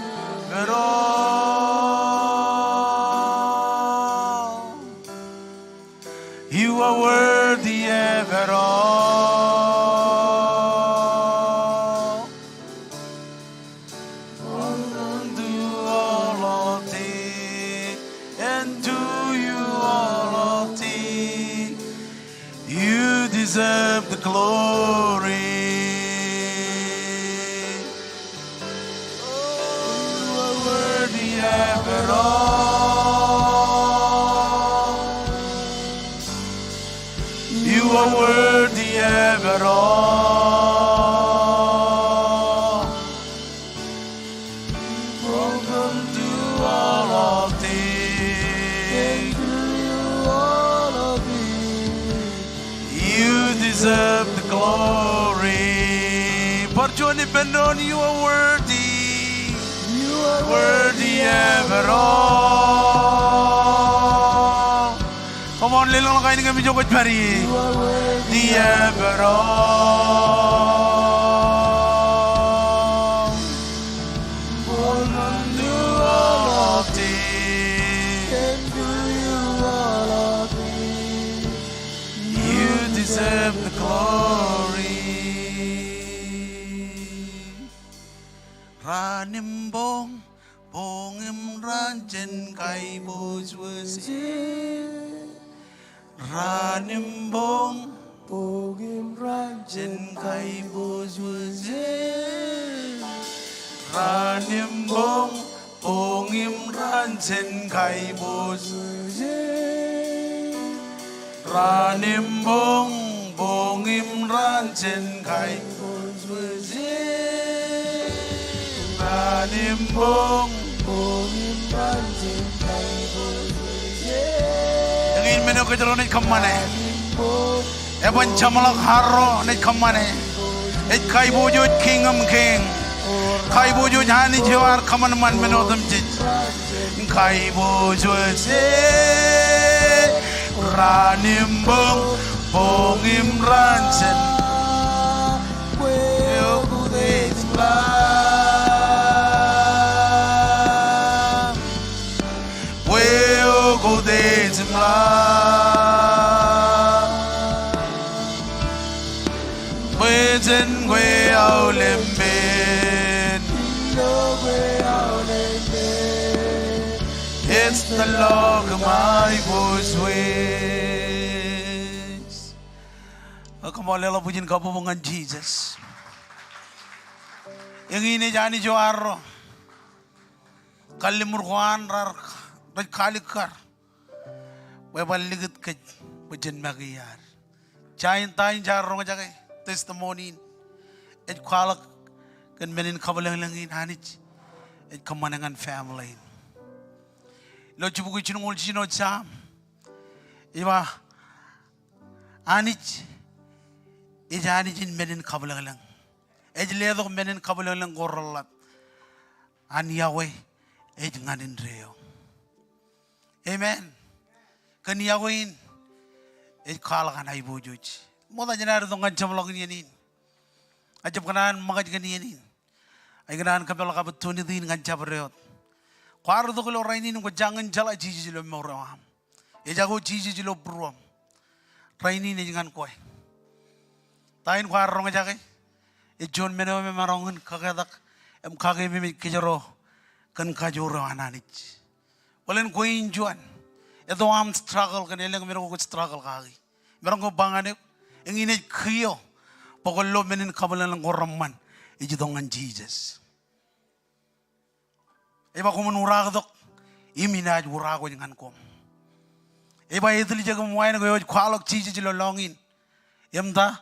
of it all. You are worthy of it all. From whom you all are things, and to you all are things. You deserve the glory. Oh, you are worthy of it all. You are worthy of it all. From whom you all are things, and to you all are things. You deserve the glory. Bar juon ippān doon, you are worthy. You are worthy of it all. Come on, lelōñḷọk ainikien ijo kwōj pād ie. You are worthy of it all. From whom you all are things, and to you all are things. You deserve the glory. Raan im boñ, boñ im raan jān Kaiboojoj. Raan im boñ, boñ im raan jān Kaiboojoj. Raan im boñ, boñ im raan jān Kaiboojoj. Raan im boñ, boñ im raan jān Kaiboojoj. Raan im boñ, boñ im raan jān Kaiboojoj. Eñin men eo kōjro naaj kōṃṃane. Eban jeṃḷọk arro naaj kōṃṃane. Ej Kaiboojoj Kiiñ im Kiiñ. Kaiboojoj Anij eo ear kōṃanṃan men otemjej. Kaiboojoj e, raan im boñ, boñ im raan jān. Bwe okute ej ṃōk. Bwe okute ej ṃōk. Bwe jān kwe aolep men. Ej tōl ḷọk ṃae kōjwōj. Ak koṃṃool leḷọk bwijin kabbokbok ñan Jisōs. Eñin ej Anij eo arro. Kalliṃur ko an raar, rej kaalikkar bwe ebar likūt kōj bwe jen make iaad. Jain ta in jaar roñjake testimony in. ej kwaḷọk kōn men in kabwilōñlōñ in, Anij ej kōṃṃane ñan family in. Ilo jibukwi jilñuul jiljino Sam, ej ba, Anij ej Anij in men in kabwilōñlōñ. Ej letok men in kabwilōñlōñ ko reḷḷap. An iọkwe ej ñan indeeo. Amen. Kōn iọkwe in ej kwaḷọk an aiboojoj. Ṃokta jān ad itok ñan jabḷọk in iien in, ak jab kōṇaan ṃōkaj kōn iien in. Ak ikōṇaan kōpeḷḷọk opportunity in ñan jabdewōt. Kwaar itok ilo rainin im kwōj jañin jeḷā Jisōs ilo mour eo aṃ. Ejako Jisōs ilo būruōṃ. Rainin ej ñan kwe. Ta in kwaar roñjake? Ej juon men eo emaroñ in kaketak im kakeememej kōjro kōn kajoor eo an Anij. Bōlen kwe in juon. Etto aṃ struggle kōn elōñ men ko kwōj struggle kaki. Maroñ ke ba ñan eok, eñin ej kiiō bwe kwōn lo men in kabwilōñlōñ ko reṃṃan, ej itok ñan Jisōs. Ej ba koṃwin uraaktok im inaaj uraak wōj ñan koṃ. Ej ba etiljek im wānōk eo ej kwaḷọk Jisōs ilo lọñiin. Im ta,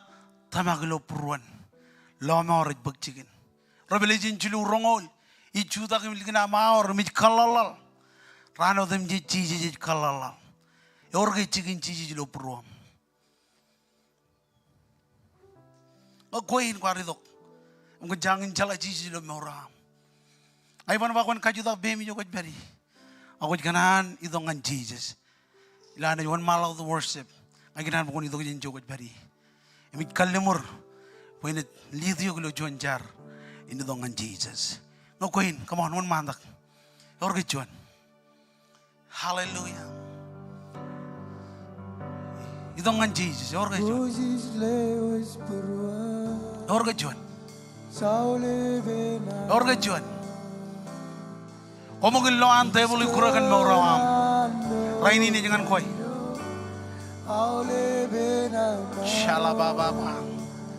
tōmak ilo būruon. Lọmọọr ej bōk jikin. Revelation jilu roñoul, ij jutak im ilikin aṃ aor im ij kōḷḷaḷḷaḷ. Raan otemjej Jisōs ej kōḷḷaḷḷaḷ. Ewōr ke jikin Jisōs ilo būruōṃ? Ñe kwe in kwaar itok im kwōj jañin jeḷā Jisōs ilo mour eo aṃ, ña iban ba kwōn kajutak peiṃ ijo kwōj pād ie. Ak kwōj kōṇaan itok ñan Jisōs. Ilo Anij wōnṃaanḷọk wōt worship. Ña ikōṇaan bwe kwōn itok jān ijo kwōj pād ie. Im ij kalliṃur bwe enaaj lead eok ilo juon jar in itok ñan Jisōs. Ñe kwe in, come on, wōnṃaantak. Ewōr ke juon? Hallelujah. Itok ñan Jisōs. Ewōr ke juon? Ewōr ke juon? Ewōr ke juon? Koṃ ṃōk in lo an tebōḷ ikkure kōn mour eo aṃ. Rainin ej ñan kwe. Shalabababa.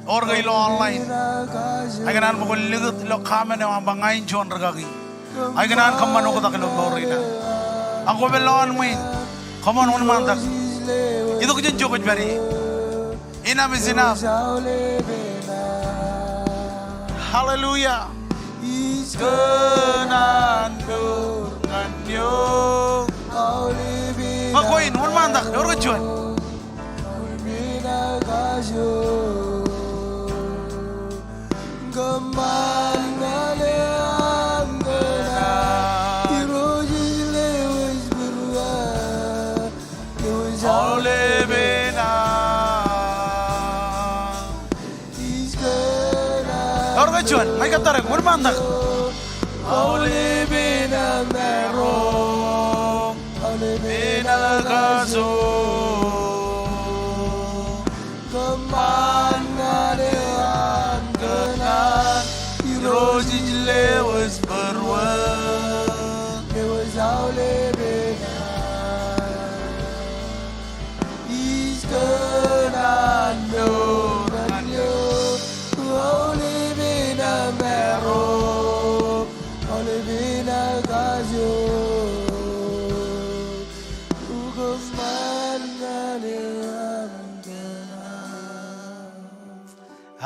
Ewōr ke ilo online? Ña ikōṇaan bwe kwōn likūt ilo comment eo aṃ ba ña in juon rikaki. Ña ikōṇaan kōṃṃan oktak ilo mour in aṃ. Ak kwō pād lowaan ṃwiin. Come on, wōnṃaantak. Itok jān ijo kwōj pād ie. Enough is enough. Hallelujah. Ñe kwe in, wōnṃaantak. Ewōr ke juon? Ewōr ke juon? Ña ij kōttar eok, wōnṃaantak.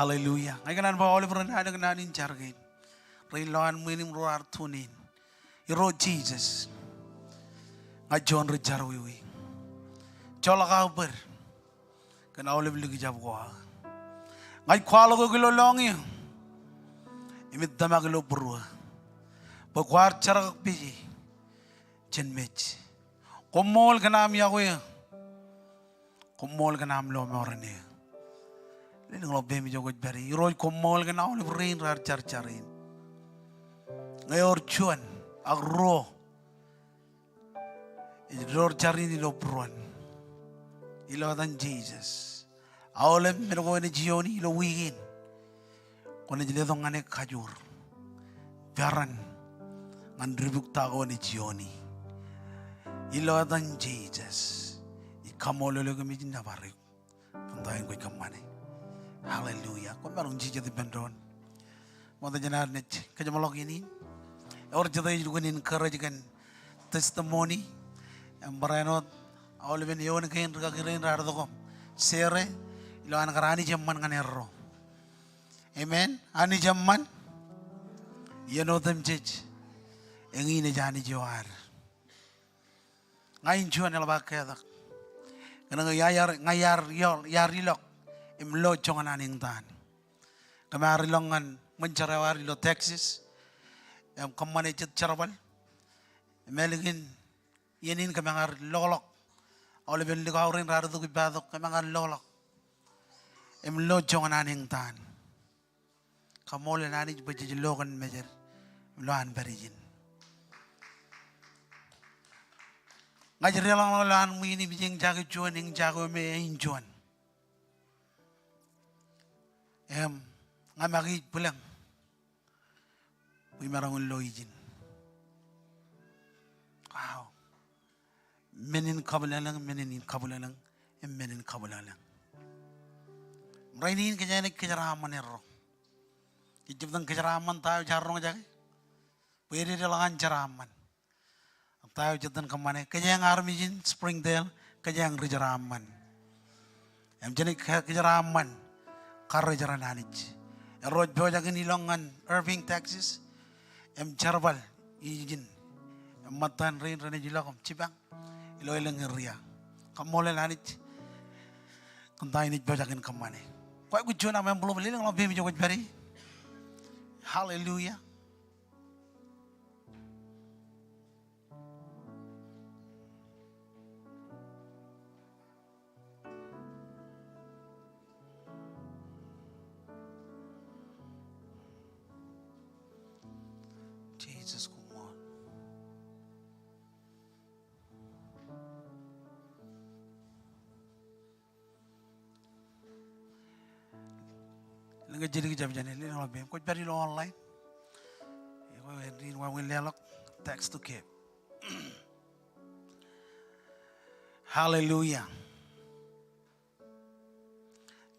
Hallelujah. Ña ikōṇaan bwe aolep ren anōk naan in jar kein, ren lowaan ṃwiin im ro raar tune in. Irooj Jisōs, ña juon ri jerọwiwi. Joḷọk aō bōd kōn aolep likjab ko aō. Ña ij kwaḷọk eok ilo lọñiō im ij tōmak ilo būruō bwe kwaar jerkakpeje jān mej. Koṃṃool kōn aṃ iọkwe eō. Koṃṃool kōn aṃ lọmọọren eō. Lelōñḷọk peiṃ ijo kwōj pād ie. Irooj, koṃṃool kōn aolep rein raar jar jar in. Ñe ewōr juon ak ruo ej door jar in ilo būruon, ilo etan Jisōs, aolep men ko enaaj iiooni ilo wiik in, kwōnaaj letok ñan e kajoor peran ñan dipukta ko enaaj iiooni. Ilo etan Jisōs, ij kaṃṃoolol eok im ij nōbar eok kōn ta in kwōj kōṃṃane. Hallelujah. Koṃ maroñ jijet ippān doon. Ṃokta jān ad naaj kōjeṃḷọk iien in, ewōr jete ej lukkuun encourage kōn testimony, im barāinwōt aolepen eoon kein rikaki rein raar itok im share ilo an kar Anij eṃṃan ñan erro. Amen. Anij eṃṃan. Iien otemjej. Eñin ej Anij eo ad. Ña in juon eḷap aō ketak. Kōnke ña iar, ña iar, iar, iar ilọk im lo joñan an eñtaan. Kōm ar ilọk ñan ṃōn jar eo ad ilo Texas. Im kōṃṃane jet jerbal. Im ālikin iien in kōm ear lokḷọk. Aolepen likao rein raar itok ippatok, kōm ear lokḷọk im lo joñan an eñtaan. Kaṃṃoolol Anij bwe jej lo kōn mejed im lo an pād ijin. Ña ij deḷọñḷọk ilo an ṃwiin im ij eñjake juon eñjake eo me āinjuon. Im ña make ij bwilōñ bwe imaroñ in lo ijin. Wow. Men in kabwilōñlōñ, men in kabwilōñlōñ, im men in kabwilōñlōñ. Rainin kōjeañ naaj kōjeraaṃṃan erro. Ij jab itōn kōjeraaṃṃan ta eo jaar roñjake. Bwe ededeḷọk an jeraaṃṃan. Ta eo ij itōn kōṃṃane. Kōjeañ armej in Springdale, kōjeañ rijeraaṃṃan. Im jenaaj kō-, kōjeraaṃṃan karrejeran Anij. Erro ej pojak in ilọk ñan Irving, Texas. Im jerbal ijin. Im ṃōttan rein renaaj ilọk im jipañ ilo elōñ area. Kaṃṃoolol Anij kōn ta in ej pojak in kōṃṃane. Kwōj aikuj juon aṃ envelope, lelōñḷọk peiṃ ijo kwōj pād ie. Hallelujah. Jesus, koṃṃool. Lōñ ke jidik jab jān e, lelōñḷọk peiṃ. Kwōj pād ilo online. Eo, āindein wāween leḷọk text to give. Hallelujah.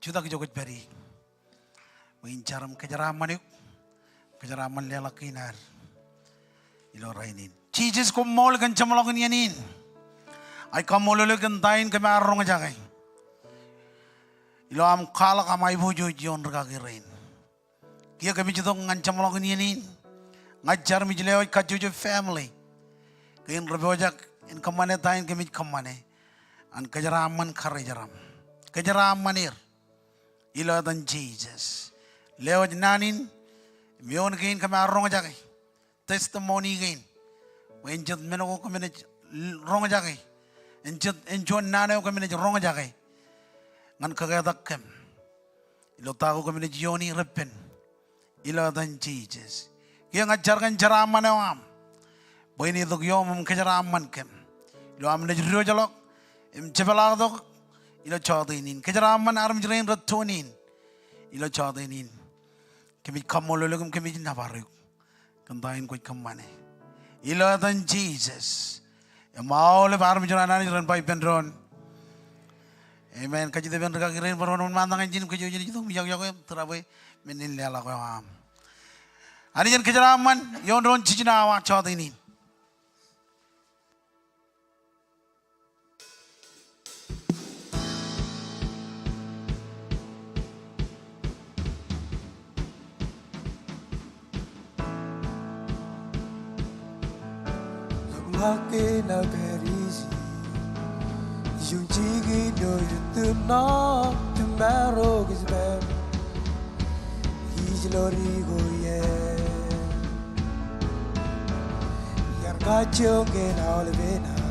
Jutak ijo kwōj pād ie. Bwe in jar im kōjeraaṃṃan eok. Kōjeraaṃṃan leḷọk kein ad ilo rainin. Jisōs, koṃṃool kōn jeṃḷọkin iien in. Ij kaṃṃoolol eok kōn ta in kōm ar roñjake ilo aṃ kwaḷọk aṃ aiboojoj ioon rikaki rein. Kiiō kōmij itok ñan jeṃḷọkin iien in. Ña ij jar im ij lewōj kajjojo family kein rej pojak in kōṃṃane ta in kōmij kōṃṃane. An kōjeraaṃṃan karrejeram. Kōjeraaṃṃan er. Ilo etan Jisōs. Lewōj naan in im eoon kein kōm ar roñjake. Testimony kein. Bwe en jet men ko kōm naaj roñjake. En jet, en juon naan eo kōm naaj roñjake ñan kaketak kōm ilo ta ko kōm naaj iioon irepen. Ilo etan Jisōs. Kiiō ña ij jar kōn jeraaṃṃan eo aṃ bwe en itok ioom im kōjeraaṃṃan kōm ilo am naaj diwōjḷọk im jepḷaaktok ilo jọteen in. Kōjeraaṃṃan armej rein rej tune in ilo jọteen in. Kōmij kaṃṃoolol eok im kōmij nōbar eok kōn ta in kwōj kōṃṃane. Ilo etan Jisōs. Im aolep armej ro an Anij ren ba ippān doon, amen. Kajjitōk ippān rikaki rein bwe ren wōnṃaantak ijin im kōj jen itok im iọkiọkwe im tūrabwe men in leḷọk eo aṃ. Anij en kōjeraaṃṃan ioon doon jiljino awa jọteen in. Ij lo di ko ie. Iar kajjioñ kōn aolepen aō.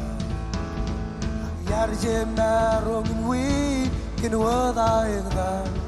Ak iar jab maroñ in wiik kōn wōt aō eñtaan.